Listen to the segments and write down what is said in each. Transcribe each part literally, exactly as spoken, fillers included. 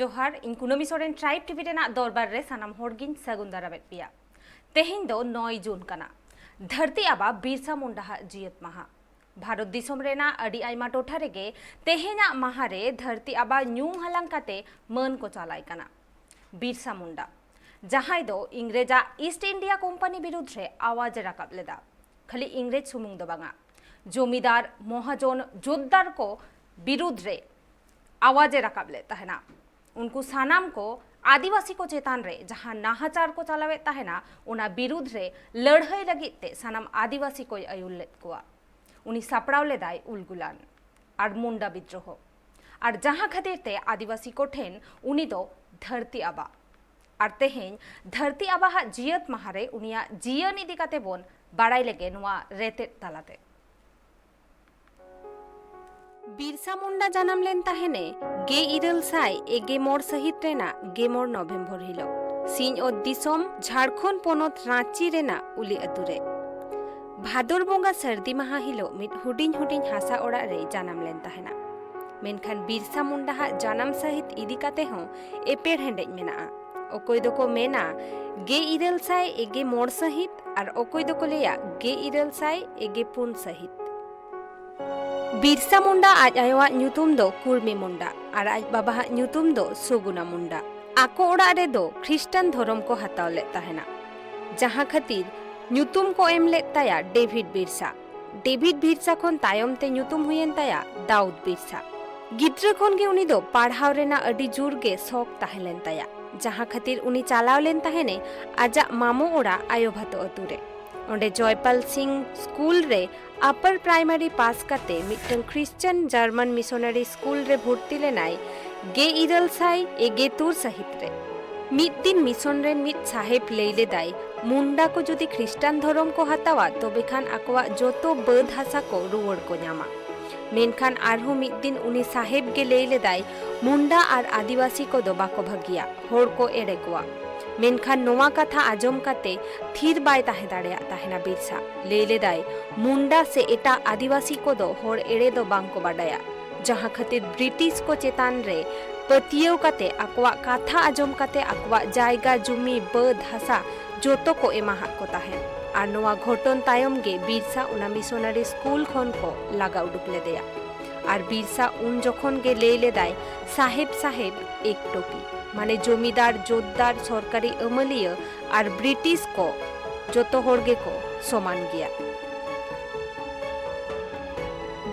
ᱡᱚᱦᱟᱨ, ᱤᱧ ᱠᱩᱱᱟᱹᱢᱤ ᱥᱚᱨᱮᱱ, ᱴᱨᱟᱭᱤᱵᱽ ᱴᱤᱵᱷᱤ ᱨᱮᱱᱟᱜ ᱫᱚᱨᱵᱟᱨ ᱨᱮ ᱥᱟᱱᱟᱢ ᱦᱚᱲ ᱜᱤᱧ ᱥᱟᱹᱜᱩᱱ ᱫᱟᱨᱟᱢᱮᱫ ᱯᱮᱭᱟ᱾ ᱛᱮᱦᱮᱧ ᱫᱚ ᱱᱚᱭ ᱡᱩᱱ ᱠᱟᱱᱟ, ᱫᱷᱟᱹᱨᱛᱤ ᱟᱵᱟ ᱵᱤᱨᱥᱟ ᱢᱩᱱᱰᱟ ᱦᱟᱜ ᱡᱤᱭᱟᱹᱛ ᱢᱟᱦᱟ᱾ ᱵᱷᱟᱨᱚᱛ ᱫᱤᱥᱚᱢ ᱨᱮᱱᱟᱜ ᱟᱹᱰᱤ ᱟᱭᱢᱟ ᱴᱚᱴᱷᱟ ᱨᱮᱜᱮ ᱛᱮᱦᱮᱧᱟᱜ ᱢᱟᱦᱟ ᱨᱮ ᱫᱷᱟᱹᱨᱛᱤ ᱟᱵᱟ ᱧᱩᱢ ᱦᱟᱞᱟᱝ ᱠᱟᱛᱮ ᱢᱟᱹᱱ ᱠᱚ ᱪᱟᱞᱟᱭ ᱠᱟᱱᱟ᱾ ᱵᱤᱨᱥᱟ ᱢᱩᱱᱰᱟ, ᱡᱟᱦᱟᱸᱭ ᱫᱚ ᱤᱝᱨᱮᱡᱟᱜ ᱤᱥᱴ ᱤᱱᱰᱤᱭᱟ ᱠᱳᱢᱯᱟᱱᱤ ᱵᱤᱨᱩᱫᱷ ᱨᱮ ᱟᱣᱟᱡ ᱮ ᱨᱟᱠᱟᱵ ᱞᱮᱫᱟ᱾ ᱠᱷᱟᱹᱞᱤ ᱤᱝᱨᱮᱡᱽ ᱥᱩᱢᱩᱝ ᱫᱚ ᱵᱟᱝᱟ, ᱡᱚᱢᱤᱫᱟᱨ, ᱢᱚᱦᱟᱡᱚᱱ, ᱡᱳᱛᱫᱟᱨ ᱠᱚ ᱵᱤᱨᱩᱫᱷ ᱨᱮ ᱟᱣᱟᱡ ᱮ ᱨᱟᱠᱟᱵ ᱞᱮᱫ ᱛᱟᱦᱮᱱᱟ᱾ ᱩᱱᱠᱩ ᱥᱟᱱᱟᱢ ᱠᱚ ᱟᱹᱫᱤᱵᱟᱹᱥᱤ ᱠᱚ ᱪᱮᱛᱟᱱ ᱨᱮ ᱡᱟᱦᱟᱸ ᱱᱟᱦᱟᱪᱟᱨ ᱠᱚ ᱪᱟᱞᱟᱣᱮᱫ ᱛᱟᱦᱮᱱᱟ, ᱚᱱᱟ ᱵᱤᱨᱩᱫᱷ ᱨᱮ ᱞᱟᱹᱲᱦᱟᱹᱭ ᱞᱟᱹᱜᱤᱫ ᱛᱮ ᱥᱟᱱᱟᱢ ᱟᱹᱫᱤᱵᱟᱹᱥᱤ ᱠᱚᱭ ᱟᱹᱭᱩᱨ ᱞᱮᱫ ᱠᱚᱣᱟ᱾ ᱩᱱᱤ ᱥᱟᱯᱲᱟᱣ ᱞᱮᱫᱟᱭ ᱩᱞᱜᱩᱞᱟᱱ ᱟᱨ ᱢᱩᱱᱰᱟ ᱵᱤᱫᱽᱨᱳᱦᱚ, ᱟᱨ ᱡᱟᱦᱟᱸ ᱠᱷᱟᱹᱛᱤᱨ ᱛᱮ ᱟᱹᱫᱤᱵᱟᱹᱥᱤ ᱠᱚ ᱴᱷᱮᱱ ᱩᱱᱤ ᱫᱚ ᱫᱷᱟᱹᱨᱛᱤ ᱟᱵᱟ᱾ ᱟᱨ ᱛᱮᱦᱮᱧ ᱫᱷᱟᱹᱨᱛᱤ ᱟᱵᱟᱦᱟᱜ ᱡᱤᱭᱟᱹᱛ ᱢᱟᱦᱟ ᱨᱮ ᱩᱱᱤᱭᱟᱜ ᱡᱤᱭᱚᱱ ᱤᱫᱤ ᱠᱟᱛᱮ ᱵᱚᱱ ᱵᱟᱲᱟᱭ ᱞᱮᱜᱮ ᱱᱚᱣᱟ ᱨᱮᱛᱮᱫ ᱛᱟᱞᱟᱛᱮ᱾ ᱵᱤᱨᱥᱟ ᱢᱩᱱᱰᱟ ᱡᱟᱱᱟᱢ ᱞᱮᱱ ᱛᱟᱦᱮᱱᱮ ᱜᱮᱞ ᱤᱨᱟᱹᱞ ᱥᱟᱭ ᱮᱜᱮ ᱢᱚᱬ ᱥᱟᱹᱦᱤᱛ ᱨᱮᱱᱟᱜ ᱜᱮᱢᱚᱬ ᱱᱚᱵᱷᱮᱢᱵᱚᱨ ᱦᱤᱞᱳᱜ ᱥᱤᱧᱚᱛ ᱫᱤᱥᱚᱢ ᱡᱷᱟᱲᱠᱷᱚᱸᱰ ᱯᱚᱱᱚᱛ ᱨᱟᱸᱪᱤ ᱨᱮᱱᱟᱜ ᱩᱞᱤ ᱟᱹᱛᱩ ᱨᱮ᱾ ᱵᱷᱟᱫᱚᱨ ᱵᱚᱸᱜᱟ ᱥᱟᱹᱨᱫᱤ ᱢᱟᱦᱟ ᱦᱤᱞᱳᱜ ᱢᱤᱫ ᱦᱩᱰᱤᱧ ᱦᱩᱰᱤᱧ ᱦᱟᱥᱟ ᱚᱲᱟᱜ ᱨᱮᱭ ᱡᱟᱱᱟᱢ ᱞᱮᱱ ᱛᱟᱦᱮᱱᱟ᱾ ᱢᱮᱱᱠᱷᱟᱱ ᱵᱤᱨᱥᱟ ᱢᱩᱱᱰᱟ ᱦᱟᱜ ᱡᱟᱱᱟᱢ ᱥᱟᱹᱦᱤᱛ ᱤᱫᱤ ᱠᱟᱛᱮ ᱦᱚᱸ ᱮᱯᱮᱨ ᱦᱮᱸᱰᱮᱡ ᱢᱮᱱᱟᱜᱼᱟ᱾ ᱚᱠᱚᱭ ᱫᱚᱠᱚ ᱢᱮᱱᱟ ᱜᱮᱞ ᱤᱨᱟᱹᱞ ᱥᱟᱭ ᱮᱜᱮ ᱢᱚᱬ ᱥᱟᱹᱦᱤᱛ ᱟᱨ ᱚᱠᱚᱭ ᱫᱚᱠᱚ ᱞᱟᱹᱭᱟ ᱜᱮᱞ ᱤᱨᱟᱹᱞ ᱥᱟᱭ ᱮᱜᱮ ᱯᱩᱱ ᱥᱟᱹᱦᱤᱛ᱾ ᱵᱤᱨᱥᱟ ᱢᱩᱱᱰᱟ ᱟᱡ ᱟᱭᱳᱣᱟᱜ ᱧᱩᱛᱩᱢ ᱫᱚ ᱠᱩᱨᱢᱤ ᱢᱩᱱᱰᱟ ᱟᱨ ᱟᱡ ᱵᱟᱵᱟᱣᱟᱜ ᱧᱩᱛᱩᱢ ᱫᱚ ᱥᱚᱜᱩᱱᱟ ᱢᱩᱱᱰᱟ᱾ ᱟᱠᱚ ᱚᱲᱟᱜ ᱨᱮᱫᱚ ᱠᱷᱨᱤᱥᱴᱟᱱ ᱫᱷᱚᱨᱚᱢ ᱠᱚ ᱦᱟᱛᱟᱣ ᱞᱮᱫ ᱛᱟᱦᱮᱱᱟ, ᱡᱟᱦᱟᱸ ᱠᱷᱟᱹᱛᱤᱨ ᱧᱩᱛᱩᱢ ᱠᱚ ᱮᱢ ᱞᱮᱫ ᱛᱟᱭᱟ ᱰᱮᱵᱷᱤᱰ ᱵᱤᱨᱥᱟ᱾ ᱰᱮᱵᱷᱤᱰ ᱵᱤᱨᱥᱟ ᱠᱷᱚᱱ ᱛᱟᱭᱚᱢ ᱛᱮ ᱧᱩᱛᱩᱢ ᱦᱩᱭᱮᱱ ᱛᱟᱭᱟ ᱫᱟᱣᱩᱫ ᱵᱤᱨᱥᱟ᱾ ᱜᱤᱫᱽᱨᱟᱹ ᱠᱷᱚᱱ ᱜᱮ ᱩᱱᱤ ᱫᱚ ᱯᱟᱲᱦᱟᱣ ᱨᱮᱱᱟᱜ ᱟᱹᱰᱤ ᱡᱳᱨ ᱜᱮ ᱥᱚᱠ ᱛᱟᱦᱮᱸ ᱞᱮᱱ ᱛᱟᱭᱟ, ᱡᱟᱦᱟᱸ ᱠᱷᱟᱹᱛᱤᱨ ᱩᱱᱤ ᱪᱟᱞᱟᱣ ᱞᱮᱱ ᱛᱟᱦᱮᱱᱮ ᱟᱡᱟᱜ ᱢᱟᱢᱚ ᱚᱲᱟᱜ ᱟᱭᱳ ᱵᱷᱟᱛᱚ ᱟᱹᱛᱩ ᱨᱮ᱾ ᱚᱸᱰᱮ ᱡᱚᱭᱯᱟᱞ ᱥᱤᱝ ᱥᱠᱩᱞ ᱨᱮ ᱟᱯᱟᱨ ᱯᱨᱟᱭᱢᱟᱨᱤ ᱯᱟᱥ ᱠᱟᱛᱮ ᱢᱤᱫᱴᱟᱝ ᱠᱷᱨᱤᱥᱪᱟᱱ ᱡᱟᱨᱢᱟᱱ ᱢᱤᱥᱚᱱᱟᱨᱤ ᱥᱠᱩᱞ ᱨᱮ ᱵᱷᱚᱨᱛᱤ ᱞᱮᱱᱟᱭ᱾ ᱜᱮᱞ ᱤᱨᱟᱹᱞ ᱥᱟᱭ ᱮᱜᱮ ᱛᱩᱨ ᱥᱟᱹᱦᱤᱛ ᱨᱮ ᱢᱤᱫ ᱫᱤᱱ ᱢᱤᱥᱚᱱ ᱨᱮᱱ ᱢᱤᱫ ᱥᱟᱦᱮᱵᱽ ᱞᱟᱹᱭ ᱞᱮᱫᱟᱭ, ᱢᱩᱱᱰᱟ ᱠᱚ ᱡᱩᱫᱤ ᱠᱷᱨᱤᱥᱴᱟᱱ ᱫᱷᱚᱨᱚᱢ ᱠᱚ ᱦᱟᱛᱟᱣᱟ, ᱛᱚᱵᱮ ᱠᱷᱟᱱ ᱟᱠᱚᱣᱟᱜ ᱡᱚᱛᱚ ᱵᱟᱹᱫᱽ ᱦᱟᱥᱟ ᱠᱚ ᱨᱩᱣᱟᱹᱲ ᱠᱚ ᱧᱟᱢᱟ᱾ ᱢᱮᱱᱠᱷᱟᱱ ᱟᱨᱦᱚᱸ ᱢᱤᱫ ᱫᱤᱱ ᱩᱱᱤ ᱥᱟᱦᱮᱵᱽ ᱜᱮ ᱞᱟᱹᱭ ᱞᱮᱫᱟᱭ, ᱢᱩᱱᱰᱟ ᱟᱨ ᱟᱹᱫᱤᱵᱟᱹᱥᱤ ᱠᱚᱫᱚ ᱵᱟᱠᱚ ᱵᱷᱟᱹᱜᱤᱭᱟ, ᱦᱚᱲ ᱠᱚ ᱮᱲᱮ ᱠᱚᱣᱟ᱾ ᱢᱮᱱᱠᱷᱟᱱ ᱱᱚᱣᱟ ᱠᱟᱛᱷᱟ ᱟᱸᱡᱚᱢ ᱠᱟᱛᱮ ᱛᱷᱤᱨ ᱵᱟᱭ ᱛᱟᱦᱮᱸ ᱫᱟᱲᱮᱭᱟᱜ ᱛᱟᱦᱮᱱᱟ ᱵᱤᱨᱥᱟ᱾ ᱞᱟᱹᱭ ᱞᱮᱫᱟᱭ, ᱢᱩᱱᱰᱟ ᱥᱮ ᱮᱴᱟᱜ ᱟᱹᱫᱤᱵᱟᱹᱥᱤ ᱠᱚᱫᱚ ᱦᱚᱲ ᱮᱲᱮ ᱫᱚ ᱵᱟᱝ ᱠᱚ ᱵᱟᱰᱟᱭᱟ᱾ ᱡᱟᱦᱟᱸ ᱠᱷᱟᱹᱛᱤᱨ ᱵᱨᱤᱴᱤᱥ ᱠᱚ ᱪᱮᱛᱟᱱ ᱨᱮ ᱯᱟᱹᱛᱭᱟᱹᱣ ᱠᱟᱛᱮ ᱟᱠᱚᱣᱟᱜ ᱠᱟᱛᱷᱟ ᱟᱸᱡᱚᱢ ᱠᱟᱛᱮ ᱟᱠᱚᱣᱟᱜ ᱡᱟᱭᱜᱟ ᱡᱩᱢᱤ ᱵᱟᱹᱫᱽ ᱦᱟᱥᱟ ᱡᱚᱛᱚ ᱠᱚ ᱮᱢᱟᱦᱟᱫ ᱠᱚ ᱛᱟᱦᱮᱸᱫ᱾ ᱟᱨ ᱱᱚᱣᱟ ᱜᱷᱚᱴᱚᱱ ᱛᱟᱭᱚᱢ ᱜᱮ ᱵᱤᱨᱥᱟ ᱚᱱᱟ ᱢᱤᱥᱚᱱᱟᱨᱤ ᱥᱠᱩᱞ ᱠᱷᱚᱱ ᱠᱚ ᱞᱟᱜᱟ ᱩᱰᱩᱠ ᱞᱮᱫᱮᱭᱟ᱾ ᱟᱨ ᱵᱤᱨᱥᱟ ᱩᱱ ᱡᱚᱠᱷᱚᱱ ᱜᱮ ᱞᱟᱹᱭ ᱞᱮᱫᱟᱭ, "ᱥᱟᱦᱮᱵ ᱥᱟᱦᱮᱵ ᱮᱠ ᱴᱳᱯᱤ", ᱢᱟᱱᱮ ᱡᱚᱢᱤᱫᱟᱨ, ᱡᱳᱛᱫᱟᱨ, ᱥᱚᱨᱠᱟᱨᱤ ᱟᱹᱢᱟᱹᱞᱤᱭᱟᱹ ᱟᱨ ᱵᱨᱤᱴᱤᱥ ᱠᱚ ᱡᱚᱛᱚ ᱦᱚᱲ ᱜᱮᱠᱚ ᱥᱚᱢᱟᱱ ᱜᱮᱭᱟ᱾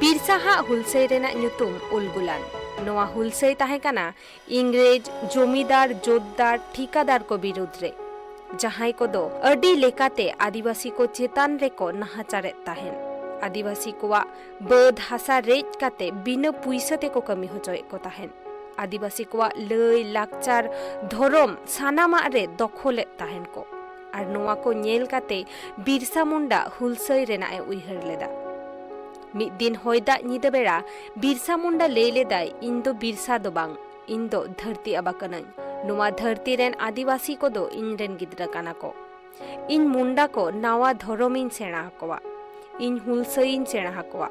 ᱵᱤᱨᱥᱟ ᱦᱟᱜ ᱦᱩᱞᱥᱟᱹᱭ ᱨᱮᱱᱟᱜ ᱧᱩᱛᱩᱢ ᱩᱞᱜᱩᱞᱟᱱ᱾ ᱱᱚᱣᱟ ᱦᱩᱞᱥᱟᱹᱭ ᱛᱟᱦᱮᱸ ᱠᱟᱱᱟ ᱤᱝᱨᱮᱡᱽ ᱡᱚᱢᱤᱫᱟᱨ, ᱡᱳᱛᱫᱟᱨ, ᱴᱷᱤᱠᱟᱫᱟᱨ ᱠᱚ ᱵᱤᱨᱩᱫᱽ ᱨᱮ, ᱡᱟᱦᱟᱸᱭ ᱠᱚᱫᱚ ᱟᱹᱰᱤ ᱞᱮᱠᱟᱛᱮ ᱟᱹᱫᱤᱵᱟᱹᱥᱤ ᱠᱚ ᱪᱮᱛᱟᱱ ᱨᱮᱠᱚ ᱱᱟᱦᱟᱪᱟᱨᱮᱫ ᱛᱟᱦᱮᱸᱱ᱾ ᱟᱹᱫᱤᱵᱟᱹᱥᱤ ᱠᱚᱣᱟᱜ ᱵᱟᱹᱫᱽ ᱦᱟᱥᱟ ᱨᱮᱡ ᱠᱟᱛᱮ ᱵᱤᱱᱟᱹ ᱯᱩᱭᱥᱟᱹ ᱛᱮᱠᱚ ᱠᱟᱹᱢᱤ ᱦᱚᱪᱚᱭᱮᱫ ᱠᱚ ᱛᱟᱦᱮᱸᱱ᱾ ᱟᱹᱫᱤᱵᱟᱹᱥᱤ ᱠᱚᱣᱟᱜ ᱞᱟᱹᱭ, ᱞᱟᱠᱪᱟᱨ, ᱫᱷᱚᱨᱚᱢ ᱥᱟᱱᱟᱢᱟᱜ ᱨᱮ ᱫᱚᱠᱷᱚᱞᱮᱫ ᱛᱟᱦᱮᱸᱱ ᱠᱚ᱾ ᱟᱨ ᱱᱚᱣᱟ ᱠᱚ ᱧᱮᱞ ᱠᱟᱛᱮ ᱵᱤᱨᱥᱟ ᱢᱩᱱᱰᱟ ᱦᱩᱞᱥᱟᱹᱭ ᱨᱮᱱᱟᱜ ᱮ ᱩᱭᱦᱟᱹᱨ ᱞᱮᱫᱟ᱾ ᱢᱤᱫ ᱫᱤᱱ ᱦᱚᱭ ᱫᱟᱜ ᱧᱤᱫᱟᱹ ᱵᱮᱲᱟ ᱵᱤᱨᱥᱟ ᱢᱩᱱᱰᱟ ᱞᱟᱹᱭ ᱞᱮᱫᱟᱭ, "ᱤᱧ ᱫᱚ ᱵᱤᱨᱥᱟ ᱫᱚ ᱵᱟᱝ, ᱤᱧ ᱫᱚ ᱫᱷᱟᱹᱨᱛᱤ ᱟᱵᱟ ᱠᱟᱹᱱᱟᱹᱧ᱾ ᱱᱚᱣᱟ ᱫᱷᱟᱹᱨᱛᱤ ᱨᱮᱱ ᱟᱹᱫᱤᱵᱟᱹᱥᱤ ᱠᱚᱫᱚ ᱤᱧ ᱨᱮᱱ ᱜᱤᱫᱽᱨᱟᱹ ᱠᱟᱱᱟ ᱠᱚ᱾ ᱤᱧ ᱢᱩᱱᱰᱟ ᱠᱚ ᱱᱟᱣᱟ ᱫᱷᱚᱨᱚᱢᱤᱧ ᱥᱮᱬᱟ ᱟᱠᱚᱣᱟ᱾ ᱤᱧ ᱦᱩᱞᱥᱟᱹᱭᱤᱧ ᱥᱮᱬᱟ ᱟᱠᱚᱣᱟ᱾"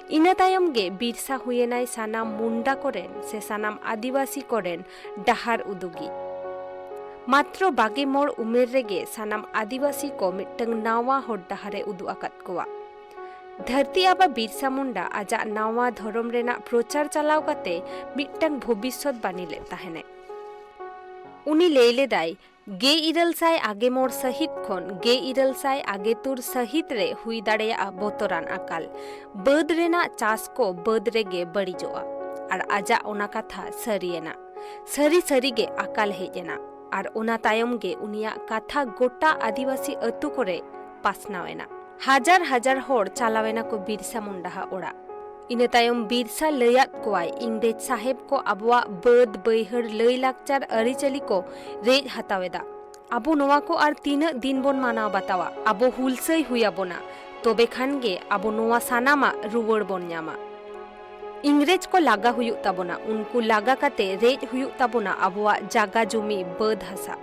ᱤᱱᱟᱹ ᱛᱟᱭᱚᱢ ᱜᱮ ᱵᱤᱨᱥᱟ ᱦᱩᱭᱮᱱᱟᱭ ᱥᱟᱱᱟᱢ ᱢᱩᱱᱰᱟ ᱠᱚᱨᱮᱱ ᱥᱮ ᱥᱟᱱᱟᱢ ᱟᱹᱫᱤᱵᱟᱹᱥᱤ ᱠᱚᱨᱮᱱ ᱰᱟᱦᱟᱨ ᱩᱫᱩᱜᱤᱡ᱾ ᱢᱟᱛᱨᱚ ᱵᱟᱜᱮ ᱢᱚᱬ ᱩᱢᱮᱨ ᱨᱮᱜᱮ ᱥᱟᱱᱟᱢ ᱟᱹᱫᱤᱵᱟᱹᱥᱤ ᱠᱚ ᱢᱤᱫᱴᱟᱝ ᱱᱟᱣᱟ ᱦᱚᱨ ᱰᱟᱦᱟᱨᱮ ᱩᱫᱩᱜ ᱟᱠᱟᱫ ᱠᱚᱣᱟ᱾ ᱫᱷᱟᱹᱨᱛᱤ ᱟᱵᱟ ᱵᱤᱨᱥᱟ ᱢᱩᱱᱰᱟ ᱟᱡᱟᱜ ᱱᱟᱣᱟ ᱫᱷᱚᱨᱚᱢ ᱨᱮᱱᱟᱜ ᱯᱨᱚᱪᱟᱨ ᱪᱟᱞᱟᱣ ᱠᱟᱛᱮ ᱢᱤᱫᱴᱟᱝ ᱵᱷᱚᱵᱤᱥᱥᱚᱛ ᱵᱟᱹᱱᱤ ᱞᱮᱫ ᱛᱟᱦᱮᱱᱮ᱾ ᱩᱱᱤ ᱞᱟᱹᱭ ᱞᱮᱫᱟᱭ, ᱜᱮᱞ ᱤᱨᱟᱹᱞ ᱥᱟᱭ ᱟᱜᱮ ᱢᱚᱬ ᱥᱟᱹᱦᱤᱛ ᱠᱷᱚᱱ ᱜᱮᱞ ᱤᱨᱟᱹᱞ ᱥᱟᱭ ᱟᱜᱮ ᱛᱩᱨ ᱥᱟᱹᱦᱤᱛ ᱨᱮ ᱦᱩᱭ ᱫᱟᱲᱮᱭᱟᱜᱼᱟ ᱵᱚᱛᱚᱨᱟᱱ ᱟᱠᱟᱞ᱾ ᱵᱟᱹᱫᱽ ᱨᱮᱱᱟᱜ ᱪᱟᱥ ᱠᱚ ᱵᱟᱹᱫᱽ ᱨᱮᱜᱮ ᱵᱟᱹᱲᱤᱡᱚᱜᱼᱟ᱾ ᱟᱨ ᱟᱡᱟᱜ ᱚᱱᱟ ᱠᱟᱛᱷᱟ ᱥᱟᱹᱨᱤᱭᱮᱱᱟ᱾ ᱥᱟᱹᱨᱤ ᱥᱟᱹᱨᱤ ᱜᱮ ᱟᱠᱟᱞ ᱦᱮᱡ ᱮᱱᱟ᱾ ᱟᱨ ᱚᱱᱟ ᱛᱟᱭᱚᱢ ᱜᱮ ᱩᱱᱤᱭᱟᱜ ᱠᱟᱛᱷᱟ ᱜᱚᱴᱟ ᱟᱹᱫᱤᱵᱟᱹᱥᱤ ᱟᱹᱛᱩ ᱠᱚᱨᱮ ᱯᱟᱥᱱᱟᱣ ᱮᱱᱟ᱾ ᱦᱟᱡᱟᱨ ᱦᱟᱡᱟᱨ ᱦᱚᱲ ᱪᱟᱞᱟᱣ ᱮᱱᱟ ᱠᱚ ᱵᱤᱨᱥᱟ ᱢᱩᱱᱰᱟᱦᱟᱜ ᱚᱲᱟᱜ᱾ ᱤᱱᱟᱹ ᱛᱟᱭᱚᱢ ᱵᱤᱨᱥᱟ ᱞᱟᱹᱭᱟᱫ ᱠᱚᱣᱟᱭ, "ᱤᱝᱨᱮᱡᱽ ᱥᱟᱦᱮᱵᱽ ᱠᱚ ᱟᱵᱚᱣᱟᱜ ᱵᱟᱹᱫᱽ, ᱵᱟᱹᱭᱦᱟᱹᱲ, ᱞᱟᱹᱭ ᱞᱟᱠᱪᱟᱨ, ᱟᱹᱨᱤᱪᱟᱹᱞᱤ ᱠᱚ ᱨᱮᱡ ᱦᱟᱛᱟᱣ ᱮᱫᱟ᱾ ᱟᱵᱚ ᱱᱚᱣᱟ ᱠᱚ ᱟᱨ ᱛᱤᱱᱟᱹᱜ ᱫᱤᱱ ᱵᱚᱱ ᱢᱟᱱᱟᱣ ᱵᱟᱛᱟᱣᱟ? ᱟᱵᱚ ᱦᱩᱞᱥᱟᱹᱭ ᱦᱩᱭ ᱟᱵᱚᱱᱟ, ᱛᱚᱵᱮ ᱠᱷᱟᱱ ᱜᱮ ᱟᱵᱚ ᱱᱚᱣᱟ ᱥᱟᱱᱟᱢᱟᱜ ᱨᱩᱣᱟᱹᱲ ᱵᱚᱱ ᱧᱟᱢᱟ᱾ ᱤᱝᱨᱮᱡᱽ ᱠᱚ ᱞᱟᱜᱟ ᱦᱩᱭᱩᱜ ᱛᱟᱵᱚᱱᱟ, ᱩᱱᱠᱩ ᱞᱟᱜᱟ ᱠᱟᱛᱮ ᱨᱮᱡ ᱦᱩᱭᱩᱜ ᱛᱟᱵᱚᱱᱟ ᱟᱵᱚᱣᱟᱜ ᱡᱟᱜᱟ ᱡᱩᱢᱤ ᱵᱟᱹᱫᱽ ᱦᱟᱥᱟ᱾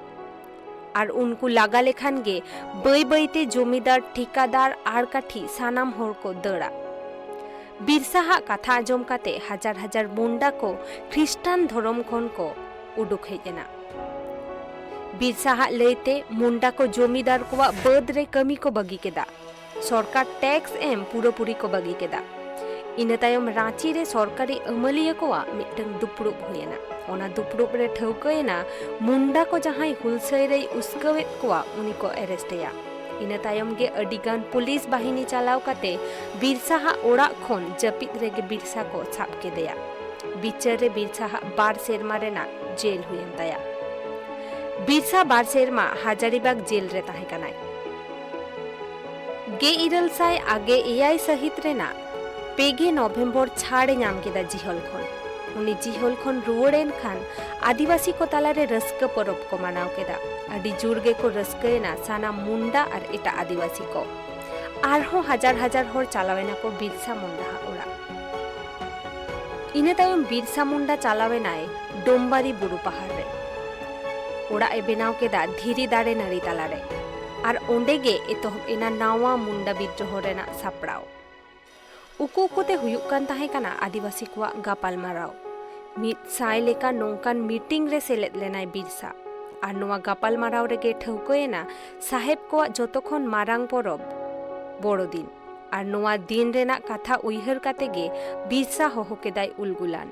ᱟᱨ ᱩᱱᱠᱩ ᱞᱟᱜᱟ ᱞᱮᱠᱷᱟᱱ ᱜᱮ ᱵᱟᱹᱭ ᱵᱟᱹᱭ ᱛᱮ ᱡᱚᱢᱤᱫᱟᱨ, ᱴᱷᱤᱠᱟᱫᱟᱨ ᱟᱨ ᱠᱟᱹᱴᱷᱤ ᱥᱟᱱᱟᱢ ᱦᱚᱲ ᱠᱚ ᱫᱟᱹᱲᱟ᱾" ᱵᱤᱨᱥᱟ ᱦᱟᱜ ᱠᱟᱛᱷᱟ ᱟᱸᱡᱚᱢ ᱠᱟᱛᱮ ᱦᱟᱡᱟᱨ ᱦᱟᱡᱟᱨ ᱢᱩᱱᱰᱟ ᱠᱚ ᱠᱷᱨᱤᱥᱴᱟᱱ ᱫᱷᱚᱨᱚᱢ ᱠᱷᱚᱱ ᱠᱚ ᱩᱰᱩᱠ ᱦᱮᱡ ᱮᱱᱟ᱾ ᱵᱤᱨᱥᱟ ᱦᱟᱜ ᱞᱟᱹᱭᱛᱮ ᱢᱩᱱᱰᱟ ᱠᱚ ᱡᱚᱢᱤᱫᱟᱨ ᱠᱚᱣᱟᱜ ᱵᱟᱹᱫᱽ ᱨᱮ ᱠᱟᱹᱢᱤ ᱠᱚ ᱵᱟᱹᱜᱤ ᱠᱮᱫᱟ᱾ ᱥᱚᱨᱠᱟᱨ ᱴᱮᱠᱥ ᱮᱢ ᱯᱩᱨᱟᱹᱯᱩᱨᱤ ᱠᱚ ᱵᱟᱹᱜᱤ ᱠᱮᱫᱟ᱾ ᱤᱱᱟᱹ ᱛᱟᱭᱚᱢ ᱨᱟᱸᱪᱤ ᱨᱮ ᱥᱚᱨᱠᱟᱨᱤ ᱟᱹᱢᱟᱹᱞᱤᱭᱟᱹ ᱠᱚᱣᱟᱜ ᱢᱤᱫᱴᱟᱝ ᱫᱩᱯᱲᱩᱵ ᱦᱩᱭ ᱮᱱᱟ᱾ ᱚᱱᱟ ᱫᱩᱯᱲᱩᱵ ᱨᱮ ᱴᱷᱟᱹᱣᱠᱟᱹᱭᱮᱱᱟ, ᱢᱩᱱᱰᱟ ᱠᱚ ᱡᱟᱦᱟᱸᱭ ᱦᱩᱞᱥᱟᱹᱭ ᱨᱮᱭ ᱩᱥᱠᱟᱹᱣᱮᱫ ᱠᱚᱣᱟ, ᱩᱱᱤ ᱠᱚ ᱮᱨᱮᱥᱴ ᱮᱭᱟ᱾ ᱤᱱᱟᱹ ᱛᱟᱭᱚᱢ ᱜᱮ ᱟᱹᱰᱤ ᱜᱟᱱ ᱯᱩᱞᱤᱥ ᱵᱟᱦᱤᱱᱤ ᱪᱟᱞᱟᱣ ᱠᱟᱛᱮ ᱵᱤᱨᱥᱟ ᱦᱟᱜ ᱚᱲᱟᱜ ᱠᱷᱚᱱ ᱡᱟᱹᱯᱤᱫ ᱨᱮᱜᱮ ᱵᱤᱨᱥᱟ ᱠᱚ ᱥᱟᱵ ᱠᱮᱫᱮᱭᱟ᱾ ᱵᱤᱪᱟᱹᱨ ᱨᱮ ᱵᱤᱨᱥᱟ ᱦᱟᱜ ᱵᱟᱨ ᱥᱮᱨᱢᱟ ᱨᱮᱱᱟᱜ ᱡᱮᱞ ᱦᱩᱭᱮᱱ ᱛᱟᱭᱟ᱾ ᱵᱤᱨᱥᱟ ᱵᱟᱨ ᱥᱮᱨᱢᱟ ᱦᱟᱡᱟᱨᱤᱵᱟᱜᱽ ᱡᱮᱞ ᱨᱮ ᱛᱟᱦᱮᱸ ᱠᱟᱱᱟᱭ᱾ ᱜᱮᱞ ᱤᱨᱟᱹᱞ ᱥᱟᱭ ᱟᱜᱮ ᱮᱭᱟᱭ ᱥᱟᱹᱦᱤᱛ ᱨᱮᱱᱟᱜ ᱯᱮ ᱜᱮ ᱱᱚᱵᱷᱮᱢᱵᱚᱨ ᱪᱷᱟᱲ ᱮ ᱧᱟᱢ ᱠᱮᱫᱟ ᱡᱤᱦᱚᱞ ᱠᱷᱚᱱ᱾ ᱩᱱᱤ ᱡᱤᱦᱚᱞ ᱠᱷᱚᱱ ᱨᱩᱣᱟᱹᱲ ᱮᱱ ᱠᱷᱟᱱ ᱟᱹᱫᱤᱵᱟᱹᱥᱤ ᱠᱚ ᱛᱟᱞᱟᱨᱮ ᱨᱟᱹᱥᱠᱟᱹ ᱯᱚᱨᱚᱵᱽ ᱠᱚ ᱢᱟᱱᱟᱣ ᱠᱮᱫᱟ᱾ ᱟᱹᱰᱤ ᱡᱳᱨ ᱜᱮᱠᱚ ᱨᱟᱹᱥᱠᱟᱹᱭᱮᱱᱟ ᱥᱟᱱᱟᱢ ᱢᱩᱱᱰᱟ ᱟᱨ ᱮᱴᱟᱜ ᱟᱹᱫᱤᱵᱟᱹᱥᱤ ᱠᱚ᱾ ᱟᱨᱦᱚᱸ ᱦᱟᱡᱟᱨ ᱦᱟᱡᱟᱨ ᱦᱚᱲ ᱪᱟᱞᱟᱣ ᱮᱱᱟ ᱠᱚ ᱵᱤᱨᱥᱟ ᱢᱩᱱᱰᱟ ᱦᱟᱜ ᱚᱲᱟᱜ᱾ ᱤᱱᱟᱹ ᱛᱟᱭᱚᱢ ᱵᱤᱨᱥᱟ ᱢᱩᱱᱰᱟ ᱪᱟᱞᱟᱣ ᱮᱱᱟᱭ ᱰᱳᱢᱵᱟᱨᱤ ᱵᱩᱨᱩ ᱯᱟᱦᱟᱲ ᱨᱮ᱾ ᱚᱲᱟᱜ ᱮ ᱵᱮᱱᱟᱣ ᱠᱮᱫᱟ ᱫᱷᱤᱨᱤ ᱫᱟᱨᱮ ᱱᱟᱹᱲᱤ ᱛᱟᱞᱟᱨᱮ᱾ ᱟᱨ ᱚᱸᱰᱮ ᱜᱮ ᱮᱛᱚᱦᱚᱵ ᱮᱱᱟ ᱱᱟᱣᱟ ᱢᱩᱱᱰᱟ ᱵᱤᱫᱽᱨᱳᱦᱚ ᱨᱮᱱᱟᱜ ᱥᱟᱯᱲᱟᱣ᱾ ᱩᱠᱩ ᱩᱠᱩᱛᱮ ᱦᱩᱭᱩᱜ ᱠᱟᱱ ᱛᱟᱦᱮᱸ ᱠᱟᱱᱟ ᱟᱹᱫᱤᱵᱟᱹᱥᱤ ᱠᱚᱣᱟᱜ ᱜᱟᱯᱟᱞᱢᱟᱨᱟᱣ᱾ ᱢᱤᱫ ᱥᱟᱭ ᱞᱮᱠᱟ ᱱᱚᱝᱠᱟᱱ ᱢᱤᱴᱤᱝ ᱨᱮ ᱥᱮᱞᱮᱫ ᱞᱮᱱᱟᱭ ᱵᱤᱨᱥᱟ᱾ ᱟᱨ ᱱᱚᱣᱟ ᱜᱟᱯᱟᱞᱢᱟᱨᱟᱣ ᱨᱮᱜᱮ ᱴᱷᱟᱹᱣᱠᱟᱹᱭᱮᱱᱟ ᱥᱟᱦᱮᱵᱽ ᱠᱚᱣᱟᱜ ᱡᱚᱛᱚ ᱠᱷᱚᱱ ᱢᱟᱨᱟᱝ ᱯᱚᱨᱚᱵᱽ ᱵᱚᱲᱚ ᱫᱤᱱ᱾ ᱟᱨ ᱱᱚᱣᱟ ᱫᱤᱱ ᱨᱮᱱᱟᱜ ᱠᱟᱛᱷᱟ ᱩᱭᱦᱟᱹᱨ ᱠᱟᱛᱮ ᱜᱮ ᱵᱤᱨᱥᱟ ᱦᱚᱦᱚ ᱠᱮᱫᱟᱭ ᱩᱞᱜᱩᱞᱟᱱ᱾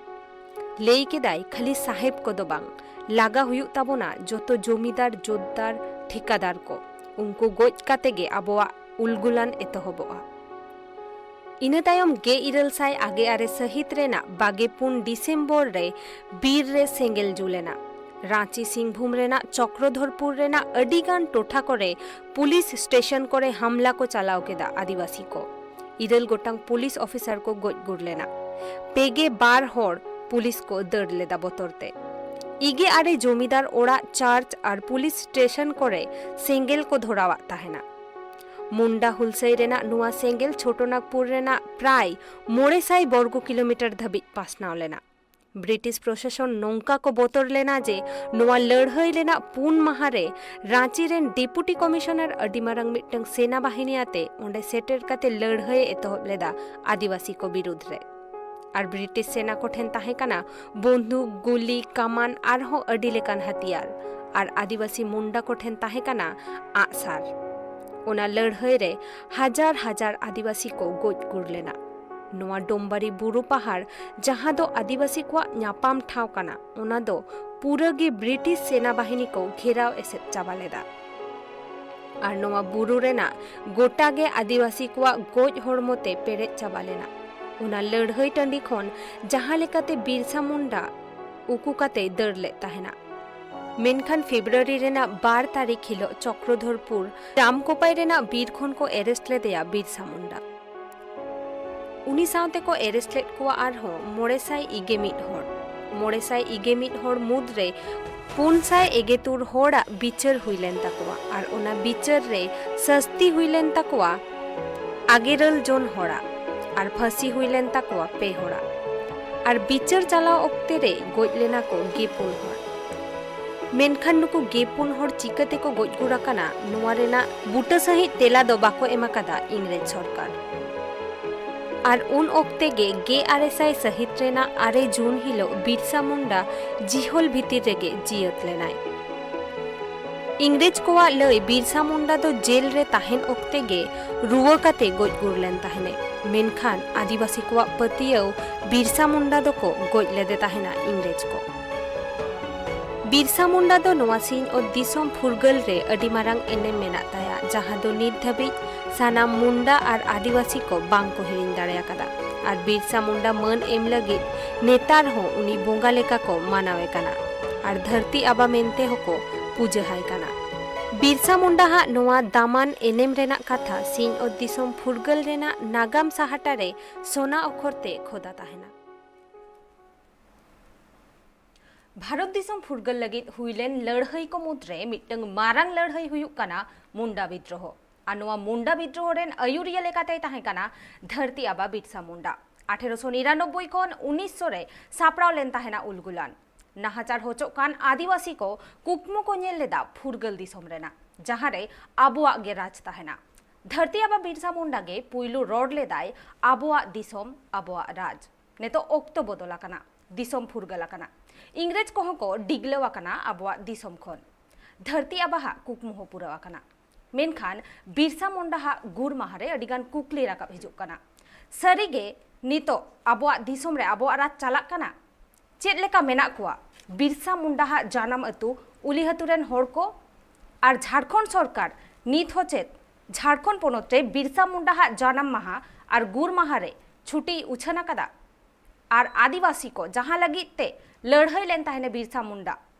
ᱞᱟᱹᱭ ᱠᱮᱫᱟᱭ, ᱠᱷᱟᱹᱞᱤ ᱥᱟᱦᱮᱵᱽ ᱠᱚᱫᱚ ᱵᱟᱝ, ᱞᱟᱜᱟ ᱦᱩᱭᱩᱜ ᱛᱟᱵᱚᱱᱟ ᱡᱚᱛᱚ ᱡᱚᱢᱤᱫᱟᱨ, ᱡᱳᱛᱫᱟᱨ, ᱴᱷᱤᱠᱟᱹᱫᱟᱨ ᱠᱚ᱾ ᱩᱱᱠᱩ ᱜᱚᱡ ᱠᱟᱛᱮ ᱜᱮ ᱟᱵᱚᱣᱟᱜ ᱩᱞᱜᱩᱞᱟᱱ ᱮᱛᱚᱦᱚᱵᱚᱜᱼᱟ᱾ ᱤᱱᱟᱹ ᱛᱟᱭᱚᱢ ᱜᱮᱞ ᱤᱨᱟᱹᱞ ᱥᱟᱭ ᱟᱜᱮ ᱟᱨᱮ ᱥᱟᱹᱦᱤᱛ ᱨᱮᱱᱟᱜ ᱵᱟᱜᱮ ᱯᱩᱱ ᱰᱤᱥᱮᱢᱵᱚᱨ ᱨᱮ ᱵᱤᱨ ᱨᱮ ᱥᱮᱸᱜᱮᱞ ᱡᱩᱞ ᱮᱱᱟ᱾ ᱨᱟᱸᱪᱤ ᱥᱤᱝᱵᱷᱩᱢ ᱨᱮᱱᱟᱜ ᱪᱚᱠᱨᱚᱫᱷᱚᱨᱯᱩᱨ ᱨᱮᱱᱟᱜ ᱟᱹᱰᱤ ᱜᱟᱱ ᱴᱚᱴᱷᱟ ᱠᱚᱨᱮ ᱯᱩᱞᱤᱥ ᱥᱴᱮᱥᱚᱱ ᱠᱚᱨᱮ ᱦᱟᱢᱞᱟ ᱠᱚ ᱪᱟᱞᱟᱣ ᱠᱮᱫᱟ ᱟᱹᱫᱤᱵᱟᱹᱥᱤ ᱠᱚ᱾ ᱤᱨᱟᱹᱞ ᱜᱚᱴᱟᱝ ᱯᱩᱞᱤᱥ ᱚᱯᱷᱤᱥᱟᱨ ᱠᱚ ᱜᱚᱡ ᱜᱩᱨ ᱞᱮᱱᱟ᱾ ᱯᱮ ᱜᱮ ᱵᱟᱨ ᱦᱚᱲ ᱯᱩᱞᱤᱥ ᱠᱚ ᱫᱟᱹᱲ ᱞᱮᱫᱟ ᱵᱚᱛᱚᱨ ᱛᱮ᱾ ᱤᱜᱮ ᱟᱨᱮ ᱡᱚᱢᱤᱫᱟᱨ ᱚᱲᱟᱜ, ᱪᱟᱨᱪ ᱟᱨ ᱯᱩᱞᱤᱥ ᱥᱴᱮᱥᱚᱱ ᱠᱚᱨᱮ ᱥᱮᱸᱜᱮᱞ ᱠᱚ ᱫᱷᱚᱨᱟᱣᱟᱫ ᱛᱟᱦᱮᱱᱟ᱾ ᱢᱩᱱᱰᱟ ᱦᱩᱞᱥᱟᱹᱭ ᱨᱮᱱᱟᱜ ᱱᱚᱣᱟ ᱥᱮᱸᱜᱮᱞ ᱪᱷᱳᱴᱳᱱᱟᱜᱽᱯᱩᱨ ᱨᱮᱱᱟᱜ ᱯᱨᱟᱭ ᱢᱚᱬᱮ ᱥᱟᱭ ᱵᱚᱨᱜᱚ ᱠᱤᱞᱳᱢᱤᱴᱟᱨ ᱫᱷᱟᱹᱵᱤᱡ ᱯᱟᱥᱱᱟᱣ ᱞᱮᱱᱟ᱾ ᱵᱨᱤᱴᱤᱥ ᱯᱨᱚᱥᱟᱥᱚᱱ ᱱᱚᱝᱠᱟ ᱠᱚ ᱵᱚᱛᱚᱨ ᱞᱮᱱᱟ ᱡᱮ ᱱᱚᱣᱟ ᱞᱟᱹᱲᱦᱟᱹᱭ ᱨᱮᱱᱟᱜ ᱯᱩᱱ ᱢᱟᱦᱟ ᱨᱮ ᱨᱟᱸᱪᱤ ᱨᱮᱱ ᱰᱮᱯᱩᱴᱤ ᱠᱚᱢᱤᱥᱚᱱᱟᱨ ᱟᱹᱰᱤ ᱢᱟᱨᱟᱝ ᱢᱤᱫᱴᱟᱝ ᱥᱮᱱᱟ ᱵᱟᱦᱤᱱᱤ ᱟᱛᱮ ᱚᱸᱰᱮ ᱥᱮᱴᱮᱨ ᱠᱟᱛᱮ ᱞᱟᱹᱲᱦᱟᱹᱭ ᱮ ᱮᱛᱚᱦᱚᱵ ᱞᱮᱫᱟ ᱟᱹᱫᱤᱵᱟᱹᱥᱤ ᱠᱚ ᱵᱤᱨᱩᱫᱷ ᱨᱮ᱾ ᱟᱨ ᱵᱨᱤᱴᱤᱥ ᱥᱮᱱᱟ ᱠᱚᱴᱷᱮᱱ ᱛᱟᱦᱮᱸ ᱠᱟᱱᱟ ᱵᱚᱱᱫᱷᱩᱠ, ᱜᱩᱞᱤ, ᱠᱟᱢᱟᱱ ᱟᱨᱦᱚᱸ ᱟᱹᱰᱤ ᱞᱮᱠᱟᱱ ᱦᱟᱛᱤᱭᱟᱨ᱾ ᱟᱨ ᱟᱹᱫᱤᱵᱟᱹᱥᱤ ᱢᱩᱱᱰᱟ ᱠᱚᱴᱷᱮᱱ ᱛᱟᱦᱮᱸ ᱠᱟᱱᱟ ᱟᱜᱼᱥᱟᱨ᱾ ᱚᱱᱟ ᱞᱟᱹᱲᱦᱟᱹᱭ ᱨᱮ ᱦᱟᱡᱟᱨ ᱦᱟᱡᱟᱨ ᱟᱹᱫᱤᱵᱟᱹᱥᱤ ᱠᱚ ᱜᱚᱡ ᱜᱩᱨ ᱞᱮᱱᱟ᱾ ᱱᱚᱣᱟ ᱰᱳᱢᱵᱟᱨᱤ ᱵᱩᱨᱩ ᱯᱟᱦᱟᱲ, ᱡᱟᱦᱟᱸ ᱫᱚ ᱟᱹᱫᱤᱵᱟᱹᱥᱤ ᱠᱚᱣᱟᱜ ᱧᱟᱯᱟᱢ ᱴᱷᱟᱶ ᱠᱟᱱᱟ, ᱚᱱᱟ ᱫᱚ ᱯᱩᱨᱟᱹ ᱜᱮ ᱵᱨᱤᱴᱤᱥ ᱥᱮᱱᱟ ᱵᱟᱦᱤᱱᱤ ᱠᱚ ᱜᱷᱮᱨᱟᱣ ᱮᱥᱮᱫ ᱪᱟᱵᱟ ᱞᱮᱫᱟ᱾ ᱟᱨ ᱱᱚᱣᱟ ᱵᱩᱨᱩ ᱨᱮᱱᱟᱜ ᱜᱚᱴᱟ ᱜᱮ ᱟᱹᱫᱤᱵᱟᱹᱥᱤ ᱠᱚᱣᱟᱜ ᱜᱚᱡ ᱦᱚᱲᱢᱚ ᱛᱮ ᱯᱮᱨᱮᱡ ᱪᱟᱵᱟ ᱞᱮᱱᱟ᱾ ᱚᱱᱟ ᱞᱟᱹᱲᱦᱟᱹᱭ ᱴᱟᱺᱰᱤ ᱠᱷᱚᱱ ᱡᱟᱦᱟᱸ ᱞᱮᱠᱟᱛᱮ ᱵᱤᱨᱥᱟ ᱢᱩᱱᱰᱟ ᱩᱠᱩ ᱠᱟᱛᱮᱭ ᱫᱟᱹᱲ ᱞᱮᱫ ᱛᱟᱦᱮᱱᱟ᱾ ᱢᱮᱱᱠᱷᱟᱱ ᱯᱷᱮᱵᱨᱩᱣᱟᱨᱤ ᱨᱮᱱᱟᱜ ᱵᱟᱨ ᱛᱟᱹᱨᱤᱠᱷ ᱦᱤᱞᱳᱜ ᱪᱚᱠᱨᱚᱫᱷᱚᱨᱯᱩᱨ ᱨᱟᱢᱠᱳᱯᱟᱭ ᱨᱮᱱᱟᱜ ᱵᱤᱨ ᱠᱷᱚᱱ ᱠᱚ ᱮᱨᱮᱥᱴ ᱞᱮᱫᱮᱭᱟ ᱵᱤᱨᱥᱟ ᱢᱩᱱᱰᱟ᱾ ᱩᱱᱤ ᱥᱟᱶᱛᱮ ᱠᱚ ᱮᱨᱮᱥᱴ ᱞᱮᱫ ᱠᱚᱣᱟ ᱟᱨᱦᱚᱸ ᱢᱚᱬᱮ ᱥᱟᱭ ᱤᱜᱮ ᱢᱤᱫ ᱦᱚᱲ᱾ ᱢᱚᱬᱮ ᱥᱟᱭ ᱤᱜᱮ ᱢᱤᱫ ᱦᱚᱲ ᱢᱩᱫᱽᱨᱮ ᱯᱩᱱ ᱥᱟᱭ ᱮᱜᱮ ᱛᱩᱨ ᱦᱚᱲᱟᱜ ᱵᱤᱪᱟᱹᱨ ᱦᱩᱭ ᱞᱮᱱ ᱛᱟᱠᱚᱣᱟ ᱟᱨ ᱚᱱᱟ ᱵᱤᱪᱟᱹᱨ ᱨᱮ ᱥᱟᱹᱥᱛᱤ ᱦᱩᱭ ᱞᱮᱱ ᱛᱟᱠᱚᱣᱟ ᱟᱜᱮᱨᱟᱹᱞ ᱡᱚᱱ ᱦᱚᱲᱟᱜ ᱟᱨ ᱯᱷᱟᱹᱥᱤ ᱦᱩᱭ ᱞᱮᱱ ᱛᱟᱠᱚᱣᱟ ᱯᱮ ᱦᱚᱲᱟᱜ᱾ ᱟᱨ ᱵᱤᱪᱟᱹᱨ ᱪᱟᱞᱟᱣ ᱚᱠᱛᱮ ᱨᱮ ᱜᱚᱡ ᱞᱮᱱᱟ ᱠᱚ ᱜᱮ ᱯᱩᱱ ᱦᱚᱲ᱾ ᱢᱮᱱᱠᱷᱟᱱ ᱱᱩᱠᱩ ᱜᱮ ᱯᱩᱱ ᱦᱚᱲ ᱪᱤᱠᱟᱹ ᱛᱮᱠᱚ ᱜᱚᱡ ᱜᱩᱨ ᱟᱠᱟᱱᱟ, ᱱᱚᱣᱟ ᱨᱮᱱᱟᱜ ᱵᱩᱴᱟᱹ ᱥᱟᱹᱦᱤᱡ ᱛᱮᱞᱟ ᱫᱚ ᱵᱟᱠᱚ ᱮᱢ ᱟᱠᱟᱫᱟ ᱤᱝᱨᱮᱡᱽ ᱥᱚᱨᱠᱟᱨ᱾ ᱟᱨ ᱩᱱ ᱚᱠᱛᱮ ᱜᱮ ᱜᱮᱞ ᱟᱨᱮ ᱥᱟᱭ ᱥᱟᱹᱦᱤᱛ ᱨᱮᱱᱟᱜ ᱟᱨᱮ ᱡᱩᱱ ᱦᱤᱞᱚᱜ ᱵᱤᱨᱥᱟ ᱢᱩᱱᱰᱟ ᱡᱤᱦᱚᱞ ᱵᱷᱤᱛᱤᱨ ᱨᱮᱜᱮ ᱡᱤᱭᱟᱹᱛ ᱞᱮᱱᱟᱭ᱾ ᱤᱝᱨᱮᱡᱽ ᱠᱚᱣᱟᱜ ᱞᱟᱹᱭ ᱵᱤᱨᱥᱟ ᱢᱩᱱᱰᱟ ᱫᱚ ᱡᱮᱞ ᱨᱮ ᱛᱟᱦᱮᱱ ᱚᱠᱛᱮ ᱜᱮ ᱨᱩᱣᱟᱹ ᱠᱟᱛᱮ ᱜᱚᱡ ᱜᱩᱨ ᱞᱮᱱ ᱛᱟᱦᱮᱱᱮ, ᱢᱮᱱᱠᱷᱟᱱ ᱟᱹᱫᱤᱵᱟᱹᱥᱤ ᱠᱚᱣᱟᱜ ᱯᱟᱹᱛᱭᱟᱹᱣ ᱵᱤᱨᱥᱟ ᱢᱩᱱᱰᱟ ᱫᱚᱠᱚ ᱜᱚᱡ ᱞᱮᱫᱮ ᱛᱟᱦᱮᱱᱟ ᱤᱝᱨᱮᱡᱽ ᱠᱚ᱾ ᱵᱤᱨᱥᱟ ᱢᱩᱱᱰᱟ ᱫᱚ ᱱᱚᱣᱟ ᱥᱤᱧᱚᱛ ᱫᱤᱥᱚᱢ ᱯᱷᱩᱨᱜᱟᱹᱞ ᱨᱮ ᱟᱹᱰᱤ ᱢᱟᱨᱟᱝ ᱮᱱᱮᱢ ᱢᱮᱱᱟᱜ ᱛᱟᱭᱟ, ᱡᱟᱦᱟᱸ ᱫᱚ ᱱᱤᱛ ᱫᱷᱟᱹᱵᱤᱡ ᱥᱟᱱᱟᱢ ᱢᱩᱱᱰᱟ ᱟᱨ ᱟᱹᱫᱤᱵᱟᱹᱥᱤ ᱠᱚ ᱵᱟᱝ ᱠᱚ ᱦᱤᱲᱤᱧ ᱫᱟᱲᱮ ᱟᱠᱟᱫᱟ᱾ ᱟᱨ ᱵᱤᱨᱥᱟ ᱢᱩᱱᱰᱟ ᱢᱟᱹᱱ ᱮᱢ ᱞᱟᱹᱜᱤᱫ ᱱᱮᱛᱟᱨ ᱦᱚᱸ ᱩᱱᱤ ᱵᱚᱸᱜᱟ ᱞᱮᱠᱟ ᱠᱚ ᱢᱟᱱᱟᱣᱮ ᱠᱟᱱᱟ ᱟᱨ ᱫᱷᱟᱹᱨᱛᱤ ᱟᱵᱟ ᱢᱮᱱᱛᱮ ᱦᱚᱸᱠᱚ ᱯᱩᱡᱟᱹ ᱦᱟᱭ ᱠᱟᱱᱟ᱾ ᱵᱤᱨᱥᱟ ᱢᱩᱱᱰᱟ ᱦᱟᱜ ᱱᱚᱣᱟ ᱫᱟᱢᱟᱱ ᱮᱱᱮᱢ ᱨᱮᱱᱟᱜ ᱠᱟᱛᱷᱟ ᱥᱤᱧᱚᱛ ᱫᱤᱥᱚᱢ ᱯᱷᱩᱨᱜᱟᱹᱞ ᱨᱮᱱᱟᱜ ᱱᱟᱜᱟᱢ ᱥᱟᱦᱟᱴᱟ ᱨᱮ ᱥᱚᱱᱟ ᱚᱠᱷᱚᱨ ᱛᱮ ᱠᱷᱚᱫᱟ ᱛᱟᱦᱮᱱᱟ᱾ ᱵᱷᱟᱨᱚᱛ ᱫᱤᱥᱚᱢ ᱯᱷᱩᱨᱜᱟᱹᱞ ᱞᱟᱹᱜᱤᱫ ᱦᱩᱭ ᱞᱮᱱ ᱞᱟᱹᱲᱦᱟᱹᱭ ᱠᱚ ᱢᱩᱫᱽᱨᱮ ᱢᱤᱫᱴᱟᱝ ᱢᱟᱨᱟᱝ ᱞᱟᱹᱲᱦᱟᱹᱭ ᱦᱩᱭᱩᱜ ᱠᱟᱱᱟ ᱢᱩᱱᱰᱟ ᱵᱤᱫᱽᱨᱳᱦᱚ᱾ ᱟᱨ ᱱᱚᱣᱟ ᱢᱩᱱᱰᱟ ᱵᱤᱫᱽᱨᱳᱦᱚ ᱨᱮᱱ ᱟᱹᱭᱩᱨᱤᱭᱟᱹ ᱞᱮᱠᱟᱛᱮᱭ ᱛᱟᱦᱮᱸ ᱠᱟᱱᱟ ᱫᱷᱟᱹᱨᱛᱤ ᱟᱵᱟ ᱵᱤᱨᱥᱟ ᱢᱩᱱᱰᱟ᱾ ᱟᱴᱷᱮᱨᱚᱥᱚ ᱱᱤᱨᱟᱱᱚᱵᱵᱳᱭ ᱠᱷᱚᱱ ᱩᱱᱤᱥᱥᱚ ᱨᱮ ᱥᱟᱯᱲᱟᱣ ᱞᱮᱱ ᱛᱟᱦᱮᱱᱟ ᱩᱞᱜᱩᱞᱟᱱ᱾ ᱱᱟᱦᱟᱪᱟᱨ ᱦᱚᱪᱚᱜ ᱠᱟᱱ ᱟᱹᱫᱤᱵᱟᱹᱥᱤ ᱠᱚ ᱠᱩᱠᱢᱩ ᱠᱚ ᱧᱮᱞ ᱞᱮᱫᱟ ᱯᱷᱩᱨᱜᱟᱹᱞ ᱫᱤᱥᱚᱢ ᱨᱮᱱᱟᱜ, ᱡᱟᱦᱟᱸ ᱨᱮ ᱟᱵᱚᱣᱟᱜ ᱜᱮ ᱨᱟᱡᱽ ᱛᱟᱦᱮᱱᱟ᱾ ᱫᱷᱟᱹᱨᱛᱤ ᱟᱵᱟ ᱵᱤᱨᱥᱟ ᱢᱩᱱᱰᱟ ᱜᱮ ᱯᱩᱭᱞᱩ ᱨᱚᱲ ᱞᱮᱫᱟᱭ, "ᱟᱵᱚᱣᱟᱜ ᱫᱤᱥᱚᱢ, ᱟᱵᱚᱣᱟᱜ ᱨᱟᱡᱽ᱾" ᱱᱤᱛᱚᱜ ᱚᱠᱛᱚ ᱵᱚᱫᱚᱞ ᱟᱠᱟᱱᱟ, ᱫᱤᱥᱚᱢ ᱯᱷᱩᱨᱜᱟᱹᱞ ᱟᱠᱟᱱᱟ᱾ ᱤᱝᱨᱮᱡᱽ ᱠᱚᱦᱚᱸ ᱠᱚ ᱰᱤᱜᱽᱞᱟᱹᱣ ᱟᱠᱟᱱᱟ ᱟᱵᱚᱣᱟᱜ ᱫᱤᱥᱚᱢ ᱠᱷᱚᱱ᱾ ᱫᱷᱟᱹᱨᱛᱤ ᱟᱵᱟᱦᱟᱜ ᱠᱩᱠᱢᱩ ᱦᱚᱸ ᱯᱩᱨᱟᱹᱣ ᱟᱠᱟᱱᱟ᱾ ᱢᱮᱱᱠᱷᱟᱱ ᱵᱤᱨᱥᱟ ᱢᱩᱱᱰᱟᱦᱟᱜ ᱜᱩᱨ ᱢᱟᱦᱟ ᱨᱮ ᱟᱹᱰᱤᱜᱟᱱ ᱠᱩᱠᱞᱤ ᱨᱟᱠᱟᱵ ᱦᱤᱡᱩᱜ ᱠᱟᱱᱟ᱾ ᱥᱟᱹᱨᱤᱜᱮ ᱱᱤᱛᱚᱜ ᱟᱵᱚᱣᱟᱜ ᱫᱤᱥᱚᱢ ᱨᱮ ᱟᱵᱚᱣᱟᱜ ᱨᱟᱡᱽ ᱪᱟᱞᱟᱜ ᱠᱟᱱᱟ? ᱪᱮᱫ ᱞᱮᱠᱟ ᱢᱮᱱᱟᱜ ᱠᱚᱣᱟ ᱵᱤᱨᱥᱟ ᱢᱩᱱᱰᱟᱦᱟᱜ ᱡᱟᱱᱟᱢ ᱟᱹᱛᱩ ᱩᱞᱤᱦᱟᱹᱛᱩ ᱨᱮᱱ ᱦᱚᱲ ᱠᱚ? ᱟᱨ ᱡᱷᱟᱲᱠᱷᱚᱸᱰ ᱥᱚᱨᱠᱟᱨ ᱱᱤᱛ ᱦᱚᱸ ᱪᱮᱫ ᱡᱷᱟᱲᱠᱷᱚᱸᱰ ᱯᱚᱱᱚᱛ ᱨᱮ ᱵᱤᱨᱥᱟ ᱢᱩᱱᱰᱟᱦᱟᱜ ᱡᱟᱱᱟᱢ ᱢᱟᱦᱟ ᱟᱨ ᱜᱩᱨ ᱢᱟᱦᱟ ᱨᱮ ᱪᱷᱩᱴᱤ ᱩᱪᱷᱟᱹᱱ ᱟᱠᱟᱫᱟ? ᱟᱨ ᱟᱹᱫᱤᱵᱟᱹᱥᱤ ᱠᱚ ᱡᱟᱦᱟᱸ ᱞᱟᱹᱜᱤᱫ ᱛᱮ ᱞᱟᱹᱲᱦᱟᱹᱭ ᱞᱮᱱ ᱛᱟᱦᱮᱱᱟ ᱵᱤᱨᱥᱟ ᱢᱩᱱᱰᱟ,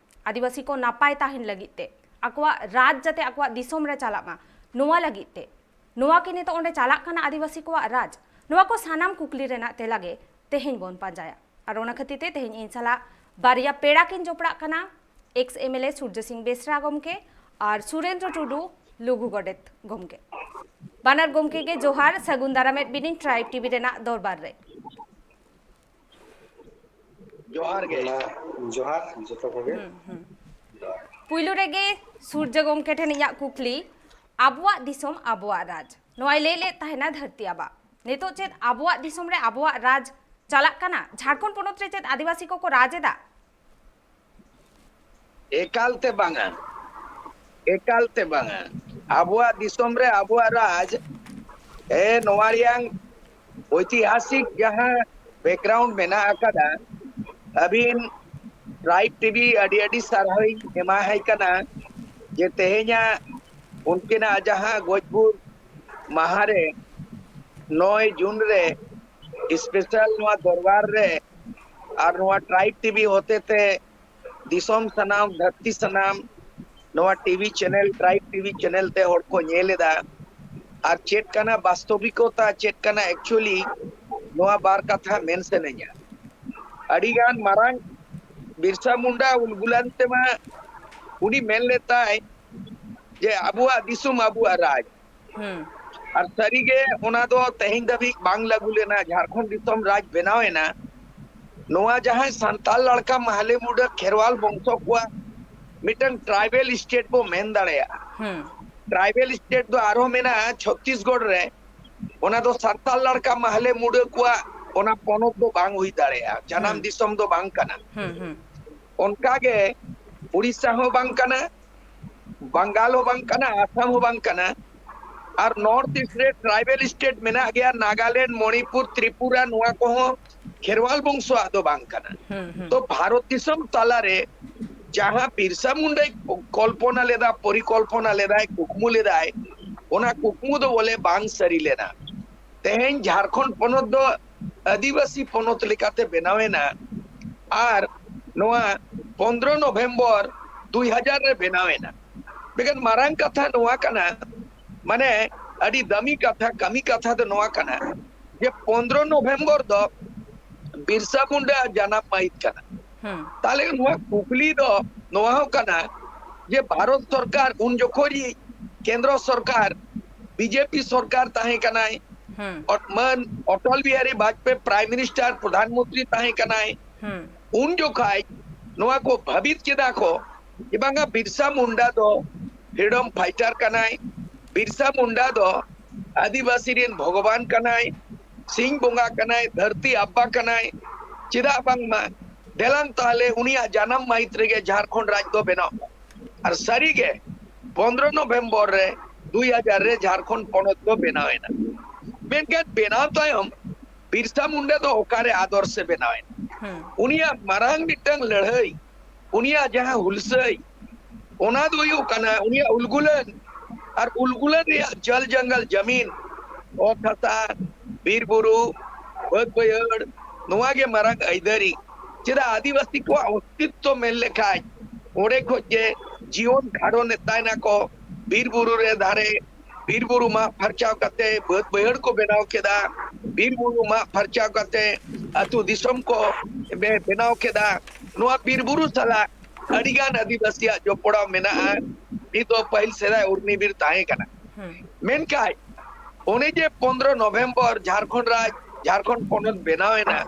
ᱟᱹᱫᱤᱵᱟᱹᱥᱤ ᱠᱚ ᱱᱟᱯᱟᱭ ᱛᱟᱦᱮᱱ ᱞᱟᱹᱜᱤᱫ ᱛᱮ, ᱟᱠᱚᱣᱟᱜ ᱨᱟᱡᱽ ᱡᱟᱛᱮ ᱟᱠᱚᱣᱟᱜ ᱫᱤᱥᱚᱢ ᱨᱮ ᱪᱟᱞᱟᱜ ᱢᱟ, ᱱᱚᱣᱟ ᱞᱟᱹᱜᱤᱫ ᱛᱮ, ᱱᱚᱣᱟ ᱠᱤ ᱱᱤᱛᱚᱜ ᱚᱸᱰᱮ ᱪᱟᱞᱟᱜ ᱠᱟᱱᱟ ᱟᱹᱫᱤᱵᱟᱹᱥᱤ ᱠᱚᱣᱟᱜ ᱨᱟᱡᱽ? ᱱᱚᱣᱟ ᱠᱚ ᱥᱟᱱᱟᱢ ᱠᱩᱠᱞᱤ ᱨᱮᱱᱟᱜ ᱛᱮᱞᱟ ᱜᱮ ᱛᱮᱦᱮᱧ ᱵᱚᱱ ᱯᱟᱸᱡᱟᱭᱟ᱾ ᱟᱨ ᱚᱱᱟ ᱠᱷᱟᱹᱛᱤᱨ ᱛᱮ ᱛᱮᱦᱮᱧ ᱤᱧ ᱥᱟᱞᱟᱜ ᱵᱟᱨᱭᱟ ᱯᱮᱲᱟ ᱠᱤᱱ ᱡᱚᱯᱲᱟᱜ ᱠᱟᱱᱟ, ᱮᱠᱥ ᱮᱢ ᱮᱞ ᱮ ᱥᱩᱨᱡᱚ ᱥᱤᱝ ᱵᱮᱥᱨᱟ ᱜᱚᱢᱠᱮ ᱟᱨ ᱥᱩᱨᱮᱱᱫᱨᱚ ᱴᱩᱰᱩ ᱞᱩᱜᱩ ᱜᱚᱰᱮᱛ ᱜᱚᱢᱠᱮ᱾ ᱵᱟᱱᱟᱨ ᱜᱚᱢᱠᱮ ᱜᱮ ᱡᱚᱦᱟᱨ, ᱥᱟᱹᱜᱩᱱ ᱫᱟᱨᱟᱢᱮᱫ ᱵᱤᱱᱤᱧ ᱴᱨᱟᱭᱤᱵᱽ ᱴᱤᱵᱷᱤ ᱨᱮᱱᱟᱜ ᱫᱚᱨᱵᱟᱨ ᱨᱮ᱾ ᱡᱚᱦᱟᱨ ᱜᱮ᱾ ᱢᱟ, ᱡᱚᱦᱟᱨ ᱡᱚᱛᱚ ᱠᱚᱜᱮ᱾ ᱦᱩᱸ, ᱦᱩᱸ᱾ ᱯᱩᱭᱞᱩ ᱨᱮᱜᱮ ᱥᱩᱨᱡᱚ ᱜᱚᱢᱠᱮ ᱴᱷᱮᱱ ᱤᱧᱟᱹᱜ ᱠᱩᱠᱞᱤ, ᱟᱵᱚᱣᱟᱜ ᱫᱤᱥᱚᱢ ᱟᱵᱚᱣᱟᱜ ᱨᱟᱡᱽ, ᱱᱚᱣᱟᱭ ᱞᱟᱹᱭ ᱞᱮᱫ ᱛᱟᱦᱮᱱᱟ ᱫᱷᱟᱹᱨᱛᱤ ᱟᱵᱟ, ᱱᱤᱛᱚᱜ ᱪᱮᱫ ᱟᱵᱚᱣᱟᱜ ᱫᱤᱥᱚᱢ ᱨᱮ ᱟᱵᱚᱣᱟᱜ ᱨᱟᱡᱽ ᱪᱟᱞᱟᱜ ᱠᱟᱱᱟ? ᱡᱷᱟᱲᱠᱷᱚᱸᱰ ᱯᱚᱱᱚᱛ ᱨᱮ ᱪᱮᱫ ᱟᱹᱫᱤᱵᱟᱹᱥᱤ ᱠᱚᱠᱚ ᱨᱟᱡᱽ ᱮᱫᱟ? ᱮᱠᱟᱞ ᱛᱮ ᱵᱟᱝᱟ, ᱮᱠᱟᱞ ᱛᱮ ᱵᱟᱝᱟ᱾ ᱟᱵᱚᱣᱟᱜ ᱫᱤᱥᱚᱢ ᱨᱮ ᱟᱵᱚᱣᱟᱜ ᱨᱟᱡᱽ, ᱮ, ᱱᱚᱣᱟ ᱨᱮᱭᱟᱝ ᱳᱭᱛᱤᱦᱟᱥᱤᱠ ᱡᱟᱦᱟᱸ ᱵᱮᱠᱜᱨᱟᱣᱩᱱᱰ ᱢᱮᱱᱟᱜ ᱟᱠᱟᱫᱟ, ᱟᱹᱵᱤᱱ ᱴᱨᱟᱭᱤᱵᱽ ᱴᱤᱵᱷᱤ ᱟᱹᱰᱤ ᱟᱹᱰᱤ ᱥᱟᱨᱦᱟᱣᱤᱧ ᱮᱢᱟᱦᱟᱭ ᱠᱟᱱᱟ ᱡᱮ ᱛᱮᱦᱮᱧᱟᱜ ᱩᱱᱠᱤᱱᱟᱜ ᱡᱟᱦᱟᱸ ᱜᱚᱡ ᱜᱩᱨ ᱢᱟᱦᱟ ᱨᱮ, ᱱᱚᱭ ᱡᱩᱱ ᱨᱮ ᱥᱯᱮᱥᱟᱞ ᱱᱚᱣᱟ ᱫᱚᱨᱵᱟᱨ ᱨᱮ ᱟᱨ ᱱᱚᱣᱟ ᱴᱨᱟᱭᱤᱵᱽ ᱴᱤᱵᱷᱤ ᱦᱚᱛᱮᱛᱮ ᱫᱤᱥᱚᱢ ᱥᱟᱱᱟᱢ, ᱫᱷᱟᱹᱨᱛᱤ ᱥᱟᱱᱟᱢ ᱱᱚᱣᱟ TV channel, tribe TV channel ᱛᱮ ᱦᱚᱲ ᱠᱚ ᱧᱮᱞ ᱮᱫᱟ᱾ ᱟᱨ ᱪᱮᱫ ᱠᱟᱱᱟ ᱵᱟᱥᱛᱚᱵᱤᱠᱚᱛᱟ, ᱪᱮᱫ ᱠᱟᱱᱟ ᱮᱠᱪᱩᱭᱮᱞᱤ, ᱱᱚᱣᱟ ᱵᱟᱨ ᱠᱟᱛᱷᱟ ᱢᱮᱱ ᱥᱟᱱᱟᱧᱟ᱾ ᱟᱹᱰᱤᱜᱟᱱ ᱢᱟᱨᱟᱝ ᱵᱤᱨᱥᱟ ᱢᱩᱱᱰᱟ ᱩᱞᱜᱩᱞᱟᱱ ᱛᱮᱢᱟ ᱩᱱᱤ ᱢᱮᱱ ᱞᱮᱫ ᱛᱟᱭ ᱡᱮ ᱟᱵᱚᱣᱟᱜ ᱫᱤᱥᱚᱢ ᱟᱵᱚᱣᱟᱜ ᱨᱟᱡᱽ᱾ ᱦᱩᱸ᱾ ᱟᱨ ᱥᱟᱹᱨᱤᱜᱮ ᱚᱱᱟ ᱫᱚ ᱛᱮᱦᱮᱧ ᱫᱷᱟᱹᱵᱤᱡ ᱵᱟᱝ ᱞᱟᱹᱜᱩ ᱞᱮᱱᱟ᱾ ᱡᱷᱟᱲᱠᱷᱚᱸᱰ ᱫᱤᱥᱚᱢ ᱨᱟᱡᱽ ᱵᱮᱱᱟᱣ ᱮᱱᱟ, ᱱᱚᱣᱟ ᱡᱟᱦᱟᱸᱭ ᱥᱟᱱᱛᱟᱲ ᱞᱟᱲᱠᱟ ᱢᱟᱦᱞᱮ ᱢᱩᱰᱟᱹ ᱠᱷᱮᱨᱣᱟᱞ ᱵᱚᱝᱥᱚ ᱠᱚᱣᱟᱜ ᱢᱤᱫᱴᱟᱝ ᱴᱨᱟᱭᱵᱮᱞ ᱥᱴᱮᱴ ᱵᱚ ᱢᱮᱱ ᱫᱟᱲᱮᱭᱟᱜᱼᱟ᱾ ᱦᱩᱸ ᱴᱨᱟᱭᱵᱮᱞ ᱥᱴᱮᱴ ᱫᱚ ᱟᱨᱦᱚᱸ ᱢᱮᱱᱟᱜᱼᱟ ᱪᱷᱚᱛᱛᱤᱥᱜᱚᱲ ᱨᱮ, ᱚᱱᱟ ᱫᱚ ᱥᱟᱱᱛᱟᱲ ᱞᱟᱲᱠᱟ ᱢᱟᱦᱞᱮ ᱢᱩᱰᱟᱹ ᱠᱚᱣᱟᱜ ᱚᱱᱟ ᱯᱚᱱᱚᱛ ᱫᱚ ᱵᱟᱝ ᱦᱩᱭ ᱫᱟᱲᱮᱭᱟᱜᱼᱟ, ᱡᱟᱱᱟᱢ ᱦᱩᱸ᱾ ᱫᱤᱥᱚᱢ ᱫᱚ ᱵᱟᱝ ᱠᱟᱱᱟ᱾ ᱦᱩᱸ ᱦᱩᱸ ᱚᱱᱠᱟᱜᱮ ᱩᱲᱤᱥᱥᱟ ᱦᱚᱸ ᱵᱟᱝ ᱠᱟᱱᱟ, ᱵᱟᱝᱜᱟᱞ ᱦᱚᱸ ᱵᱟᱝ ᱠᱟᱱᱟ, ᱟᱥᱟᱢ ᱦᱚᱸ ᱵᱟᱝ ᱠᱟᱱᱟ, ᱟᱨ ᱱᱚᱨᱛᱷ ᱤᱥᱴ ᱨᱮ ᱴᱨᱟᱭᱵᱮᱞ ᱥᱴᱮᱴ ᱢᱮᱱᱟᱜ ᱜᱮᱭᱟ, ᱱᱟᱜᱟᱞᱮᱱᱰ, ᱢᱚᱬᱤᱯᱩᱨ, ᱛᱨᱤᱯᱩᱨᱟ, ᱱᱚᱣᱟ ᱠᱚᱦᱚᱸ ᱠᱷᱮᱨᱣᱟᱞ ᱵᱚᱝᱥᱚᱣᱟᱜ ᱫᱚ ᱵᱟᱝ ᱠᱟᱱᱟ᱾ ᱦᱩᱸ ᱦᱩᱸ ᱛᱚ ᱵᱷᱟᱨᱚᱛ ᱫᱤᱥᱚᱢ ᱛᱟᱞᱟᱨᱮ ᱡᱟᱦᱟᱸ ᱵᱤᱨᱥᱟ ᱢᱩᱱᱰᱟᱭ ᱠᱚᱞᱯᱚᱱᱟ ᱞᱮᱫᱟ, ᱯᱚᱨᱤᱠᱚᱞᱯᱚᱱᱟ ᱞᱮᱫᱟᱭ, ᱠᱩᱠᱢᱩ ᱞᱮᱫᱟᱭ, ᱚᱱᱟ ᱠᱩᱠᱢᱩ ᱫᱚ ᱵᱚᱞᱮ ᱵᱟᱝ ᱥᱟᱹᱨᱤ ᱞᱮᱱᱟ᱾ ᱛᱮᱦᱮᱧ ᱡᱷᱟᱲᱠᱷᱚᱸᱰ ᱯᱚᱱᱚᱛ ᱫᱚ ᱟᱹᱫᱤᱵᱟᱹᱥᱤ ᱯᱚᱱᱚᱛ ᱞᱮᱠᱟᱛᱮ ᱵᱮᱱᱟᱣ ᱮᱱᱟ, ᱟᱨ ᱱᱚᱣᱟ ᱯᱚᱱᱫᱽᱨᱚ ᱱᱚᱵᱷᱮᱢᱵᱚᱨ ᱫᱩᱭ ᱦᱟᱡᱟᱨ ᱨᱮ ᱵᱮᱱᱟᱣ ᱮᱱᱟ᱾ ᱢᱮᱱᱠᱷᱟᱱ ᱢᱟᱨᱟᱝ ᱠᱟᱛᱷᱟ ᱱᱚᱣᱟ ᱠᱟᱱᱟ, ᱢᱟᱱᱮ ᱟᱹᱰᱤ ᱫᱟᱹᱢᱤ ᱠᱟᱛᱷᱟ, ᱠᱟᱹᱢᱤ ᱠᱟᱛᱷᱟ ᱫᱚ ᱱᱚᱣᱟ ᱠᱟᱱᱟ ᱡᱮ ᱯᱚᱱᱫᱽᱨᱚ ᱱᱚᱵᱷᱮᱢᱵᱚᱨ ᱫᱚ ᱵᱤᱨᱥᱟ ᱢᱩᱱᱰᱟ ᱡᱟᱱᱟᱢ ᱢᱟᱹᱦᱤᱛ ᱠᱟᱱᱟ᱾ ᱦᱩᱸ ᱛᱟᱦᱞᱮ ᱱᱚᱣᱟ ᱠᱩᱠᱞᱤ ᱫᱚ ᱱᱚᱣᱟ ᱦᱚᱸ ᱠᱟᱱᱟ ᱡᱮ ᱵᱷᱟᱨᱚᱛ ᱥᱚᱨᱠᱟᱨ ᱩᱱ ᱡᱚᱠᱷᱚᱱ ᱠᱮᱱᱫᱨᱚ ᱥᱚᱨᱠᱟᱨ ᱵᱤᱡᱮᱯᱤ ᱥᱚᱨᱠᱟᱨ ᱛᱟᱦᱮᱸ ᱠᱟᱱᱟᱭ, ᱦᱩᱸ ᱚᱴ-, ᱢᱟᱹᱱ ᱚᱴᱚᱞ ᱵᱤᱦᱟᱨᱤ ᱵᱟᱡᱯᱮᱭᱤ ᱯᱨᱟᱭᱤᱢ ᱢᱤᱱᱤᱥᱴᱟᱨ, ᱯᱨᱚᱫᱷᱟᱱ ᱢᱚᱱᱛᱨᱤ ᱛᱟᱦᱮᱸ ᱠᱟᱱᱟᱭ, ᱦᱩᱸ ᱩᱱ ᱡᱚᱠᱷᱟᱡ ᱱᱚᱣᱟ ᱠᱚ ᱵᱷᱟᱹᱵᱤᱛ ᱠᱮᱫᱟ ᱠᱚ ᱡᱮ ᱵᱟᱝᱟ, ᱵᱤᱨᱥᱟ ᱢᱩᱱᱰᱟ ᱫᱚ ᱯᱷᱨᱤᱰᱚᱢ ᱯᱷᱟᱭᱴᱟᱨ ᱠᱟᱱᱟᱭ, ᱵᱤᱨᱥᱟ ᱢᱩᱱᱰᱟ ᱫᱚ ᱟᱹᱫᱤᱵᱟᱹᱥᱤ ᱨᱮᱱ ᱵᱷᱚᱜᱚᱵᱟᱱ ᱠᱟᱱᱟᱭ, ᱥᱤᱧ ᱵᱚᱸᱜᱟ ᱠᱟᱱᱟᱭ, ᱫᱷᱟᱹᱨᱛᱤ ᱟᱵᱵᱟ ᱠᱟᱱᱟᱭ᱾ ᱪᱮᱫᱟᱜ ᱵᱟᱝᱢᱟ ᱫᱮᱞᱟᱝ ᱛᱟᱦᱞᱮ ᱩᱱᱤᱭᱟᱜ ᱡᱟᱱᱟᱢ ᱢᱟᱹᱦᱤᱛ ᱨᱮᱜᱮ ᱡᱷᱟᱲᱠᱷᱚᱸᱰ ᱨᱟᱡᱽ ᱫᱚ ᱵᱮᱱᱟᱣ ᱢᱟ᱾ ᱟᱨ ᱥᱟᱹᱨᱤᱜᱮ ᱯᱚᱱᱫᱽᱨᱚ ᱱᱚᱵᱷᱮᱢᱵᱚᱨ ᱨᱮ ᱫᱩᱭ ᱦᱟᱡᱟᱨ ᱨᱮ ᱡᱷᱟᱲᱠᱷᱚᱸᱰ ᱯᱚᱱᱚᱛ ᱫᱚ ᱵᱮᱱᱟᱣ ᱮᱱᱟ᱾ ᱢᱮᱱᱠᱷᱟᱱ ᱵᱮᱱᱟᱣ ᱛᱟᱭᱚᱢ ᱵᱤᱨᱥᱟ ᱢᱩᱱᱰᱟ ᱫᱚ ᱚᱠᱟᱨᱮ ᱟᱫᱚᱨᱥᱮ ᱵᱮᱱᱟᱣ ᱮᱱᱟ? ᱦᱩᱸ ᱩᱱᱤᱭᱟᱜ ᱢᱟᱨᱟᱝ ᱢᱤᱫᱴᱟᱝ ᱞᱟᱹᱲᱦᱟᱹᱭ, ᱩᱱᱤᱭᱟᱜ ᱡᱟᱦᱟᱸ ᱦᱩᱞᱥᱟᱹᱭ, ᱚᱱᱟ ᱫᱚ ᱦᱩᱭᱩᱜ ᱠᱟᱱᱟ ᱩᱱᱤᱭᱟᱜ ᱩᱞᱜᱩᱞᱟᱱ᱾ ᱟᱨ ᱩᱞᱜᱩᱞᱟᱱ ᱨᱮᱭᱟᱜ ᱡᱚᱞ ᱡᱚᱝᱜᱚᱞ ᱡᱟᱢᱤᱱ, ᱚᱛ ᱦᱟᱥᱟ, ᱵᱤᱨ ᱵᱩᱨᱩ, ᱵᱟᱹᱫ ᱵᱟᱹᱭᱦᱟᱹᱲ, ᱱᱚᱣᱟ ᱜᱮ ᱢᱟᱨᱟᱝ ᱟᱹᱭᱫᱟᱹᱨᱤ᱾ ᱪᱮᱫᱟᱜ ᱟᱹᱫᱤᱵᱟᱹᱥᱤ ᱠᱚᱣᱟᱜ ᱚᱥᱛᱤᱛᱛᱚ ᱢᱮᱱ ᱞᱮᱠᱷᱟᱡ ᱚᱸᱰᱮ ᱠᱷᱚᱡ ᱜᱮ ᱡᱤᱭᱚᱱ ᱠᱷᱟᱸᱰᱚᱱᱮᱫ ᱛᱟᱦᱮᱱᱟ ᱠᱚ᱾ ᱵᱤᱨ ᱵᱩᱨᱩ ᱨᱮ ᱫᱟᱨᱮ, ᱵᱤᱨ ᱵᱩᱨᱩ ᱢᱟᱜ ᱯᱷᱟᱨᱪᱟᱣ ᱠᱟᱛᱮ ᱵᱟᱹᱫ ᱵᱟᱹᱭᱦᱟᱹᱲ ᱠᱚ ᱵᱮᱱᱟᱣ ᱠᱮᱫᱟ, ᱵᱤᱨ ᱵᱩᱨᱩ ᱢᱟᱜ ᱯᱷᱟᱨᱪᱟᱣ ᱠᱟᱛᱮ ᱟᱹᱛᱩ ᱫᱤᱥᱚᱢ ᱠᱚ ᱵᱮ-, ᱵᱮᱱᱟᱣ ᱠᱮᱫᱟ᱾ ᱱᱚᱣᱟ ᱵᱤᱨ ᱵᱩᱨᱩ ᱥᱟᱞᱟᱜ ᱟᱹᱰᱤᱜᱟᱱ ᱟᱹᱫᱤᱵᱟᱹᱥᱤᱭᱟᱜ ᱡᱚᱯᱲᱟᱣ ᱢᱮᱱᱟᱜᱼᱟ᱾ ᱱᱤᱛ ᱫᱚ ᱯᱟᱹᱦᱤᱞ ᱥᱮᱫᱟᱭ ᱩᱨᱢᱤ ᱵᱤᱨ ᱛᱟᱦᱮᱸ ᱠᱟᱱᱟ᱾ ᱦᱩᱸ ᱢᱮᱱᱠᱷᱟᱱ ᱚᱱᱮ ᱡᱮ ᱯᱚᱱᱨᱚ ᱱᱚᱵᱷᱮᱢᱵᱚᱨ ᱡᱷᱟᱲᱠᱷᱚᱸᱰ ᱨᱟᱡᱽ, ᱡᱷᱟᱲᱠᱷᱚᱸᱰ ᱯᱚᱱᱚᱛ ᱵᱮᱱᱟᱣ ᱮᱱᱟ,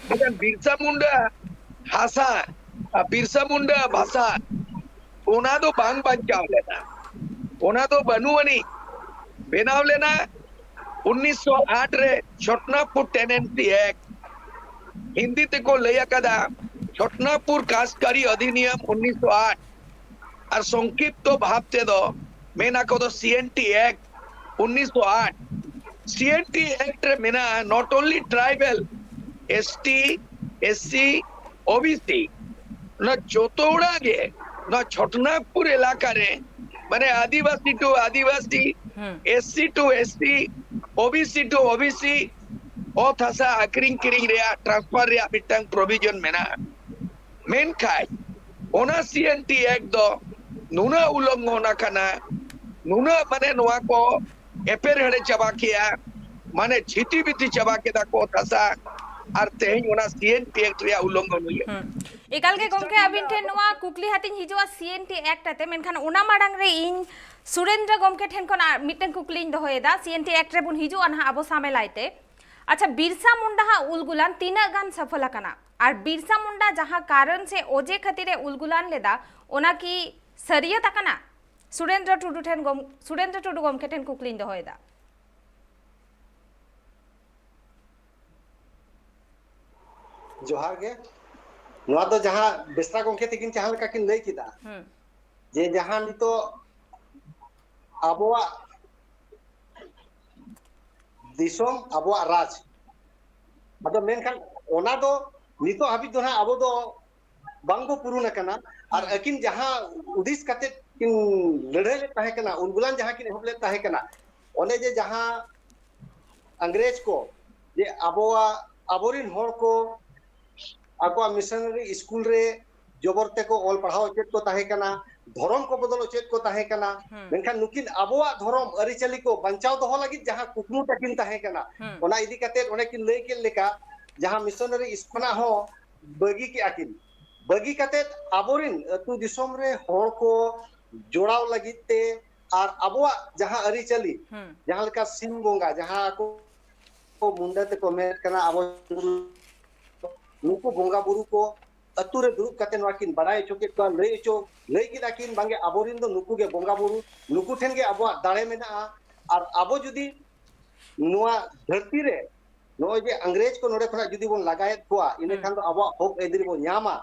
ᱢᱮᱱᱠᱷᱟᱱ ᱵᱤᱨᱥᱟ ᱢᱩᱱᱰᱟ ᱦᱟᱥᱟ ᱟᱨ ᱵᱤᱨᱥᱟ ᱢᱩᱱᱰᱟ ᱵᱷᱟᱥᱟ, ᱚᱱᱟ ᱫᱚ ᱵᱟᱝ ᱵᱟᱧᱪᱟᱣ ᱞᱮᱱᱟ, ᱚᱱᱟ ᱫᱚ ᱵᱟᱹᱱᱩᱜ ᱟᱹᱱᱤᱡ᱾ ᱵᱮᱱᱟᱣ ᱞᱮᱱᱟ ᱩᱱᱤᱥᱥᱚ ᱟᱴ ᱨᱮ ᱪᱷᱚᱴᱱᱟᱜᱽᱯᱩᱨ ᱴᱮᱱᱮᱱᱥᱤ ᱮᱠᱴ, ᱦᱤᱱᱫᱤ ᱛᱮᱠᱚ ᱞᱟᱹᱭ ᱟᱠᱟᱫᱟ ᱪᱷᱚᱴᱱᱟᱜᱽᱯᱩᱨ ᱠᱟᱥᱠᱟᱨᱤ ᱚᱫᱷᱤᱱᱤᱭᱚᱢ ᱩᱱᱤᱥᱥᱚ ᱟᱴ, ᱟᱨ ᱥᱚᱝᱠᱷᱤᱯᱛᱚ ᱵᱷᱟᱵ ᱛᱮᱫᱚ ᱢᱮᱱ ᱟᱠᱚ ᱫᱚ ᱥᱤ ᱮᱱ ᱴᱤ ᱮᱠᱴ ᱩᱱᱤᱥᱥᱚ ᱟᱴ᱾ ᱥᱤ ᱮᱱ ᱴᱤ ᱮᱠᱴ ᱨᱮ ᱢᱮᱱᱟᱜᱼᱟ not only tribal, S T, S C, O B C, ᱱᱚᱣᱟ ᱡᱚᱛᱚ ᱦᱚᱲᱟᱜ ᱜᱮ, ᱱᱚᱣᱟ ᱪᱷᱚᱴᱱᱟᱜᱽᱯᱩᱨ ᱮᱞᱟᱠᱟ ᱨᱮ, ᱢᱟᱱᱮ ᱟᱹᱫᱤᱵᱟᱹᱥᱤ to ᱟᱹᱫᱤᱵᱟᱹᱥᱤ, ᱦᱩᱸ᱾ S C to S C, O B C to O B C, ᱚᱛ ᱦᱟᱥᱟ ᱟᱠᱷᱨᱤᱧ ᱠᱤᱨᱤᱧ ᱨᱮᱭᱟᱜ, transfer ᱨᱮᱭᱟᱜ ᱢᱤᱫᱴᱟᱝ provision ᱢᱮᱱᱟᱜᱼᱟ᱾ ᱢᱮᱱᱠᱷᱟᱱ ᱚᱱᱟ ᱥᱤ ᱮᱱ ᱴᱤ ᱮᱠᱴ ᱫᱚ ᱱᱩᱱᱟᱹᱜ ᱩᱞᱞᱚᱝᱜᱷᱚᱱ ᱟᱠᱟᱱᱟ, ᱱᱩᱱᱟᱹᱜ ᱢᱟᱱᱮ ᱱᱚᱣᱟ ᱠᱚ ᱮᱯᱮᱨ ᱦᱮᱲᱮ ᱪᱟᱵᱟ ᱠᱮᱜᱼᱟ, ᱢᱟᱱᱮ ᱪᱷᱤᱛᱤ ᱵᱤᱛᱤ ᱪᱟᱵᱟ ᱠᱮᱫᱟ ᱠᱚ ᱚᱛ ᱦᱟᱥᱟ, ᱟᱨ ᱛᱮᱦᱮᱧ ᱚᱱᱟ ᱥᱤ ᱮᱱ ᱴᱤ ᱮᱠᱴ ᱨᱮᱭᱟᱜ ᱩᱞᱞᱚᱝᱜᱷᱚᱱ ᱦᱩᱭᱩᱜ ᱠᱟᱱᱟ᱾ ᱦᱩᱸ᱾ ᱮᱠᱟᱞ ᱜᱮ ᱜᱚᱢᱠᱮ, ᱟᱹᱵᱤᱱ ᱴᱷᱮᱱ ᱱᱚᱣᱟ ᱠᱩᱠᱞᱤ ᱦᱟᱛᱤᱧ ᱦᱤᱡᱩᱜᱼᱟ, ᱥᱤ ᱮᱱ ᱴᱤ ᱮᱠᱴ ᱟᱛᱮ, ᱢᱮᱱᱠᱷᱟᱱ ᱚᱱᱟ ᱢᱟᱲᱟᱝ ᱨᱮ ᱤᱧ ᱥᱩᱨᱮᱱᱫᱨᱚ ᱜᱚᱢᱠᱮ ᱴᱷᱮᱱ ᱠᱷᱚᱱ ᱟᱨ ᱢᱤᱫᱴᱟᱝ ᱠᱩᱠᱞᱤᱧ ᱫᱚᱦᱚᱭᱮᱫᱟ᱾ ᱥᱤ ᱮᱱ ᱴᱤ ᱮᱠᱴ ᱨᱮᱵᱚᱱ ᱦᱤᱡᱩᱜᱼᱟ ᱱᱟᱦᱟᱜ ᱟᱵᱚ ᱥᱟᱢᱮᱞᱟᱭ ᱛᱮ᱾ ᱟᱪᱪᱷᱟ, ᱵᱤᱨᱥᱟ ᱢᱩᱱᱰᱟ ᱦᱟᱜ ᱩᱞᱜᱩᱞᱟᱱ ᱛᱤᱱᱟᱹᱜ ᱜᱟᱱ ᱥᱟᱯᱷᱚᱞ ᱟᱠᱟᱱᱟ? ᱟᱨ ᱵᱤᱨᱥᱟ ᱢᱩᱱᱰᱟ ᱡᱟᱦᱟᱸ ᱠᱟᱨᱚᱱ ᱥᱮ ᱚᱡᱮ ᱠᱷᱟᱹᱛᱤᱨ ᱮ ᱩᱞᱜᱩᱞᱟᱱ ᱞᱮᱫᱟ, ᱚᱱᱟ ᱠᱤ ᱥᱟᱹᱨᱤᱭᱟᱹᱛ ᱟᱠᱟᱱᱟ? ᱥᱩᱨᱮᱱᱫᱨᱚ ᱴᱩᱰᱩ ᱴᱷᱮᱱ ᱜᱚᱢ-, ᱥᱩᱨᱮᱱᱫᱨᱚ ᱴᱩᱰᱩ ᱜᱚᱢᱠᱮ ᱴᱷᱮᱱ ᱠᱩᱠᱞᱤᱧ ᱫᱚᱦᱚᱭᱮᱫᱟ᱾ ᱡᱚᱦᱟᱨ ᱜᱮ᱾ ᱱᱚᱣᱟ ᱫᱚ ᱡᱟᱦᱟᱸ ᱵᱮᱥᱨᱟ ᱜᱚᱢᱠᱮ ᱛᱟᱹᱠᱤᱱ ᱡᱟᱦᱟᱸ ᱞᱮᱠᱟ ᱠᱤᱱ ᱞᱟᱹᱭ ᱠᱮᱫᱟ, ᱦᱩᱸ᱾ ᱡᱮ ᱡᱟᱦᱟᱸ ᱱᱤᱛᱚᱜ ᱟᱵᱚᱣᱟᱜ ᱫᱤᱥᱚᱢ, ᱟᱵᱚᱣᱟᱜ ᱨᱟᱡᱽ, ᱟᱫᱚ ᱢᱮᱱᱠᱷᱟᱱ ᱚᱱᱟ ᱫᱚ ᱱᱤᱛᱚᱜ ᱦᱟᱹᱵᱤᱡ ᱫᱚ ᱱᱟᱦᱟᱜ ᱟᱵᱚ ᱫᱚ ᱵᱟᱝ ᱵᱚ ᱯᱩᱨᱩᱱ ᱟᱠᱟᱱᱟ᱾ ᱟᱨ ᱦᱩᱸ᱾ ᱟᱹᱠᱤᱱ ᱡᱟᱦᱟᱸ ᱦᱩᱫᱤᱥ ᱠᱟᱛᱮ ᱠᱤᱱ ᱞᱟᱹᱲᱦᱟᱹᱭ ᱞᱮᱫ ᱛᱟᱦᱮᱸ ᱠᱟᱱᱟ, ᱩᱱᱜᱩᱞᱟᱱ ᱡᱟᱦᱟᱸ ᱠᱤᱱ ᱮᱦᱚᱵ ᱞᱮᱫ ᱛᱟᱦᱮᱸ ᱠᱟᱱᱟ, ᱚᱱᱮ ᱡᱮ ᱡᱟᱦᱟᱸ ᱤᱝᱨᱮᱡᱽ ᱠᱚ ᱡᱮ ᱟᱵᱚᱣᱟᱜ, ᱟᱵᱚᱨᱤᱱ ᱦᱚᱲ ᱠᱚ ᱟᱠᱚᱣᱟᱜ ᱢᱤᱥᱚᱱᱟᱨᱤ ᱥᱠᱩᱞ ᱨᱮ ᱡᱚᱵᱚᱨ ᱛᱮᱠᱚ ᱚᱞ ᱯᱟᱲᱦᱟᱣ ᱦᱚᱪᱚᱭᱮᱫ ᱠᱚ ᱛᱟᱦᱮᱸ ᱠᱟᱱᱟ, ᱫᱷᱚᱨᱚᱢ ᱠᱚ ᱵᱚᱫᱚᱞ ᱦᱚᱪᱚᱭᱮᱫ ᱠᱚ ᱛᱟᱦᱮᱸ ᱠᱟᱱᱟ᱾ ᱦᱩᱸ᱾ ᱢᱮᱱᱠᱷᱟᱱ ᱱᱩᱠᱤᱱ ᱟᱵᱚᱣᱟᱜ ᱫᱷᱚᱨᱚᱢ ᱟᱹᱨᱤᱪᱟᱹᱞᱤ ᱠᱚ ᱵᱟᱧᱪᱟᱣ ᱫᱚᱦᱚ ᱞᱟᱹᱜᱤᱫ ᱡᱟᱦᱟᱸ ᱠᱩᱠᱢᱩ ᱛᱟᱹᱠᱤᱱ ᱛᱟᱦᱮᱸ ᱠᱟᱱᱟ, ᱦᱩᱸ᱾ ᱚᱱᱟ ᱤᱫᱤ ᱠᱟᱛᱮ ᱚᱱᱮ ᱠᱤᱱ ᱞᱟᱹᱭ ᱠᱮᱫ ᱞᱮᱠᱟ, ᱡᱟᱦᱟᱸ ᱢᱤᱥᱚᱱᱟᱨᱤ ᱥᱠᱩᱞ ᱠᱷᱚᱱᱟᱜ ᱦᱚᱸ ᱵᱟᱹᱜᱤ ᱠᱮᱜᱼᱟ ᱠᱤᱱ᱾ ᱵᱟᱹᱜᱤ ᱠᱟᱛᱮ ᱟᱵᱚᱨᱤᱱ ᱟᱹᱛᱩ ᱫᱤᱥᱚᱢ ᱨᱮ ᱦᱚᱲ ᱠᱚ ᱡᱚᱲᱟᱣ ᱞᱟᱹᱜᱤᱫ ᱛᱮ ᱟᱨ ᱟᱵᱚᱣᱟᱜ ᱡᱟᱦᱟᱸ ᱟᱹᱨᱤᱪᱟᱹᱞᱤ, ᱦᱩᱸ᱾ ᱡᱟᱦᱟᱸ ᱞᱮᱠᱟ ᱥᱤᱢ ᱵᱚᱸᱜᱟ, ᱡᱟᱦᱟᱸ ᱠᱚ ᱢᱩᱱᱰᱟ ᱛᱮᱠᱚ ᱢᱮᱱᱮᱫ ᱠᱟᱱᱟ, ᱟᱵᱚ ᱱᱩᱠᱩ ᱵᱚᱸᱜᱟ ᱵᱩᱨᱩ ᱠᱚ ᱟᱹᱛᱩ ᱨᱮ ᱫᱩᱲᱩᱵ ᱠᱟᱛᱮ ᱱᱚᱣᱟ ᱠᱤᱱ ᱵᱟᱲᱟᱭ ᱦᱚᱪᱚ ᱠᱮᱫ ᱠᱚᱣᱟ, ᱞᱟᱹᱭ ᱦᱚᱪᱚ, ᱞᱟᱹᱭ ᱠᱮᱫᱟ ᱠᱤᱱ, ᱵᱟᱝᱜᱮ ᱟᱵᱚᱨᱮᱱ ᱫᱚ ᱱᱩᱠᱩ ᱜᱮ ᱵᱚᱸᱜᱟ ᱵᱩᱨᱩ, ᱱᱩᱠᱩ ᱴᱷᱮᱱ ᱜᱮ ᱟᱵᱚᱣᱟᱜ ᱫᱟᱲᱮ ᱢᱮᱱᱟᱜᱼᱟ᱾ ᱟᱨ ᱟᱵᱚ ᱡᱩᱫᱤ ᱱᱚᱣᱟ ᱫᱷᱟᱹᱨᱛᱤ ᱨᱮ ᱱᱚᱜᱼᱚᱭ ᱡᱮ ᱤᱝᱨᱮᱡᱽ ᱠᱚ ᱱᱚᱰᱮ ᱠᱷᱚᱱᱟᱜ ᱡᱩᱫᱤ ᱵᱚᱱ ᱞᱟᱜᱟᱭᱮᱫ ᱠᱚᱣᱟ, ᱤᱱᱟᱹ ᱦᱩᱸ᱾ ᱠᱷᱟᱱ ᱫᱚ ᱟᱵᱚᱣᱟᱜ ᱦᱚᱠ ᱟᱹᱭᱫᱟᱹᱨᱤ ᱵᱚᱱ ᱧᱟᱢᱟ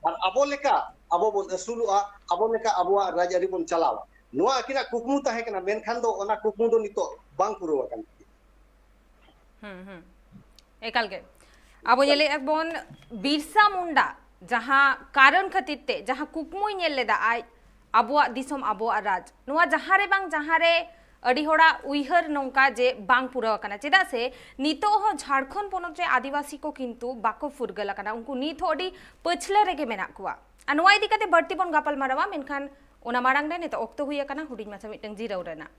ᱟᱨ ᱟᱵᱚ ᱞᱮᱠᱟ ᱟᱵᱚ ᱵᱚᱱ ᱟᱹᱥᱩᱞᱚᱜᱼᱟ, ᱟᱵᱚ ᱞᱮᱠᱟ ᱟᱵᱚᱣᱟᱜ ᱨᱟᱡᱽᱟᱹᱨᱤ ᱵᱚᱱ ᱪᱟᱞᱟᱣᱟ᱾ ᱱᱚᱣᱟ ᱟᱹᱠᱤᱱᱟᱜ ᱠᱩᱠᱢᱩ ᱛᱟᱦᱮᱸ ᱠᱟᱱᱟ, ᱢᱮᱱᱠᱷᱟᱱ ᱫᱚ ᱚᱱᱟ ᱠᱩᱠᱢᱩ ᱫᱚ ᱱᱤᱛᱚᱜ ᱵᱟᱝ ᱯᱩᱨᱟᱹᱣ ᱟᱠᱟᱱ ᱛᱟᱹᱠᱤᱱᱟ᱾ ᱦᱩᱸ, ᱦᱩᱸ᱾ ᱮᱠᱟᱞ ᱜᱮ᱾ ᱟᱵᱚ ᱧᱮᱞᱮᱫᱼᱟ ᱵᱚᱱ ᱵᱤᱨᱥᱟ ᱢᱩᱱᱰᱟ ᱡᱟᱦᱟᱸ ᱠᱟᱨᱚᱱ ᱠᱷᱟᱹᱛᱤᱨ ᱛᱮ ᱡᱟᱦᱟᱸ ᱠᱩᱠᱢᱩᱭ ᱧᱮᱞ ᱞᱮᱫᱟ ᱟᱡ, ᱟᱵᱚᱣᱟᱜ ᱫᱤᱥᱚᱢ, ᱟᱵᱚᱣᱟᱜ ᱨᱟᱡᱽ, ᱱᱚᱣᱟ ᱡᱟᱦᱟᱸ ᱨᱮ ᱵᱟᱝ ᱡᱟᱦᱟᱸ ᱨᱮ ᱟᱹᱰᱤ ᱦᱚᱲᱟᱜ ᱩᱭᱦᱟᱹᱨ ᱱᱚᱝᱠᱟ ᱡᱮ ᱵᱟᱝ ᱯᱩᱨᱟᱹᱣ ᱟᱠᱟᱱᱟ᱾ ᱪᱮᱫᱟᱜ ᱥᱮ ᱱᱤᱛᱚᱜ ᱦᱚᱸ ᱡᱷᱟᱲᱠᱷᱚᱸᱰ ᱯᱚᱱᱚᱛ ᱨᱮ ᱟᱹᱫᱤᱵᱟᱹᱥᱤ ᱠᱚ ᱠᱤᱱᱛᱩ ᱵᱟᱠᱚ ᱯᱷᱩᱨᱜᱟᱹᱞ ᱟᱠᱟᱱᱟ, ᱩᱱᱠᱩ ᱱᱤᱛ ᱦᱚᱸ ᱟᱹᱰᱤ ᱯᱟᱹᱪᱷᱞᱟᱹ ᱨᱮᱜᱮ ᱢᱮᱱᱟᱜ ᱠᱚᱣᱟ᱾ ᱟᱨ ᱱᱚᱣᱟ ᱤᱫᱤ ᱠᱟᱛᱮ ᱵᱟᱹᱲᱛᱤ ᱵᱚᱱ ᱜᱟᱯᱟᱞ ᱢᱟᱨᱟᱣᱟ, ᱢᱮᱱᱠᱷᱟᱱ ᱚᱱᱟ ᱢᱟᱲᱟᱝ ᱨᱮ ᱱᱤᱛᱚᱜ ᱚᱠᱛᱚ ᱦᱩᱭ ᱟᱠᱟᱱᱟ ᱦᱩᱰᱤᱧ ᱢᱟᱪᱷᱟ ᱢᱤᱫᱴᱟᱝ ᱡᱤᱨᱟᱹᱣ ᱨᱮᱱᱟᱜ᱾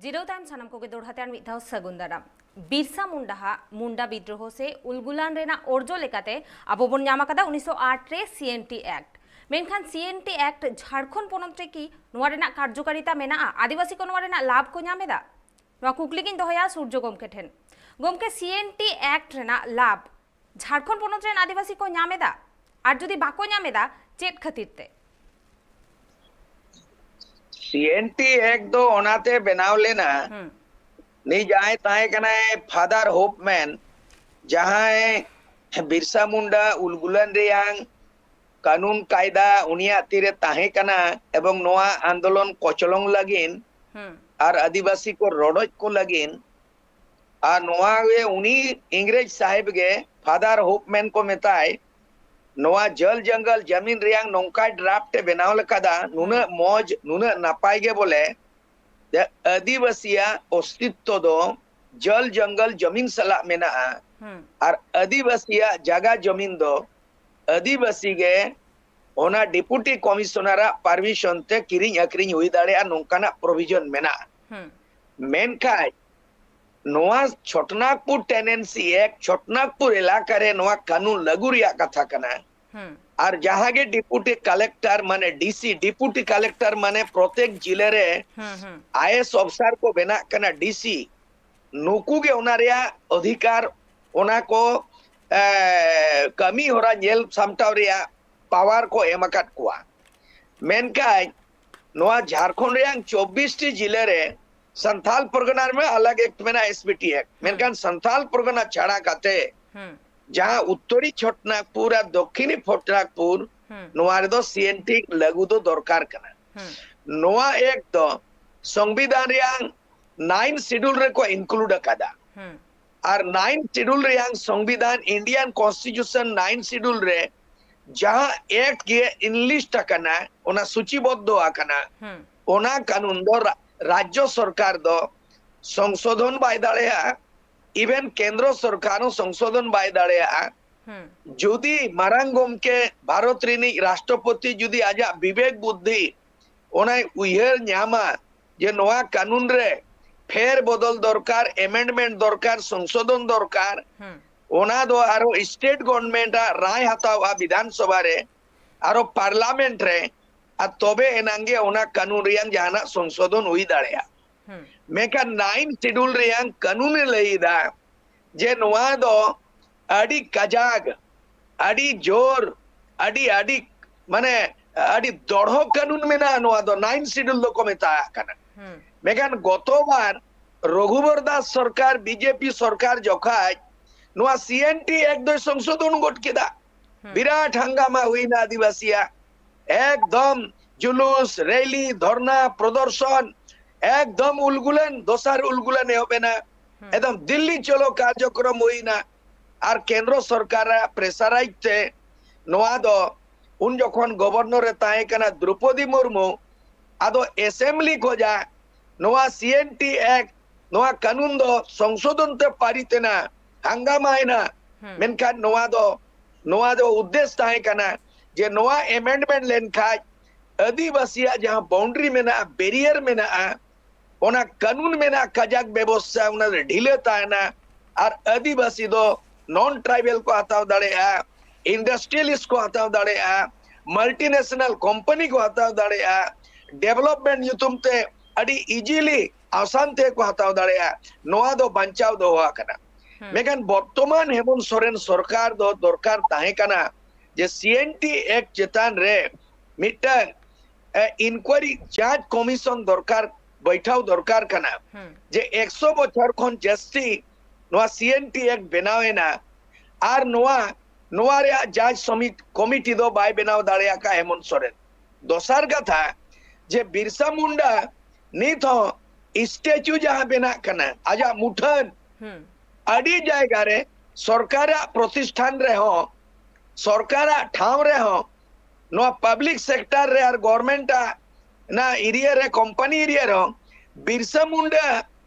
ᱡᱤᱨᱟᱹᱣ ᱛᱟᱭᱚᱢ ᱥᱟᱱᱟᱢ ᱠᱚᱜᱮ ᱫᱚᱲᱦᱟ ᱛᱮ ᱟᱨ ᱢᱤᱫ ᱫᱷᱟᱣ ᱥᱟᱹᱜᱩᱱ ᱫᱟᱨᱟᱢ᱾ ᱵᱤᱨᱥᱟ ᱢᱩᱱᱰᱟ ᱦᱟᱜ ᱢᱩᱱᱰᱟ ᱵᱤᱫᱽᱨᱳᱦᱚ ᱥᱮ ᱩᱞᱜᱩᱞᱟᱱ ᱨᱮᱱᱟᱜ ᱚᱨᱡᱚ ᱞᱮᱠᱟᱛᱮ ᱟᱵᱚ ᱵᱚᱱ ᱧᱟᱢ ᱟᱠᱟᱫᱟ ᱩᱱᱤᱥᱥᱚ ᱟᱴ ᱨᱮ ᱥᱤ ᱮᱱ ᱴᱤ ᱮᱠᱴ᱾ ᱢᱮᱱᱠᱷᱟᱱ ᱥᱤ ᱮᱱ ᱴᱤ ᱮᱠᱴ ᱡᱷᱟᱲᱠᱷᱚᱸᱰ ᱯᱚᱱᱚᱛ ᱨᱮ ᱠᱤ ᱱᱚᱣᱟ ᱨᱮᱱᱟᱜ ᱠᱟᱨᱡᱚᱠᱟᱨᱤᱛᱟ ᱢᱮᱱᱟᱜᱼᱟ? ᱟᱹᱫᱤᱵᱟᱹᱥᱤ ᱠᱚ ᱱᱚᱣᱟ ᱨᱮᱱᱟᱜ ᱞᱟᱵᱷ ᱠᱚ ᱧᱟᱢ ᱮᱫᱟ? ᱱᱚᱣᱟ ᱠᱩᱠᱞᱤ ᱜᱤᱧ ᱫᱚᱦᱚᱭᱟ ᱥᱩᱨᱡᱚ ᱜᱚᱢᱠᱮ ᱴᱷᱮᱱ᱾ ᱜᱚᱢᱠᱮ, ᱥᱤ ᱮᱱ ᱴᱤ ᱮᱠᱴ ᱨᱮᱱᱟᱜ ᱞᱟᱵᱷ ᱡᱷᱟᱲᱠᱷᱚᱸᱰ ᱯᱚᱱᱚᱛ ᱨᱮᱱ ᱟᱹᱫᱤᱵᱟᱹᱥᱤ ᱠᱚ ᱧᱟᱢ ᱮᱫᱟ? ᱟᱨ ᱡᱩᱫᱤ ᱵᱟᱠᱚ ᱧᱟᱢ ᱮᱫᱟ, ᱪᱮᱫ ᱠᱷᱟᱹᱛᱤᱨ ᱛᱮ? ᱥᱤ ᱮᱱ ᱴᱤ ᱮᱠᱴ ᱫᱚ ᱚᱱᱟᱛᱮ ᱵᱮᱱᱟᱣ ᱞᱮᱱᱟ, ᱦᱩᱸ᱾ ᱱᱩᱭ ᱡᱟᱦᱟᱸᱭ ᱛᱟᱦᱮᱸ ᱠᱟᱱᱟᱭ ᱯᱷᱟᱫᱟᱨ ᱦᱳᱯᱢᱮᱱ, ᱡᱟᱦᱟᱸᱭ ᱵᱤᱨᱥᱟ ᱢᱩᱱᱰᱟ ᱩᱞᱜᱩᱞᱟᱱ ᱨᱮᱭᱟᱝ ᱠᱟᱹᱱᱩᱱ ᱠᱟᱭᱫᱟ ᱩᱱᱤᱭᱟᱜ ᱛᱤᱨᱮ ᱛᱟᱦᱮᱸ ᱠᱟᱱᱟ, ᱮᱵᱚᱝ ᱱᱚᱣᱟ ᱟᱱᱫᱳᱞᱚᱱ ᱠᱚᱪᱞᱚᱝ ᱞᱟᱹᱜᱤᱫ ᱦᱩᱸ᱾ ᱟᱨ ᱟᱹᱫᱤᱵᱟᱹᱥᱤ ᱠᱚ ᱨᱚᱰᱚᱡ ᱠᱚ ᱞᱟᱹᱜᱤᱫ, ᱟᱨ ᱱᱚᱣᱟ ᱜᱮ ᱩᱱᱤ ᱤᱝᱨᱮᱡᱽ ᱥᱟᱦᱮᱵᱽ ᱜᱮ, ᱯᱷᱟᱫᱟᱨ ᱦᱳᱯᱢᱮᱱ ᱠᱚ ᱢᱮᱛᱟᱭ, ᱱᱚᱣᱟ ᱡᱚᱞ ᱡᱚᱝᱜᱚᱞ ᱡᱟᱢᱤᱱ ᱨᱮᱭᱟᱝ ᱱᱚᱝᱠᱟᱭ ᱰᱨᱟᱯᱴ ᱮ ᱵᱮᱱᱟᱣ ᱞᱮᱠᱟᱫᱟ, ᱱᱩᱱᱟᱹᱜ ᱦᱩᱸ᱾ ᱢᱚᱡᱽ, ᱱᱩᱱᱟᱹᱜ ᱱᱟᱯᱟᱭ ᱜᱮ ᱵᱚᱞᱮ, ᱡᱮ ᱟᱹᱫᱤᱵᱟᱹᱥᱤᱭᱟᱜ ᱚᱥᱛᱤᱛᱛᱚ ᱫᱚ ᱡᱚᱞ ᱡᱚᱝᱜᱚᱞ ᱡᱟᱢᱤᱱ ᱥᱟᱞᱟᱜ ᱢᱮᱱᱟᱜᱼᱟ᱾ ᱦᱩᱸ᱾ ᱟᱨ ᱟᱹᱫᱤᱵᱟᱹᱥᱤᱭᱟᱜ ᱡᱟᱜᱟ ᱡᱟᱢᱤᱱ ᱫᱚ ᱟᱹᱫᱤᱵᱟᱹᱥᱤ ᱜᱮ ᱚᱱᱟ ᱰᱤᱯᱩᱴᱤ ᱠᱚᱢᱤᱥᱚᱱᱟᱨᱟᱜ ᱯᱟᱨᱢᱤᱥᱚᱱ ᱛᱮ ᱠᱤᱨᱤᱧ ᱟᱹᱠᱷᱨᱤᱧ ᱦᱩᱭ ᱫᱟᱲᱮᱭᱟᱜᱼᱟ, ᱱᱚᱝᱠᱟᱱᱟᱜ ᱯᱨᱚᱵᱷᱤᱡᱚᱱ ᱢᱮᱱᱟᱜᱼᱟ᱾ ᱦᱩᱸ ᱢᱮᱱᱠᱷᱟᱱ ᱱᱚᱣᱟ ᱪᱷᱚᱴᱱᱟᱜᱽᱯᱩᱨ ᱴᱮᱱᱮᱱᱥᱤ ᱮᱠᱴ, ᱪᱷᱚᱴᱱᱟᱜᱽᱯᱩᱨ ᱮᱞᱟᱠᱟ ᱨᱮ ᱱᱚᱣᱟ ᱠᱟᱹᱱᱩᱱ ᱞᱟᱹᱜᱩ ᱨᱮᱭᱟᱜ ᱠᱟᱛᱷᱟ ᱠᱟᱱᱟ᱾ ᱦᱩᱸ ᱟᱨ ᱡᱟᱦᱟᱸ ᱜᱮ ᱰᱤᱯᱩᱴᱤ ᱠᱟᱞᱮᱠᱴᱚᱨ ᱢᱟᱱᱮ ᱰᱤᱥᱤ, ᱰᱤᱯᱩᱴᱤ ᱠᱟᱞᱮᱠᱴᱚᱨ ᱢᱟᱱᱮ ᱯᱨᱚᱛᱮᱠ ᱡᱤᱞᱟᱹ ᱨᱮ ᱦᱩᱸ ᱦᱩᱸ ᱟᱭᱮᱥ ᱚᱯᱷᱤᱥᱟᱨ ᱠᱚ ᱵᱮᱱᱟᱜ ᱠᱟᱱᱟ, ᱰᱤᱥᱤ, ᱱᱩᱠᱩ ᱜᱮ ᱚᱱᱟ ᱨᱮᱭᱟᱜ ᱚᱫᱷᱤᱠᱟᱨ, ᱚᱱᱟ ᱠᱚ ᱮ, ᱠᱟᱹᱢᱤ ᱦᱚᱨᱟ ᱧᱮᱞ ᱥᱟᱢᱴᱟᱣ ᱨᱮᱭᱟᱜ ᱯᱟᱣᱟᱨ ᱠᱚ ᱮᱢ ᱟᱠᱟᱫ ᱠᱚᱣᱟ᱾ ᱢᱮᱱᱠᱷᱟᱱ ᱱᱚᱣᱟ ᱡᱷᱟᱲᱠᱷᱚᱸᱰ ᱨᱮᱭᱟᱜ ᱪᱚᱵᱵᱤᱥ ᱴᱤ ᱡᱤᱞᱟᱹ ᱨᱮ ᱥᱟᱱᱛᱷᱟᱞ ᱯᱚᱨᱜᱟᱱᱟ ᱨᱮᱢᱟ ᱟᱞᱟᱜᱽ ᱮᱠᱴ ᱢᱮᱱᱟᱜᱼᱟ, ᱮᱥ ᱯᱤ ᱴᱤ ᱮᱠᱴ, ᱢᱮᱱᱠᱷᱟᱱ ᱥᱟᱱᱛᱷᱟᱞ ᱯᱚᱨᱜᱟᱱᱟ ᱪᱷᱟᱲᱟ ᱠᱟᱛᱮ ᱦᱩᱸ ᱡᱟᱦᱟᱸ ᱩᱛᱛᱚᱨᱤ ᱪᱷᱚᱴᱱᱟᱜᱽᱯᱩᱨ ᱟᱨ ᱫᱚᱠᱠᱷᱤᱱᱤ ᱪᱷᱚᱴᱱᱟᱜᱽᱯᱩᱨ, ᱦᱩᱸ ᱱᱚᱣᱟ ᱨᱮᱫᱚ ᱥᱤ ᱮᱱ ᱴᱤ ᱞᱟᱹᱜᱩ ᱫᱚ ᱫᱚᱨᱠᱟᱨ ᱠᱟᱱᱟ᱾ ᱦᱩᱸ ᱱᱚᱣᱟ ᱮᱠᱴ ᱫᱚ ᱥᱚᱝᱵᱤᱫᱷᱟᱱ ᱨᱮᱭᱟᱜ ᱱᱟᱭᱤᱱ ᱥᱤᱰᱩᱞ ᱨᱮᱠᱚ ᱤᱱᱠᱞᱩᱰ ᱟᱠᱟᱫᱟ᱾ ᱦᱩᱸ ᱟᱨ ᱱᱟᱭᱤᱱ ᱥᱤᱰᱩᱞ ᱨᱮᱭᱟᱜ ᱥᱚᱝᱵᱤᱫᱷᱟᱱ, ᱤᱱᱰᱤᱭᱟᱱ ᱠᱚᱱᱥᱴᱤᱴᱤᱭᱩᱥᱚᱱ ᱱᱟᱭᱤᱱ ᱥᱤᱰᱩᱞ ᱨᱮ ᱡᱟᱦᱟᱸ ᱮᱠᱴ ᱜᱮ ᱤᱱᱞᱤᱥᱴ ᱟᱠᱟᱱᱟ, ᱚᱱᱟ ᱥᱩᱪᱤᱵᱚᱫᱽᱫᱷᱚ ᱟᱠᱟᱱᱟ, ᱦᱩᱸ ᱚᱱᱟ ᱠᱟᱹᱱᱩᱱ ᱫᱚ ᱨᱟ-, ᱨᱟᱡᱽᱡᱚ ᱥᱚᱨᱠᱟᱨ ᱫᱚ ᱥᱚᱝᱥᱳᱫᱷᱚᱱ ᱵᱟᱭ ᱫᱟᱲᱮᱭᱟᱜᱼᱟ, ᱤᱵᱷᱮᱱ ᱠᱮᱱᱫᱨᱚ ᱥᱚᱨᱠᱟᱨ ᱦᱚᱸ ᱥᱚᱝᱥᱳᱫᱷᱚᱱ ᱵᱟᱭ ᱫᱟᱲᱮᱭᱟᱜᱼᱟ᱾ ᱦᱩᱸ ᱡᱩᱫᱤ ᱢᱟᱨᱟᱝ ᱜᱚᱢᱠᱮ ᱵᱷᱟᱨᱚᱛ ᱨᱤᱱᱤᱡ ᱨᱟᱥᱴᱨᱚᱯᱚᱛᱤ ᱡᱩᱫᱤ ᱟᱡᱟᱜ ᱵᱤᱵᱮᱠ ᱵᱩᱫᱽᱫᱷᱤ ᱚᱱᱟᱭ ᱩᱭᱦᱟᱹᱨ ᱧᱟᱢᱟ ᱡᱮ ᱱᱚᱣᱟ ᱠᱟᱹᱱᱩᱱ ᱨᱮ ᱯᱷᱮᱨ ᱵᱚᱫᱚᱞ ᱫᱚᱨᱠᱟᱨ, ᱮᱢᱮᱱᱰᱢᱮᱱᱴ ᱫᱚᱨᱠᱟᱨ, ᱥᱚᱝᱥᱳᱫᱷᱚᱱ ᱫᱚᱨᱠᱟᱨ, ᱦᱩᱸ ᱚᱱᱟ ᱫᱚ ᱟᱨᱚ ᱥᱴᱮᱴ ᱜᱚᱵᱷᱚᱨᱱᱢᱮᱱᱴ ᱟᱜ ᱨᱟᱭ ᱦᱟᱛᱟᱣᱼᱟ ᱵᱤᱫᱷᱟᱱ ᱥᱚᱵᱷᱟ ᱨᱮ, ᱟᱨᱚ ᱯᱟᱨᱞᱟᱢᱮᱱᱴ ᱨᱮ, ᱟᱨ ᱛᱚᱵᱮ ᱮᱱᱟᱝ ᱜᱮ ᱚᱱᱟ ᱠᱟᱹᱱᱩᱱ ᱨᱮᱭᱟᱜ ᱡᱟᱦᱟᱱᱟᱜ ᱥᱚᱝᱥᱳᱫᱷᱚᱱ ᱦᱩᱭ ᱫᱟᱲᱮᱭᱟᱜᱼᱟ᱾ ᱦᱩᱸ ᱢᱮᱱᱠᱷᱟᱱ ᱱᱟᱭᱤᱱ ᱥᱤᱰᱩᱞ ᱨᱮᱭᱟᱜ ᱠᱟᱹᱱᱩᱱ ᱮ ᱞᱟᱹᱭ ᱮᱫᱟ ᱡᱮ ᱱᱚᱣᱟ ᱫᱚ ᱟᱹᱰᱤ ᱠᱟᱡᱟᱠ, ᱟᱹᱰᱤ ᱡᱳᱨ, ᱟᱹᱰᱤ, ᱟᱹᱰᱤ, ᱢᱟᱱᱮ, ᱟᱹᱰᱤ ᱫᱚᱲᱦᱚ ᱠᱟᱹᱱᱩᱱ ᱢᱮᱱᱟᱜᱼᱟ᱾ ᱱᱚᱣᱟ ᱫᱚ ᱱᱟᱭᱤᱱ ᱥᱤᱰᱩᱞ ᱫᱚᱠᱚ ᱢᱮᱛᱟᱜ ᱠᱟᱱᱟ᱾ ᱦᱩᱸ ᱢᱮᱱᱠᱷᱟᱱ ᱜᱚᱛᱚ ᱵᱟᱨ ᱨᱚᱜᱷᱩᱵᱚᱨ ᱫᱟᱥ ᱥᱚᱨᱠᱟᱨ, ᱵᱤᱡᱮᱯᱤ ᱥᱚᱨᱠᱟᱨ ᱡᱚᱠᱷᱟᱡ ᱱᱚᱣᱟ ᱥᱤ ᱮᱱ ᱴᱤ ᱮᱠᱴ ᱫᱚᱭ ᱥᱚᱝᱥᱳᱫᱷᱚᱱ ᱜᱚᱫ ᱠᱮᱫᱟ᱾ ᱦᱩᱸ ᱵᱤᱨᱟᱴ ᱦᱟᱝᱜᱟᱢᱟ ᱦᱩᱭᱱᱟ ᱟᱹᱫᱤᱵᱟᱹᱥᱤᱭᱟᱜ, ᱮᱠᱫᱚᱢ ᱡᱩᱞᱩᱥ, ᱨᱮᱞᱤ, ᱫᱷᱚᱨᱱᱟ, ᱯᱨᱚᱫᱚᱨᱥᱚᱱ, ᱮᱠᱫᱚᱢ ᱩᱞᱜᱩᱞᱟᱱ, ᱫᱚᱥᱟᱨ ᱩᱞᱜᱩᱞᱟᱱ ᱮᱦᱚᱵ ᱮᱱᱟ᱾ ᱦᱩᱸ ᱮᱠᱫᱚᱢ ᱫᱤᱞᱞᱤ ᱪᱚᱞᱚ ᱠᱟᱨᱡᱚᱠᱨᱚᱢ ᱦᱩᱭᱱᱟ᱾ ᱟᱨ ᱠᱮᱱᱫᱨᱚ ᱥᱚᱨᱠᱟᱨᱟᱜ ᱯᱨᱮᱥᱟᱨᱟᱭᱤᱡᱽ ᱛᱮ ᱱᱚᱣᱟ ᱫᱚ ᱩᱱ ᱡᱚᱠᱷᱚᱱ ᱜᱚᱵᱷᱚᱨᱱᱚᱨ ᱮ ᱛᱟᱦᱮᱸ ᱠᱟᱱᱟ ᱫᱨᱚᱯᱚᱫᱤ ᱢᱩᱨᱢᱩ, ᱟᱫᱚ ᱮᱥᱮᱢᱵᱞᱤ ᱠᱷᱚᱡᱟᱜ ᱱᱚᱣᱟ ᱥᱤ ᱮᱱ ᱴᱤ ᱮᱠᱴ, ᱱᱚᱣᱟ ᱠᱟᱹᱱᱩᱱ ᱫᱚ ᱥᱚᱝᱥᱳᱫᱷᱚᱱ ᱛᱮ ᱯᱟᱨᱤᱛ ᱮᱱᱟ, ᱦᱟᱝᱜᱟᱢᱟ ᱮᱱᱟ᱾ ᱦᱩᱸ ᱢᱮᱱᱠᱷᱟᱱ ᱱᱚᱣᱟ ᱫᱚ ᱱᱚᱣᱟ ᱫᱚ ᱩᱫᱽᱫᱮᱥ ᱛᱟᱦᱮᱸ ᱠᱟᱱᱟ ᱡᱮ ᱱᱚᱣᱟ ᱮᱢᱮᱱᱰᱢᱮᱱᱴ ᱞᱮᱱᱠᱷᱟᱡ ᱟᱹᱫᱤᱵᱟᱹᱥᱤᱭᱟᱜ ᱡᱟᱦᱟᱸ ᱵᱟᱣᱩᱱᱰᱟᱨᱤ ᱢᱮᱱᱟᱜᱼᱟ, ᱵᱮᱨᱤᱭᱟᱨ ᱢᱮᱱᱟᱜᱼᱟ, ᱚᱱᱟ ᱠᱟᱹᱱᱩᱱ ᱢᱮᱱᱟᱜᱼᱟ, ᱠᱟᱡᱟᱠ ᱵᱮᱵᱚᱥᱛᱷᱟ ᱚᱱᱟ ᱨᱮ ᱰᱷᱤᱞᱟᱹ ᱛᱟᱦᱮᱱᱟ᱾ ᱟᱨ ᱟᱹᱫᱤᱵᱟᱹᱥᱤ ᱫᱚ ᱱᱚᱱ ᱴᱨᱟᱭᱵᱟᱞ ᱠᱚ ᱦᱟᱛᱟᱣ ᱫᱟᱲᱮᱭᱟᱜᱼᱟ, ᱤᱱᱰᱟᱥᱴᱨᱤᱭᱟᱞᱤᱥᱴ ᱠᱚ ᱦᱟᱛᱟᱣ ᱫᱟᱲᱮᱭᱟᱜᱼᱟ, ᱢᱟᱞᱴᱤᱱᱮᱥᱱᱟᱞ ᱠᱳᱢᱯᱟᱱᱤ ᱠᱚ ᱦᱟᱛᱟᱣ ᱫᱟᱲᱮᱭᱟᱜᱼᱟ, ᱰᱮᱵᱷᱞᱚᱯᱢᱮᱱᱴ ᱧᱩᱛᱩᱢ ᱛᱮ ᱟᱹᱰᱤ ᱤᱡᱤᱞᱤ ᱟᱥᱟᱱ ᱛᱮᱠᱚ ᱦᱟᱛᱟᱣ ᱫᱟᱲᱮᱭᱟᱜᱼᱟ᱾ ᱱᱚᱣᱟ ᱫᱚ ᱵᱟᱧᱪᱟᱣ ᱫᱚᱦᱚ ᱟᱠᱟᱱᱟ᱾ ᱦᱮᱸ᱾ ᱢᱮᱱᱠᱷᱟᱱ ᱵᱚᱨᱛᱚᱢᱟᱱ ᱦᱮᱢᱚᱱᱛ ᱥᱚᱨᱮᱱ ᱥᱚᱨᱠᱟᱨ ᱫᱚ ᱫᱚᱨᱠᱟᱨ ᱛᱟᱦᱮᱸ ᱠᱟᱱᱟ ᱡᱮ ᱥᱤ ᱮᱱ ᱴᱤ ᱮᱠᱴ ᱪᱮᱛᱟᱱ ᱨᱮ ᱢᱤᱫᱴᱟᱝ, ᱮ, ᱤᱱᱠᱣᱟᱭᱨᱤ ᱡᱟᱸᱪ ᱠᱚᱢᱤᱥᱚᱱ ᱫᱚᱨᱠᱟᱨ, ᱵᱟᱹᱭᱴᱷᱟᱣ ᱫᱚᱨᱠᱟᱨ ᱠᱟᱱᱟ᱾ ᱦᱮᱸ᱾ ᱡᱮ ᱮᱠᱥᱚ ᱵᱚᱪᱷᱚᱨ ᱠᱷᱚᱱ ᱡᱟᱹᱥᱛᱤ ᱱᱚᱣᱟ ᱥᱤ ᱮᱱ ᱴᱤ ᱮᱠᱴ ᱵᱮᱱᱟᱣ ᱮᱱᱟ, ᱟᱨ ᱱᱚᱣᱟ, ᱱᱚᱣᱟ ᱨᱮᱭᱟᱜ ᱡᱟᱸᱪ ᱥᱚᱢᱤᱛ-, ᱠᱚᱢᱤᱴᱤ ᱫᱚ ᱵᱟᱭ ᱵᱮᱱᱟᱣ ᱫᱟᱲᱮ ᱟᱠᱟᱫ ᱦᱮᱢᱚᱱᱛ ᱥᱚᱨᱮᱱ᱾ ᱫᱚᱥᱟᱨ ᱠᱟᱛᱷᱟ, ᱡᱮ ᱵᱤᱨᱥᱟ ᱢᱩᱱᱰᱟ ᱱᱤᱛ ᱦᱚᱸ ᱥᱴᱮᱪᱩ ᱡᱟᱦᱟᱸ ᱵᱮᱱᱟᱜ ᱠᱟᱱᱟ, ᱟᱡᱟᱜ ᱢᱩᱴᱷᱟᱹᱱ, ᱦᱩᱸ᱾ ᱟᱹᱰᱤ ᱡᱟᱭᱜᱟ ᱨᱮ ᱥᱚᱨᱠᱟᱨᱟᱜ ᱯᱨᱚᱛᱤᱥᱴᱷᱟᱱ ᱨᱮᱦᱚᱸ, ᱥᱚᱨᱠᱟᱨᱟᱜ ᱴᱷᱟᱶ ᱨᱮᱦᱚᱸ, ᱱᱚᱣᱟ ᱯᱟᱵᱽᱞᱤᱠ ᱥᱮᱠᱴᱟᱨ ᱨᱮ ᱟᱨ ᱜᱚᱵᱷᱚᱨᱱᱢᱮᱱᱴ ᱟᱜ ᱚᱱᱟ ᱮᱨᱤᱭᱟ ᱨᱮ, ᱠᱳᱢᱯᱟᱱᱤ ᱮᱨᱤᱭᱟ ᱨᱮᱦᱚᱸ ᱵᱤᱨᱥᱟ ᱢᱩᱱᱰᱟ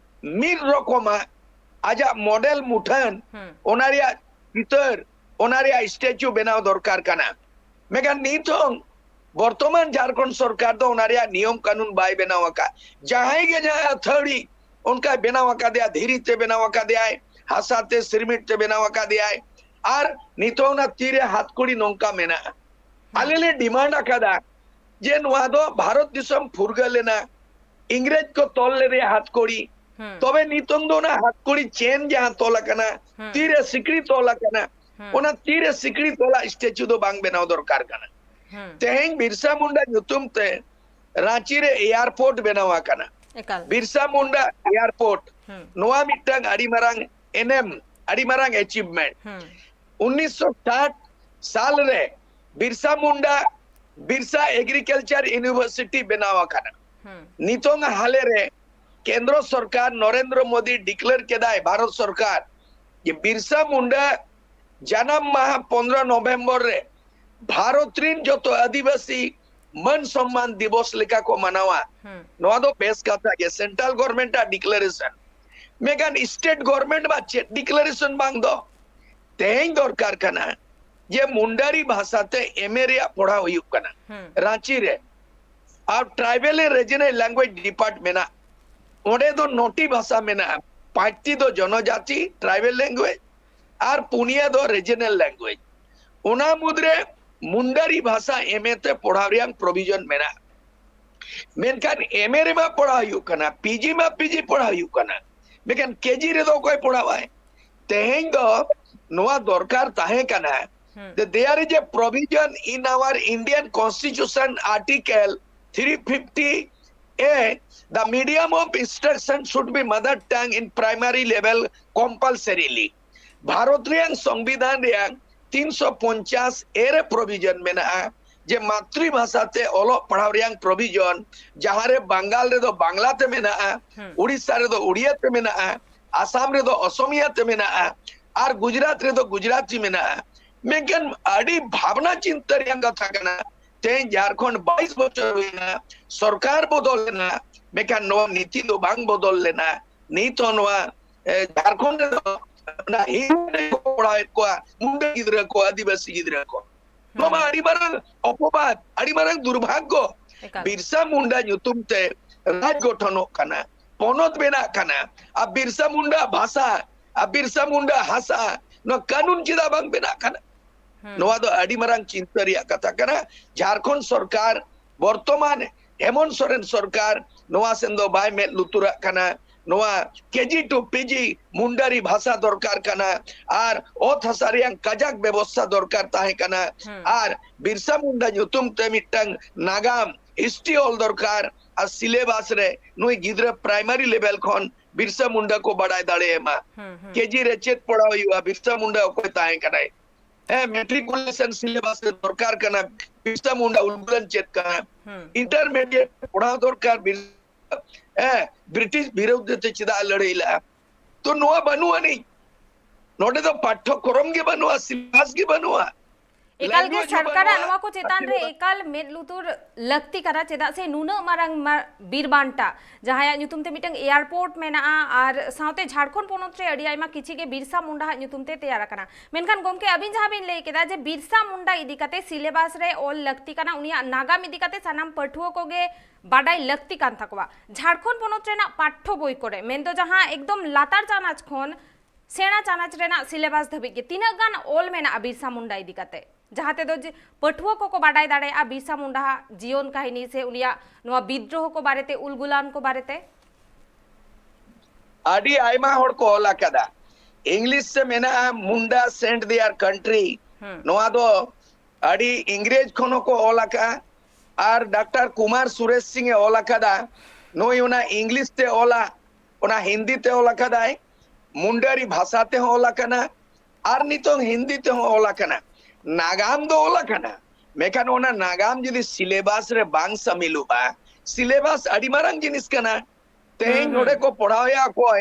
ᱢᱤᱫ ᱨᱚᱠᱚᱢᱟᱜ ᱟᱡᱟᱜ ᱢᱚᱰᱮᱞ ᱢᱩᱴᱷᱟᱹᱱ, ᱦᱩᱸ᱾ ᱚᱱᱟ ᱨᱮᱭᱟᱜ ᱪᱤᱛᱟᱹᱨ, ᱚᱱᱟ ᱨᱮᱭᱟᱜ ᱥᱴᱮᱪᱩ ᱵᱮᱱᱟᱣ ᱫᱚᱨᱠᱟᱨ ᱠᱟᱱᱟ᱾ ᱢᱮᱱᱠᱷᱟᱱ ᱱᱤᱛ ᱦᱚᱸ ᱵᱚᱨᱛᱚᱢᱟᱱ ᱡᱷᱟᱲᱠᱷᱚᱸᱰ ᱥᱚᱨᱠᱟᱨ ᱫᱚ ᱚᱱᱟ ᱨᱮᱭᱟᱜ ᱱᱤᱭᱚᱢ ᱠᱠᱟᱹᱱᱩᱱ ᱵᱟᱭ ᱵᱮᱱᱟᱣ ᱟᱠᱟᱫ᱾ ᱡᱟᱦᱟᱸᱭ ᱜᱮ ᱡᱟᱦᱟᱸᱭ ᱟᱹᱛᱷᱟᱹᱲᱤ ᱚᱱᱠᱟᱭ ᱵᱮᱱᱟᱣ ᱟᱠᱟᱫᱮᱭᱟ, ᱫᱷᱤᱨᱤ ᱛᱮ ᱵᱮᱱᱟᱣ ᱟᱠᱟᱫᱮᱭᱟᱭ, ᱦᱟᱥᱟ ᱛᱮ, ᱥᱤᱨᱢᱤᱴ ᱛᱮ ᱵᱮᱱᱟᱣ ᱟᱠᱟᱫᱮᱭᱟᱭ, ᱟᱨ ᱱᱤᱛᱚᱜ ᱚᱱᱟ ᱛᱤᱨᱮ ᱦᱟᱛᱠᱚᱲᱤ ᱱᱚᱝᱠᱟ ᱢᱮᱱᱟᱜᱼᱟ᱾ ᱦᱩᱸ᱾ ᱟᱞᱮ ᱞᱮ ᱰᱤᱢᱟᱱᱰ ᱟᱠᱟᱫᱟ ᱡᱮ ᱱᱚᱣᱟ ᱫᱚ ᱵᱷᱟᱨᱚᱛ ᱫᱤᱥᱚᱢ ᱯᱷᱩᱨᱜᱟᱹᱞ ᱮᱱᱟ, ᱤᱝᱨᱮᱡᱽ ᱠᱚ ᱛᱚᱞ ᱞᱮᱫᱮᱭᱟ ᱦᱟᱛᱠᱚᱲᱤ, ᱦᱩᱸ᱾ ᱛᱚᱵᱮ ᱱᱤᱛᱚᱝ ᱫᱚ ᱚᱱᱟ ᱦᱟᱛᱠᱚᱲᱤ ᱪᱮᱱ ᱡᱟᱦᱟᱸ ᱛᱚᱞ ᱟᱠᱟᱱᱟ, ᱦᱩᱸ᱾ ᱛᱤᱨᱮ ᱥᱤᱠᱲᱤ ᱛᱚᱞ ᱟᱠᱟᱱᱟ, ᱦᱩᱸ᱾ ᱚᱱᱟ ᱛᱤᱨᱮ ᱥᱤᱠᱲᱤ ᱛᱚᱞᱟᱜ ᱥᱴᱮᱪᱩ ᱫᱚ ᱵᱟᱝ ᱵᱮᱱᱟᱣ ᱫᱚᱨᱠᱟᱨ ᱠᱟᱱᱟ᱾ ᱦᱩᱸ᱾ ᱛᱮᱦᱮᱧ ᱵᱤᱨᱥᱟ ᱢᱩᱱᱰᱟ ᱧᱩᱛᱩᱢ ᱛᱮ ᱨᱟᱸᱪᱤ ᱨᱮ ᱮᱭᱟᱨᱯᱳᱨᱴ ᱵᱮᱱᱟᱣ ᱟᱠᱟᱱᱟ᱾ ᱮᱠᱟᱞ᱾ ᱵᱤᱨᱥᱟ ᱢᱩᱱᱰᱟ ᱮᱭᱟᱨᱯᱳᱨᱴ, ᱦᱩᱸ᱾ ᱱᱚᱣᱟ ᱢᱤᱫᱴᱟᱝ ᱟᱹᱰᱤ ᱢᱟᱨᱟᱝ ᱮᱱᱮᱢ, ᱟᱹᱰᱤ ᱢᱟᱨᱟᱝ ᱮᱪᱤᱵᱷᱢᱮᱱᱴ᱾ ᱦᱩᱸ᱾ ᱩᱱᱤᱥᱥᱚ ᱥᱟᱴ ᱥᱟᱞ ᱨᱮ ᱵᱤᱨᱥᱟ ᱢᱩᱱᱰᱟ ᱵᱤᱨᱥᱟ ᱮᱜᱽᱨᱤᱠᱟᱞᱪᱟᱨ ᱤᱭᱩᱱᱤᱵᱷᱟᱨᱥᱤᱴᱤ ᱵᱮᱱᱟᱣ ᱟᱠᱟᱱᱟ᱾ ᱦᱩᱸ᱾ ᱱᱤᱛᱚᱝ ᱦᱟᱞᱮ ᱨᱮ ᱠᱮᱱᱫᱨᱚ ᱥᱚᱨᱠᱟᱨ ᱱᱚᱨᱮᱱᱫᱨᱚ ᱢᱳᱫᱤ ᱰᱤᱠᱞᱮᱭᱟᱨ ᱠᱮᱫᱟᱭ, ᱵᱷᱟᱨᱚᱛ ᱥᱚᱨᱠᱟᱨ, ᱡᱮ ᱵᱤᱨᱥᱟ ᱢᱩᱱᱰᱟ ᱡᱟᱱᱟᱢ ᱢᱟᱦᱟ ᱯᱚᱱᱫᱽᱨᱚ ᱱᱚᱵᱷᱮᱢᱵᱚᱨ ᱨᱮ ᱵᱷᱟᱨᱚᱛ ᱨᱤᱱ ᱡᱚᱛᱚ ᱟᱹᱫᱤᱵᱟᱹᱥᱤ ᱢᱟᱹᱱ ᱥᱚᱢᱢᱟᱱ ᱫᱤᱵᱚᱥ ᱞᱮᱠᱟ ᱠᱚ ᱢᱟᱱᱟᱣᱟ᱾ ᱦᱩᱸ᱾ ᱱᱚᱣᱟ ᱫᱚ ᱵᱮᱥ ᱠᱟᱛᱷᱟ ᱜᱮ, ᱥᱮᱱᱴᱨᱟᱞ ᱜᱚᱵᱷᱚᱨᱱᱢᱮᱱᱴ ᱟᱜ ᱰᱤᱠᱞᱟᱨᱮᱥᱚᱱ᱾ ᱢᱮᱱᱠᱷᱟᱱ ᱥᱴᱮᱴ ᱜᱚᱵᱷᱚᱨᱱᱢᱮᱱᱴ ᱢᱟ ᱪᱮᱫ ᱰᱤᱠᱞᱟᱨᱮᱥᱚᱱ ᱵᱟᱝ ᱫᱚ᱾ ᱛᱮᱦᱮᱧ ᱫᱚᱨᱠᱟᱨ ᱠᱟᱱᱟ ᱡᱮ ᱢᱩᱱᱰᱟᱨᱤ ᱵᱷᱟᱥᱟ ᱛᱮ ᱮᱢ ᱮ ᱨᱮᱭᱟᱜ ᱯᱚᱲᱦᱟᱣ ᱦᱩᱭᱩᱜ ᱠᱟᱱᱟ᱾ ᱦᱩᱸ᱾ ᱨᱟᱸᱪᱤ ᱨᱮ᱾ ᱟᱨ Tribal and Regional Language Department ᱢᱮᱱᱟᱜ, ᱚᱸᱰᱮ ᱫᱚ ᱱᱚᱴᱤ ᱵᱷᱟᱥᱟ ᱢᱮᱱᱟᱜᱼᱟ, ᱯᱟᱸᱪᱴᱤ ᱫᱚ ᱡᱚᱱᱚᱡᱟᱛᱤ, tribal language, ᱟᱨ ᱯᱩᱱᱭᱟ ᱫᱚ regional language᱾ ᱚᱱᱟ ᱢᱩᱫᱽᱨᱮ ᱢᱩᱱᱰᱟᱨᱤ ᱵᱷᱟᱥᱟ ᱮᱢ ᱮ ᱛᱮ ᱯᱚᱲᱦᱟᱣ ᱨᱮᱭᱟᱜ provision ᱢᱮᱱᱟᱜᱼᱟ᱾ ᱢᱮᱱᱠᱷᱟᱱ ᱮᱢ ᱮ ᱨᱮᱢᱟ ᱯᱚᱲᱦᱟᱣ ᱦᱩᱭᱩᱜ ᱠᱟᱱᱟ, ᱯᱤ ᱡᱤ ᱢᱟ ᱯᱤ ᱡᱤ ᱯᱚᱲᱦᱟᱣ ᱦᱩᱭᱩᱜ ᱠᱟᱱᱟ, ᱢᱮᱱᱠᱷᱟᱱ ᱠᱮ ᱡᱤ ᱨᱮᱫᱚ ᱚᱠᱚᱭ ᱯᱚᱲᱦᱟᱣᱟᱭ? ᱛᱮᱦᱮᱧ ᱫᱚ ᱱᱚᱣᱟ ᱫᱚᱨᱠᱟᱨ ᱛᱟᱦᱮᱸ ᱠᱟᱱᱟ ᱦᱩᱸ᱾ That there is a provision in our Indian Constitution, Article three fifty A, the medium of instruction should be mother tongue in primary level compulsorily. Bharat ᱨᱮᱭᱟᱜ ᱥᱚᱝᱵᱤᱫᱷᱟᱱ ᱨᱮᱭᱟᱜ ᱛᱤᱱᱥᱚ ᱯᱚᱧᱪᱟᱥ A ᱨᱮ provision ᱢᱮᱱᱟᱜᱼᱟ ᱡᱮ ᱢᱟᱛᱨᱤ ᱵᱷᱟᱥᱟ ᱛᱮ ᱚᱞᱚᱜ ᱯᱟᱲᱦᱟᱣ ᱨᱮᱭᱟᱜ provision, ᱡᱟᱦᱟᱸ ᱨᱮ ᱵᱟᱝᱜᱟᱞ ᱨᱮᱫᱚ ᱵᱟᱝᱞᱟ ᱛᱮ ᱢᱮᱱᱟᱜᱼᱟ, ᱦᱩᱸ᱾ ᱩᱲᱤᱥᱥᱟ ᱨᱮᱫᱚ ᱩᱲᱤᱭᱟ ᱛᱮ ᱢᱮᱱᱟᱜᱼᱟ, ᱟᱥᱟᱢ ᱨᱮᱫᱚ ᱚᱥᱚᱢᱤᱭᱟ ᱛᱮ ᱢᱮᱱᱟᱜᱼᱟ, ᱟᱨ ᱜᱩᱡᱽᱨᱟᱴ ᱨᱮᱫᱚ ᱜᱩᱡᱽᱨᱟᱴᱤ ᱢᱮᱱᱟᱜᱼᱟ᱾ ᱢᱮᱱᱠᱷᱟᱱ ᱟᱹᱰᱤ ᱵᱷᱟᱵᱽᱱᱟ ᱪᱤᱱᱛᱟᱹ ᱨᱮᱭᱟᱜ ᱠᱟᱛᱷᱟ ᱠᱟᱱᱟ, ᱛᱮᱦᱮᱧ ᱡᱷᱟᱲᱠᱷᱚᱸᱰ ᱵᱟᱭᱤᱥ ᱵᱚᱪᱷᱚᱨ ᱦᱩᱭᱱᱟ, ᱥᱚᱨᱠᱟᱨ ᱵᱚᱫᱚᱞ ᱞᱮᱱᱟ, ᱢᱮᱱᱠᱷᱟᱱ ᱱᱚᱣᱟ ᱱᱤᱛᱤ ᱫᱚ ᱵᱟᱝ ᱵᱚᱫᱚᱞ ᱞᱮᱱᱟ᱾ ᱱᱤᱛ ᱦᱚᱸ ᱱᱚᱣᱟ, ᱮ, ᱡᱷᱟᱲᱠᱷᱚᱸᱰ ᱨᱮᱫᱚ ᱚᱱᱟ ᱦᱤᱱᱫᱤ ᱛᱮᱠᱚ ᱯᱚᱲᱦᱟᱣᱮᱫ ᱠᱚᱣᱟ, ᱢᱩᱱᱰᱟᱹ ᱜᱤᱫᱽᱨᱟᱹ ᱠᱚ, ᱟᱹᱫᱤᱵᱟᱹᱥᱤ ᱜᱤᱫᱽᱨᱟᱹ ᱠᱚ᱾ ᱱᱚᱣᱟ ᱢᱟ ᱦᱩᱸ᱾ ᱟᱹᱰᱤ ᱢᱟᱨᱟᱝ ᱚᱯᱚᱵᱟᱫ, ᱟᱹᱰᱤ ᱢᱟᱨᱟᱝ ᱫᱩᱨᱵᱷᱟᱜᱽᱜᱚ᱾ ᱮᱠᱟᱞ᱾ ᱵᱤᱨᱥᱟ ᱢᱩᱱᱰᱟ ᱧᱩᱛᱩᱢ ᱛᱮ ᱨᱟᱡᱽ ᱜᱚᱴᱷᱚᱱᱚᱜ ᱠᱟᱱᱟ, ᱯᱚᱱᱚᱛ ᱵᱮᱱᱟᱜ ᱠᱟᱱᱟ, ᱟᱨ ᱵᱤᱨᱥᱟ ᱢᱩᱱᱰᱟ ᱵᱷᱟᱥᱟ, ᱟᱨ ᱵᱤᱨᱥᱟ ᱢᱩᱱᱰᱟ ᱦᱟᱥᱟ, ᱱᱚᱣᱟ ᱠᱟᱹᱱᱩᱱ ᱪᱮᱫᱟᱜ ᱵᱟᱝ ᱵᱮᱱᱟᱜ ᱠᱟᱱᱟ? ᱦᱩᱸ᱾ ᱱᱚᱣᱟ ᱫᱚ ᱟᱹᱰᱤ ᱢᱟᱨᱟᱝ ᱪᱤᱱᱛᱟᱹ ᱨᱮᱭᱟᱜ ᱠᱟᱛᱷᱟ ᱠᱟᱱᱟ᱾ ᱡᱷᱟᱲᱠᱷᱚᱸᱰ ᱥᱚᱨᱠᱟᱨ, ᱵᱚᱨᱛᱚᱢᱟᱱ ᱦᱮᱢᱚᱱᱛ ᱥᱚᱨᱮᱱ ᱥᱚᱨᱠᱟᱨ ᱱᱚᱣᱟ ᱥᱮᱱ ᱫᱚ ᱵᱟᱭ ᱢᱮᱫ ᱞᱩᱛᱩᱨᱟᱜ ᱠᱟᱱᱟ᱾ ᱱᱚᱣᱟ ᱠᱮ ᱡᱤ to ᱯᱤ ᱡᱤ ᱢᱩᱱᱰᱟᱨᱤ ᱵᱷᱟᱥᱟ ᱫᱚᱨᱠᱟᱨ ᱠᱟᱱᱟ, ᱟᱨ ᱚᱛ ᱦᱟᱥᱟ ᱨᱮᱭᱟᱜ ᱠᱟᱡᱟᱠ ᱵᱮᱵᱚᱥᱛᱷᱟ ᱫᱚᱨᱠᱟᱨ ᱛᱟᱦᱮᱸ ᱠᱟᱱᱟ, ᱦᱩᱸ᱾ ᱟᱨ ᱵᱤᱨᱥᱟ ᱢᱩᱱᱰᱟ ᱧᱩᱛᱩᱢ ᱛᱮ ᱢᱤᱫᱴᱟᱝ ᱱᱟᱜᱟᱢ, history ᱚᱞ ᱫᱚᱨᱠᱟᱨ, ᱟᱨ syllabus ᱨᱮ ᱱᱩᱭ ᱜᱤᱫᱽᱨᱟᱹ primary level ᱠᱷᱚᱱ ᱵᱤᱨᱥᱟ ᱢᱩᱱᱰᱟ ᱠᱚ ᱵᱟᱲᱟᱭ ᱫᱟᱲᱮᱭᱟᱭ ᱢᱟ᱾ ᱦᱩᱸ, ᱦᱩᱸ᱾ ᱠᱮ ᱡᱤ ᱨᱮ ᱪᱮᱫ ᱯᱚᱲᱦᱟᱣ ᱦᱩᱭᱩᱜᱼᱟ, ᱵᱤᱨᱥᱟ ᱢᱩᱱᱰᱟ ᱚᱠᱚᱭ ᱛᱟᱦᱮᱸ ᱠᱟᱱᱟᱭ? ᱦᱮᱸ, matriculation syllabus ᱨᱮ ᱫᱚᱨᱠᱟᱨ ᱠᱟᱱᱟ, ᱵᱤᱨᱥᱟ ᱢᱩᱱᱰᱟ ᱩᱞᱜᱩᱞᱟᱱ ᱪᱮᱫ ᱠᱟᱱᱟ? ᱦᱩᱸ᱾ Intermediate ᱯᱚᱲᱦᱟᱣ ᱫᱚᱨᱠᱟᱨ, ᱵᱤᱨ-, ᱦᱮᱸ, ᱵᱨᱤᱴᱤᱥ ᱵᱤᱨᱩᱫᱽ ᱛᱮ ᱪᱮᱫᱟᱜ ᱮ ᱞᱟᱹᱲᱦᱟᱹᱭ ᱞᱮᱜᱼᱟ? ᱛᱚ ᱱᱚᱣᱟ ᱵᱟᱹᱱᱩᱜ ᱟᱹᱱᱤᱡ, ᱱᱚᱰᱮ ᱫᱚ ᱯᱟᱴᱷᱚᱠᱨᱚᱢ ᱜᱮ ᱵᱟᱹᱱᱩᱜᱼᱟ, syllabus ᱜᱮ ᱵᱟᱹᱱᱩᱜᱼᱟ᱾ ᱮᱠᱟᱞ ᱜᱮ ᱥᱚᱨᱠᱟᱨᱟᱜ ᱱᱚᱣᱟ ᱠᱚ ᱪᱮᱛᱟᱱ ᱨᱮ ᱮᱠᱟᱞ ᱢᱮᱫ ᱞᱩᱛᱩᱨ ᱞᱟᱹᱠᱛᱤ ᱠᱟᱱᱟ, ᱪᱮᱫᱟᱜ ᱥᱮ ᱱᱩᱱᱟᱹᱜ ᱢᱟᱨᱟᱝ ᱢᱟ-, ᱵᱤᱨ ᱵᱟᱱᱴᱟ, ᱡᱟᱦᱟᱸᱭᱟᱜ ᱧᱩᱛᱩᱢ ᱛᱮ ᱢᱤᱫᱴᱟᱝ ᱮᱭᱟᱨᱯᱳᱨᱴ ᱢᱮᱱᱟᱜᱼᱟ, ᱟᱨ ᱥᱟᱶᱛᱮ ᱡᱷᱟᱲᱠᱷᱚᱸᱰ ᱯᱚᱱᱚᱛ ᱨᱮ ᱟᱹᱰᱤ ᱟᱭᱢᱟ ᱠᱤᱪᱷᱤ ᱜᱮ ᱵᱤᱨᱥᱟ ᱢᱩᱱᱰᱟ ᱦᱟᱜ ᱧᱩᱛᱩᱢ ᱛᱮ ᱛᱮᱭᱟᱨ ᱟᱠᱟᱱᱟ᱾ ᱢᱮᱱᱠᱷᱟᱱ ᱜᱚᱢᱠᱮ, ᱟᱹᱵᱤᱱ ᱡᱟᱦᱟᱸ ᱵᱤᱱ ᱞᱟᱹᱭ ᱠᱮᱫᱟ ᱡᱮ ᱵᱤᱨᱥᱟ ᱢᱩᱱᱰᱟ ᱤᱫᱤ ᱠᱟᱛᱮ ᱥᱤᱞᱮᱵᱟᱥ ᱨᱮ ᱚᱞ ᱞᱟᱹᱠᱛᱤ ᱠᱟᱱᱟ, ᱩᱱᱤᱭᱟᱜ ᱱᱟᱜᱟᱢ ᱤᱫᱤ ᱠᱟᱛᱮ ᱥᱟᱱᱟᱢ ᱯᱟᱹᱴᱷᱩᱣᱟᱹ ᱠᱚᱜᱮ ᱵᱟᱰᱟᱭ ᱞᱟᱹᱠᱛᱤ ᱠᱟᱱ ᱛᱟᱠᱚᱣᱟ᱾ ᱡᱷᱟᱲᱠᱷᱚᱸᱰ ᱯᱚᱱᱚᱛ ᱨᱮᱱᱟᱜ ᱯᱟᱴᱷᱚ ᱵᱳᱭ ᱠᱚᱨᱮ, ᱢᱮᱱᱫᱚ ᱡᱟᱦᱟᱸ ᱮᱠᱫᱚᱢ ᱞᱟᱛᱟᱨ ᱪᱟᱱᱟᱪ ᱠᱷᱚᱱ ᱥᱮᱬᱟ ᱪᱟᱱᱟᱪ ᱨᱮᱱᱟᱜ ᱥᱤᱞᱮᱵᱟᱥ ᱫᱷᱟᱹᱵᱤᱡ ᱜᱮ ᱛᱤᱱᱟᱹᱜ ᱜᱟᱱ ᱚᱞ ᱢᱮᱱᱟᱜᱼᱟ ᱵᱤᱨᱥᱟ ᱢᱩᱱᱰᱟ ᱤᱫᱤ ᱠᱟᱛᱮ, ᱡᱟᱦᱟᱸ ᱛᱮᱫᱚ ᱡᱮ ᱯᱟᱹᱴᱷᱩᱣᱟᱹ ᱠᱚᱠᱚ ᱵᱟᱰᱟᱭ ᱫᱟᱲᱮᱭᱟᱜᱼᱟ ᱵᱤᱨᱥᱟ ᱢᱩᱱᱰᱟ ᱦᱟᱜ ᱡᱤᱭᱚᱱ ᱠᱟᱹᱦᱱᱤ ᱥᱮ ᱩᱱᱤᱭᱟᱜ ᱱᱚᱣᱟ ᱵᱤᱫᱽᱨᱳᱦᱚ ᱠᱚ ᱵᱟᱨᱮᱛᱮ, ᱩᱞᱜᱩᱞᱟᱱ ᱠᱚ ᱵᱟᱨᱮᱛᱮ? ᱟᱹᱰᱤ ᱟᱭᱢᱟ ᱦᱚᱲ ᱠᱚ ᱚᱞ ᱟᱠᱟᱫᱟ᱾ ᱤᱝᱞᱤᱥ ᱛᱮ ᱢᱮᱱᱟᱜᱼᱟ Munda Sent Their Country᱾ ᱦᱩᱸ᱾ ᱱᱚᱣᱟ ᱫᱚ ᱟᱹᱰᱤ ᱤᱝᱨᱮᱡᱽ ᱠᱷᱚᱱ ᱦᱚᱸᱠᱚ ᱚᱞ ᱟᱠᱟᱫᱼᱟ᱾ ᱟᱨ ᱰᱟᱠᱛᱟᱨ ᱠᱩᱢᱟᱨ ᱥᱩᱨᱮᱥ ᱥᱤᱝ ᱮ ᱚᱞ ᱟᱠᱟᱫᱟ, ᱱᱩᱭ ᱚᱱᱟ ᱤᱝᱞᱤᱥ ᱛᱮ ᱚᱞᱟ, ᱚᱱᱟ ᱦᱤᱱᱫᱤ ᱛᱮ ᱚᱞ ᱟᱠᱟᱫᱟᱭ, ᱢᱩᱱᱰᱟᱨᱤ ᱵᱷᱟᱥᱟ ᱛᱮᱦᱚᱸ ᱚᱞ ᱟᱠᱟᱱᱟ, ᱟᱨ ᱱᱤᱛᱚᱝ ᱦᱤᱱᱫᱤ ᱛᱮᱦᱚᱸ ᱚᱞ ᱟᱠᱟᱱᱟ᱾ ᱱᱟᱜᱟᱢ ᱫᱚ ᱚᱞ ᱟᱠᱟᱱᱟ, ᱢᱮᱱᱠᱷᱟᱱ ᱚᱱᱟ ᱱᱟᱜᱟᱢ ᱡᱩᱫᱤ ᱥᱤᱞᱮᱵᱟᱥ ᱨᱮ ᱵᱟᱝ ᱥᱟᱢᱤᱞᱚᱜᱼᱟ, ᱥᱤᱞᱮᱵᱟᱥ ᱟᱹᱰᱤ ᱢᱟᱨᱟᱝ ᱡᱤᱱᱤᱥ ᱠᱟᱱᱟ᱾ ᱛᱮᱦᱮᱧ ᱦᱩᱸ, ᱱᱚᱰᱮ ᱦᱩᱸ᱾ ᱠᱚ ᱯᱚᱲᱦᱟᱣᱮᱭᱟ ᱚᱠᱚᱭ?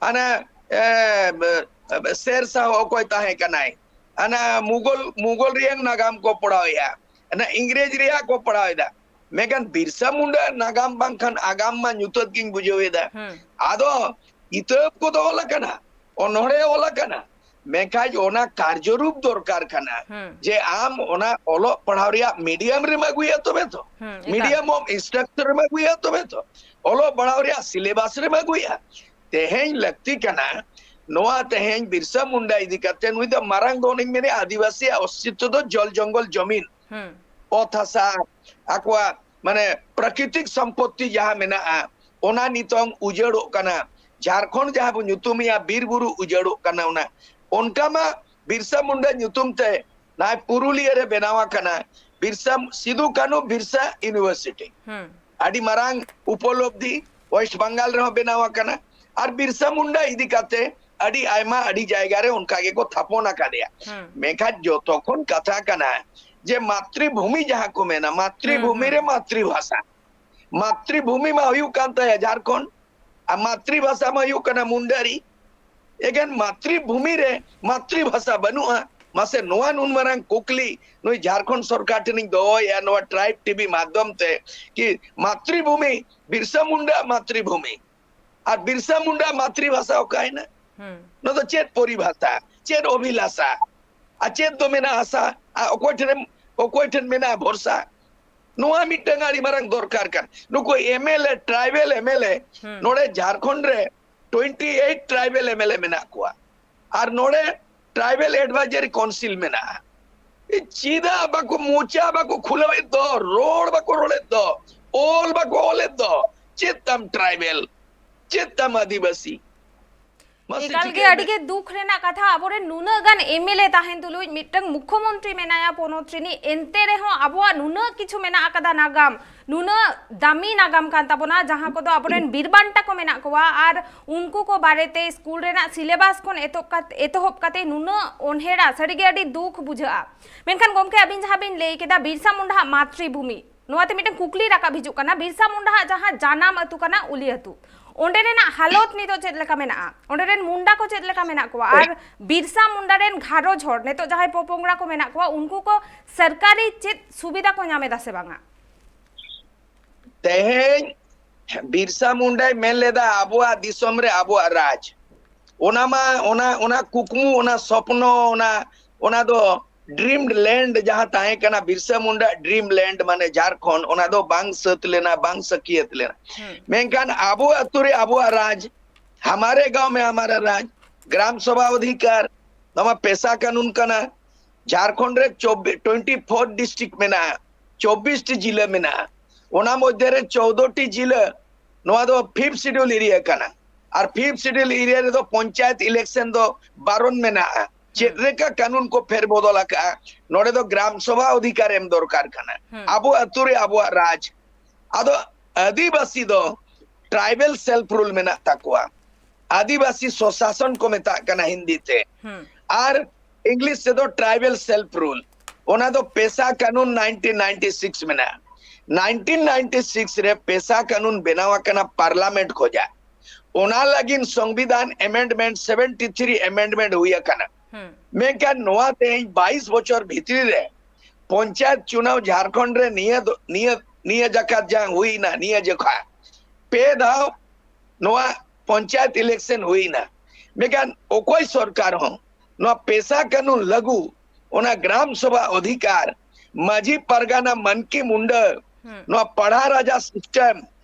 ᱦᱟᱱᱟ, ᱮ, ᱵ-, ᱥᱮᱨ ᱥᱟᱦᱚ ᱚᱠᱚᱭ ᱛᱟᱦᱮᱸ ᱠᱟᱱᱟᱭ? ᱦᱟᱱᱟ ᱢᱩᱜᱚᱞ, ᱢᱩᱜᱚᱞ ᱨᱮᱭᱟᱜ ᱱᱟᱜᱟᱢ ᱠᱚ ᱯᱚᱲᱦᱟᱣᱮᱭᱟ, ᱦᱟᱱᱟ ᱤᱝᱨᱮᱡᱽ ᱨᱮᱭᱟᱜ ᱠᱚ ᱯᱚᱲᱦᱟᱣᱮᱫᱟ᱾ ᱢᱮᱱᱠᱷᱟᱱ ᱵᱤᱨᱥᱟ ᱢᱩᱱᱰᱟ ᱱᱟᱜᱟᱢ ᱵᱟᱝᱠᱷᱟᱱ ᱟᱜᱟᱢ ᱢᱟ ᱧᱩᱛᱟᱹᱛ ᱜᱤᱧ ᱵᱩᱡᱷᱟᱹᱣᱮᱫᱟ᱾ ᱦᱩᱸ᱾ ᱟᱫᱚ ᱠᱤᱛᱟᱹᱵ ᱠᱚᱫᱚ ᱚᱞ ᱟᱠᱟᱱᱟ, ᱚᱱᱚᱬᱦᱮ ᱚᱞ ᱟᱠᱟᱱᱟ, ᱢᱮᱱᱠᱷᱟᱱ ᱚᱱᱟ ᱠᱟᱨᱡᱚ ᱨᱩᱯ ᱫᱚᱨᱠᱟᱨ ᱠᱟᱱᱟ᱾ ᱦᱩᱸ᱾ ᱡᱮ ᱟᱢ ᱚᱱᱟ ᱚᱞᱚᱜ ᱯᱟᱲᱦᱟᱣ ᱨᱮᱭᱟᱜ medium ᱨᱮᱢ ᱟᱹᱜᱩᱭᱟ ᱛᱚᱵᱮ ᱛᱚ, ᱦᱩᱸ, ᱮᱠᱟᱞ᱾ medium of instruction ᱨᱮᱢ ᱟᱹᱜᱩᱭᱟ ᱛᱚᱵᱮ ᱛᱚ, ᱚᱞᱚᱜ ᱯᱟᱲᱦᱟᱣ ᱨᱮᱭᱟᱜ ᱥᱤᱞᱮᱵᱟᱥ ᱨᱮᱢ ᱟᱹᱜᱩᱭᱟ᱾ ᱛᱮᱦᱮᱧ ᱞᱟᱹᱠᱛᱤ ᱠᱟᱱᱟ ᱱᱚᱣᱟ, ᱛᱮᱦᱮᱧ ᱵᱤᱨᱥᱟ ᱢᱩᱱᱰᱟ ᱤᱫᱤ ᱠᱟᱛᱮ, ᱱᱩᱭ ᱫᱚ ᱢᱟᱨᱟᱝ ᱫᱚ ᱚᱱᱮᱧ ᱢᱮᱱᱮᱫ ᱟᱹᱫᱤᱵᱟᱹᱥᱤᱭᱟᱜ ᱚᱥᱛᱤᱛᱛᱚ ᱫᱚ ᱡᱚᱞ ᱡᱚᱝᱜᱚᱞ ᱡᱚᱢᱤᱱ, ᱦᱩᱸ᱾ ᱚᱛ ᱦᱟᱥᱟ, ᱟᱠᱚᱣᱟᱜ ᱢᱟᱱᱮ ᱯᱨᱟᱠᱨᱤᱛᱤᱠ ᱥᱚᱢᱯᱚᱛᱛᱤ ᱡᱟᱦᱟᱸ ᱢᱮᱱᱟᱜᱼᱟ, ᱚᱱᱟ ᱱᱤᱛᱚᱝ ᱩᱡᱟᱹᱲᱚᱜ ᱠᱟᱱᱟ᱾ ᱡᱷᱟᱲᱠᱷᱚᱸᱰ ᱡᱟᱦᱟᱸ ᱵᱚ ᱧᱩᱛᱩᱢᱮᱜᱼᱟ, ᱵᱤᱨ ᱵᱩᱨᱩ ᱩᱡᱟᱹᱲᱚᱜ ᱠᱟᱱᱟ᱾ ᱚᱱᱟ, ᱚᱱᱠᱟ ᱢᱟ ᱵᱤᱨᱥᱟ ᱢᱩᱱᱰᱟ ᱧᱩᱛᱩᱢ ᱛᱮ ᱱᱚᱜᱼᱚᱭ ᱯᱩᱨᱩᱞᱤᱭᱟᱹ ᱨᱮ ᱵᱮᱱᱟᱣ ᱟᱠᱟᱱᱟ ᱵᱤᱨᱥᱟ, ᱥᱤᱫᱩ ᱠᱟᱹᱱᱦᱩ ᱵᱤᱨᱥᱟ ᱤᱭᱩᱱᱤᱵᱷᱟᱨᱥᱤᱴᱤ᱾ ᱦᱩᱸ᱾ ᱟᱹᱰᱤ ᱢᱟᱨᱟᱝ ᱩᱯᱚᱞᱚᱵᱽᱫᱷᱤ ᱳᱭᱮᱥᱴ ᱵᱟᱝᱜᱟᱞ ᱨᱮᱦᱚᱸ ᱵᱮᱱᱟᱣ ᱟᱠᱟᱱᱟ᱾ ᱟᱨ ᱵᱤᱨᱥᱟ ᱢᱩᱱᱰᱟ ᱤᱫᱤ ᱠᱟᱛᱮ ᱟᱹᱰᱤ ᱟᱭᱢᱟ, ᱟᱹᱰᱤ ᱡᱟᱭᱜᱟ ᱨᱮ ᱚᱱᱠᱟ ᱜᱮᱠᱚ ᱛᱷᱟᱯᱚᱱ ᱟᱠᱟᱫᱮᱭᱟ᱾ ᱦᱩᱸ᱾ ᱢᱮᱱᱠᱷᱟᱱ ᱡᱚᱛᱚ ᱠᱷᱚᱱ ᱠᱟᱛᱷᱟ ᱠᱟᱱᱟ ᱡᱮ ᱢᱟᱛᱨᱤᱵᱷᱩᱢᱤ ᱡᱟᱦᱟᱸ ᱠᱚ ᱢᱮᱱᱟ, ᱢᱟᱛᱨᱤᱵᱷᱩᱢᱤ ᱦᱩᱸ, ᱨᱮ ᱦᱩᱸ᱾ ᱢᱟᱛᱨᱤᱵᱷᱟᱥᱟ, ᱢᱟᱛᱨᱤᱵᱷᱩᱢᱤ ᱢᱟ ᱦᱩᱭᱩᱜ ᱠᱟᱱ ᱛᱟᱭᱟ ᱡᱷᱟᱲᱠᱷᱚᱸᱰ, ᱟᱨ ᱢᱟᱛᱨᱤᱵᱷᱟᱥᱟ ᱢᱟ ᱦᱩᱭᱩᱜ ᱠᱟᱱᱟ ᱢᱩᱱᱰᱟᱨᱤ᱾ ᱮᱠᱮᱱ ᱢᱟᱛᱨᱤᱵᱷᱩᱢᱤ ᱨᱮ ᱢᱟᱛᱨᱤᱵᱷᱟᱥᱟ ᱵᱟᱹᱱᱩᱜᱼᱟ, ᱢᱟᱥᱮ, ᱱᱚᱣᱟ ᱱᱩᱱ ᱢᱟᱨᱟᱝ ᱠᱩᱠᱞᱤ ᱱᱩᱭ ᱡᱷᱟᱲᱠᱷᱚᱸᱰ ᱥᱚᱨᱠᱟᱨ ᱴᱷᱮᱱᱤᱧ ᱫᱚᱦᱚᱭᱮᱫᱼᱟ ᱱᱚᱣᱟ ᱴᱨᱟᱭᱤᱵᱽ ᱴᱤᱵᱷᱤ ᱢᱟᱫᱽᱫᱷᱚᱢ ᱛᱮ, ᱠᱤ ᱢᱟᱛᱨᱤᱵᱷᱩᱢᱤ, ᱵᱤᱨᱥᱟ ᱢᱩᱱᱰᱟ ᱢᱟᱛᱨᱤᱵᱷᱩᱢᱤ, ᱟᱨ ᱵᱤᱨᱥᱟ ᱢᱩᱱᱰᱟ ᱢᱟᱛᱨᱤᱵᱷᱟᱥᱟ ᱚᱠᱟᱭᱮᱱᱟ? ᱦᱩᱸ᱾ ᱱᱚᱣᱟ ᱫᱚ ᱪᱮᱫ ᱯᱚᱨᱤᱵᱷᱟᱥᱟ, ᱪᱮᱫ ᱚᱵᱷᱤᱞᱟᱥᱟ, ᱟᱨ ᱪᱮᱫ ᱫᱚ ᱢᱮᱱᱟᱜᱼᱟ ᱟᱥᱟ, ᱟᱨ ᱚᱠᱚᱭ ᱴᱷᱮᱱ, ᱚᱠᱚᱭ ᱴᱷᱮᱱ ᱢᱮᱱᱟᱜᱼᱟ ᱵᱷᱚᱨᱥᱟ? ᱱᱚᱣᱟ ᱢᱤᱫᱴᱟᱝ ᱟᱹᱰᱤ ᱢᱟᱨᱟᱝ ᱫᱚᱨᱠᱟᱨ ᱠᱟᱱ᱾ ᱱᱩᱠᱩ ᱮᱢᱮᱞᱮ, ᱴᱨᱟᱭᱵᱮᱞ ᱮᱢᱮᱞᱮ, ᱦᱩᱸ᱾ ᱱᱚᱰᱮ ᱡᱷᱟᱲᱠᱷᱚᱸᱰ ᱨᱮ ᱴᱩᱭᱮᱱᱴᱤ ᱮᱭᱤᱴ ᱴᱨᱟᱭᱵᱮᱞ ᱮᱢᱮᱞᱮ ᱢᱮᱱᱟᱜ ᱠᱚᱣᱟ, ᱟᱨ ᱱᱚᱰᱮ ᱴᱨᱟᱭᱵᱮᱞ ᱮᱰᱵᱷᱟᱭᱡᱟᱨᱤ ᱠᱟᱣᱩᱱᱥᱤᱞ ᱢᱮᱱᱟᱜᱼᱟ᱾ ᱮ, ᱪᱮᱫᱟᱜ ᱵᱟᱠᱚ, ᱢᱚᱪᱟ ᱵᱟᱠᱚ ᱠᱷᱩᱞᱟᱹᱣᱮᱫ ᱫᱚ, ᱨᱚᱲ ᱵᱟᱠᱚ ᱨᱚᱲᱮᱫ ᱫᱚ, ᱚᱞ ᱵᱟᱠᱚ ᱚᱞᱮᱫ ᱫᱚ? ᱪᱮᱫ ᱛᱟᱢ ᱴᱨᱟᱭᱵᱮᱞ, ᱪᱮᱫ ᱛᱟᱢ ᱟᱹᱫᱤᱵᱟᱹᱥᱤ? ᱢᱟᱥᱮ ᱮᱠᱟᱞ ᱜᱮ ᱪᱤᱠᱟᱹᱭ ᱟᱹᱰᱤ ᱢᱮ᱾ ᱜᱮ ᱫᱩᱠ ᱨᱮᱱᱟᱜ ᱠᱟᱛᱷᱟ, ᱟᱵᱚᱨᱮᱱ ᱱᱩᱱᱟᱹᱜ ᱜᱟᱱ ᱮᱢᱮᱞᱮ ᱛᱟᱦᱮᱱ ᱛᱩᱞᱩᱡ ᱢᱤᱫᱴᱟᱝ ᱢᱩᱠᱷᱚᱢᱚᱱᱛᱨᱤ ᱢᱮᱱᱟᱭᱟ ᱯᱚᱱᱚᱛ ᱨᱤᱱᱤᱡ, ᱮᱱᱛᱮ ᱨᱮᱦᱚᱸ ᱟᱵᱚᱣᱟᱜ ᱱᱩᱱᱟᱹᱜ ᱠᱤᱪᱷᱩ ᱢᱮᱱᱟᱜ ᱟᱠᱟᱫᱟ ᱱᱟᱜᱟᱢ, ᱱᱩᱱᱟᱹᱜ ᱫᱟᱢᱤ ᱱᱟᱜᱟᱢ ᱠᱟᱱ ᱛᱟᱵᱚᱱᱟ, ᱡᱟᱦᱟᱸ ᱠᱚᱫᱚ ᱟᱵᱚᱨᱮᱱ ᱵᱤᱨ ᱵᱟᱱᱴᱟ ᱠᱚ ᱢᱮᱱᱟᱜ ᱠᱚᱣᱟ, ᱟᱨ ᱩᱱᱠᱩ ᱠᱚ ᱵᱟᱨᱮᱛᱮ ᱥᱠᱩᱞ ᱨᱮᱱᱟᱜ ᱥᱤᱞᱮᱵᱟᱥ ᱠᱷᱚᱱ ᱮᱛᱚᱦᱚᱵ ᱠᱟᱛᱮ, ᱮᱛᱚᱦᱚᱵ ᱠᱟᱛᱮ ᱱᱩᱱᱟᱹᱜ ᱚᱱᱦᱮᱲᱟ, ᱥᱟᱹᱨᱤᱜᱮ ᱟᱹᱰᱤ ᱫᱩᱠ ᱵᱩᱡᱷᱟᱹᱜᱼᱟ᱾ ᱢᱮᱱᱠᱷᱟᱱ ᱜᱚᱢᱠᱮ, ᱟᱹᱵᱤᱱ ᱡᱟᱦᱟᱸ ᱵᱤᱱ ᱞᱟᱹᱭ ᱠᱮᱫᱟ ᱵᱤᱨᱥᱟ ᱢᱩᱱᱰᱟᱣᱟᱜ ᱢᱟᱛᱨᱤᱵᱷᱩᱢᱤ, ᱱᱚᱣᱟᱛᱮ ᱢᱤᱫᱴᱟᱝ ᱠᱩᱠᱞᱤ ᱨᱟᱠᱟᱵ ᱦᱤᱡᱩᱜ ᱠᱟᱱᱟ, ᱵᱤᱨᱥᱟ ᱢᱩᱱᱰᱟᱣᱟᱜ ᱡᱟᱦᱟᱸ ᱡᱟᱱᱟᱢ ᱟᱹᱛᱩ ᱠᱟᱱᱟ ᱩᱞᱤ ᱟᱹᱛᱩ, ᱚᱸᱰᱮ ᱨᱮᱱᱟᱜ ᱦᱟᱞᱚᱛ ᱱᱤᱛᱚᱜ ᱪᱮᱫ ᱞᱮᱠᱟ ᱢᱮᱱᱟᱜᱼᱟ? ᱚᱸᱰᱮ ᱨᱮᱱ ᱢᱩᱱᱰᱟ ᱠᱚ ᱪᱮᱫ ᱞᱮᱠᱟ ᱢᱮᱱᱟᱜ ᱠᱚᱣᱟ? ᱟᱨ ᱵᱤᱨᱥᱟ ᱢᱩᱱᱰᱟ ᱨᱮᱱ ᱜᱷᱟᱨᱚᱸᱡᱽ ᱦᱚᱲ, ᱱᱤᱛᱚᱜ ᱡᱟᱦᱟᱸᱭ ᱯᱚᱯᱚᱝᱲᱟ ᱠᱚ ᱢᱮᱱᱟᱜ ᱠᱚᱣᱟ, ᱩᱱᱠᱩ ᱠᱚ ᱥᱚᱨᱠᱟᱨᱤ ᱪᱮᱫ ᱥᱩᱵᱤᱫᱷᱟ ᱠᱚ ᱧᱟᱢ ᱮᱫᱟ ᱥᱮ ᱵᱟᱝᱟ? ᱛᱮᱦᱮᱧ ᱵᱤᱨᱥᱟ ᱢᱩᱱᱰᱟᱭ ᱢᱮᱱ ᱞᱮᱫᱟ, "ᱟᱵᱚᱣᱟᱜ ᱫᱤᱥᱚᱢ ᱨᱮ ᱟᱵᱚᱣᱟᱜ ᱨᱟᱡᱽ", ᱚᱱᱟ ᱢᱟ, ᱚᱱᱟ, ᱚᱱᱟ ᱠᱩᱠᱢᱩ, ᱚᱱᱟ ᱥᱚᱯᱱᱚ, ᱚᱱᱟ, ᱚᱱᱟ ᱫᱚ ᱰᱨᱤᱢᱰ ᱞᱮᱱᱰ ᱡᱟᱦᱟᱸ ᱛᱟᱦᱮᱸ ᱠᱟᱱᱟ, ᱵᱤᱨᱥᱟ ᱢᱩᱱᱰᱟ ᱰᱨᱤᱢ ᱞᱮᱱᱰ, ᱢᱟᱱᱮ ᱡᱷᱟᱲᱠᱷᱚᱸᱰ, ᱚᱱᱟ ᱫᱚ ᱵᱟᱝ ᱥᱟᱹᱛ ᱞᱮᱱᱟ, ᱵᱟᱝ ᱥᱟᱹᱠᱷᱭᱟᱹᱛ ᱞᱮᱱᱟ᱾ ᱦᱩᱸ᱾ ᱢᱮᱱᱠᱷᱟᱱ ᱟᱵᱚ ᱟᱹᱛᱩ ᱨᱮ ᱟᱵᱚᱣᱟᱜ ᱨᱟᱡᱽ, ᱦᱟᱢᱟᱨᱮ ᱜᱟᱸᱣ ᱢᱮ ᱦᱟᱢᱟᱨᱟ ᱨᱟᱡᱽ, ᱜᱨᱟᱢ ᱥᱚᱵᱷᱟ ᱚᱫᱷᱤᱠᱟᱨ, ᱱᱚᱣᱟ ᱯᱮᱥᱟ ᱠᱟᱱᱩᱱ ᱠᱟᱱᱟ᱾ ᱡᱷᱟᱲᱠᱷᱚᱸᱰ ᱨᱮ ᱪᱚᱵᱵᱤᱥ, ᱴᱩᱭᱮᱱᱴᱤ ᱯᱷᱳᱨ ᱰᱤᱥᱴᱨᱤᱠᱴ ᱢᱮᱱᱟᱜᱼᱟ, ᱪᱚᱵᱵᱤᱥ ᱴᱤ ᱡᱤᱞᱟᱹ ᱢᱮᱱᱟᱜᱼᱟ᱾ ᱚᱱᱟ ᱢᱚᱫᱽᱫᱷᱮ ᱨᱮ ᱪᱳᱫᱽᱫᱳ ᱴᱤ ᱡᱤᱞᱟᱹ, ᱱᱚᱣᱟ ᱫᱚ ᱯᱷᱤᱯᱛᱷ ᱥᱤᱰᱩᱞ ᱮᱨᱤᱭᱟ ᱠᱟᱱᱟ᱾ ᱟᱨ ᱯᱷᱤᱯᱛᱷ ᱥᱤᱰᱩᱞ ᱮᱨᱤᱭᱟ ᱨᱮᱫᱚ ᱯᱚᱧᱪᱟᱭᱮᱛ ᱤᱞᱮᱠᱥᱚᱱ ᱫᱚ ᱵᱟᱨᱚᱱ ᱢᱮᱱᱟᱜᱼᱟ᱾ ᱪᱮᱫ ᱦᱩᱸ᱾ ᱞᱮᱠᱟ ᱠᱟᱹᱱᱩᱱ ᱠᱚ ᱯᱷᱮᱨ ᱵᱚᱫᱚᱞ ᱟᱠᱟᱜᱼᱟ? ᱱᱚᱰᱮ ᱫᱚ ᱜᱨᱟᱢ ᱥᱚᱵᱷᱟ ᱚᱫᱷᱤᱠᱟᱨ ᱮᱢ ᱫᱚᱨᱠᱟᱨ ᱠᱟᱱᱟ᱾ ᱦᱩᱸ᱾ ᱟᱵᱚ ᱟᱹᱛᱩ ᱨᱮ ᱟᱵᱚᱣᱟᱜ ᱨᱟᱡᱽ᱾ ᱟᱫᱚ ᱟᱹᱫᱤᱵᱟᱹᱥᱤ ᱫᱚ ᱴᱨᱟᱭᱵᱮᱞ ᱥᱮᱞᱯ ᱨᱩᱞ ᱢᱮᱱᱟᱜ ᱛᱟᱠᱚᱣᱟ, ᱟᱹᱫᱤᱵᱟᱹᱥᱤ ᱥᱚᱥᱟᱥᱚᱱ ᱠᱚ ᱢᱮᱛᱟᱜ ᱠᱟᱱᱟ ᱦᱤᱱᱫᱤ ᱛᱮ, ᱦᱩᱸ᱾ ᱟᱨ ᱤᱝᱞᱤᱥ ᱛᱮᱫᱚ ᱴᱨᱟᱭᱵᱮᱞ ᱥᱮᱞᱯ ᱨᱩᱞ᱾ ᱚᱱᱟ ᱫᱚ ᱯᱮᱥᱟ ᱠᱟᱱᱩᱱ ᱱᱟᱭᱤᱱᱴᱤᱱ ᱱᱟᱭᱤᱱᱴᱤ ᱥᱤᱠᱥ ᱢᱮᱱᱟᱜᱼᱟ᱾ ᱱᱟᱭᱤᱱᱴᱤᱱ ᱱᱟᱭᱤᱱᱴᱤ ᱥᱤᱠᱥ ᱨᱮ ᱯᱮᱥᱟ ᱠᱟᱱᱩᱱ ᱵᱮᱱᱟᱣ ᱟᱠᱟᱱᱟ ᱯᱟᱨᱞᱟᱢᱮᱱᱴ ᱠᱷᱚᱡᱟᱜ᱾ ᱚᱱᱟ ᱞᱟᱹᱜᱤᱫ ᱥᱚᱝᱵᱤᱫᱷᱟᱱ ᱮᱢᱮᱱᱰᱢᱮᱱᱴ ᱥᱮᱵᱷᱮᱱᱴᱤ ᱛᱷᱨᱤ ᱮᱢᱮᱱᱰᱢᱮᱱᱴ ᱦᱩᱭ ᱟᱠᱟᱱᱟ᱾ ᱦᱩᱸ᱾ ᱢᱮᱱᱠᱷᱟᱱ ᱱᱚᱣᱟ ᱛᱮᱦᱮᱧ ᱵᱟᱭᱤᱥ ᱵᱚᱪᱷᱚᱨ ᱵᱷᱤᱛᱨᱤ ᱨᱮ ᱯᱚᱧᱪᱟᱭᱮᱛ ᱪᱩᱱᱟᱣ ᱡᱷᱟᱲᱠᱷᱚᱸᱰ ᱨᱮ ᱱᱤᱭᱟᱹ ᱫᱚ, ᱱᱤᱭᱟᱹ, ᱱᱤᱭᱟᱹ ᱡᱟᱠᱟᱛ ᱡᱟᱝ ᱦᱩᱭᱱᱟ, ᱱᱤᱭᱟᱹ ᱡᱚᱠᱷᱟ ᱯᱮ ᱫᱷᱟᱣ ᱱᱚᱣᱟ ᱯᱚᱧᱪᱟᱭᱮᱛ ᱤᱞᱮᱠᱥᱚᱱ ᱦᱩᱭᱱᱟ᱾ ᱢᱮᱱᱠᱷᱟᱱ ᱚᱠᱚᱭ ᱥᱚᱨᱠᱟᱨ ᱦᱚᱸ ᱱᱚᱣᱟ ᱯᱮᱥᱟ ᱠᱟᱹᱱᱩᱱ ᱞᱟᱹᱜᱩ, ᱚᱱᱟ ᱜᱨᱟᱢ ᱥᱚᱵᱷᱟ ᱚᱫᱷᱤᱠᱟᱨ, ᱢᱟᱹᱡᱷᱤ ᱯᱟᱨᱜᱟᱱᱟ ᱢᱟᱱᱠᱤ ᱢᱩᱱᱰᱟᱹ, ᱦᱩᱸ᱾ ᱱᱚᱣᱟ ᱯᱟᱲᱦᱟ ᱨᱟᱡᱟ ᱥᱤᱥᱴᱮᱢ,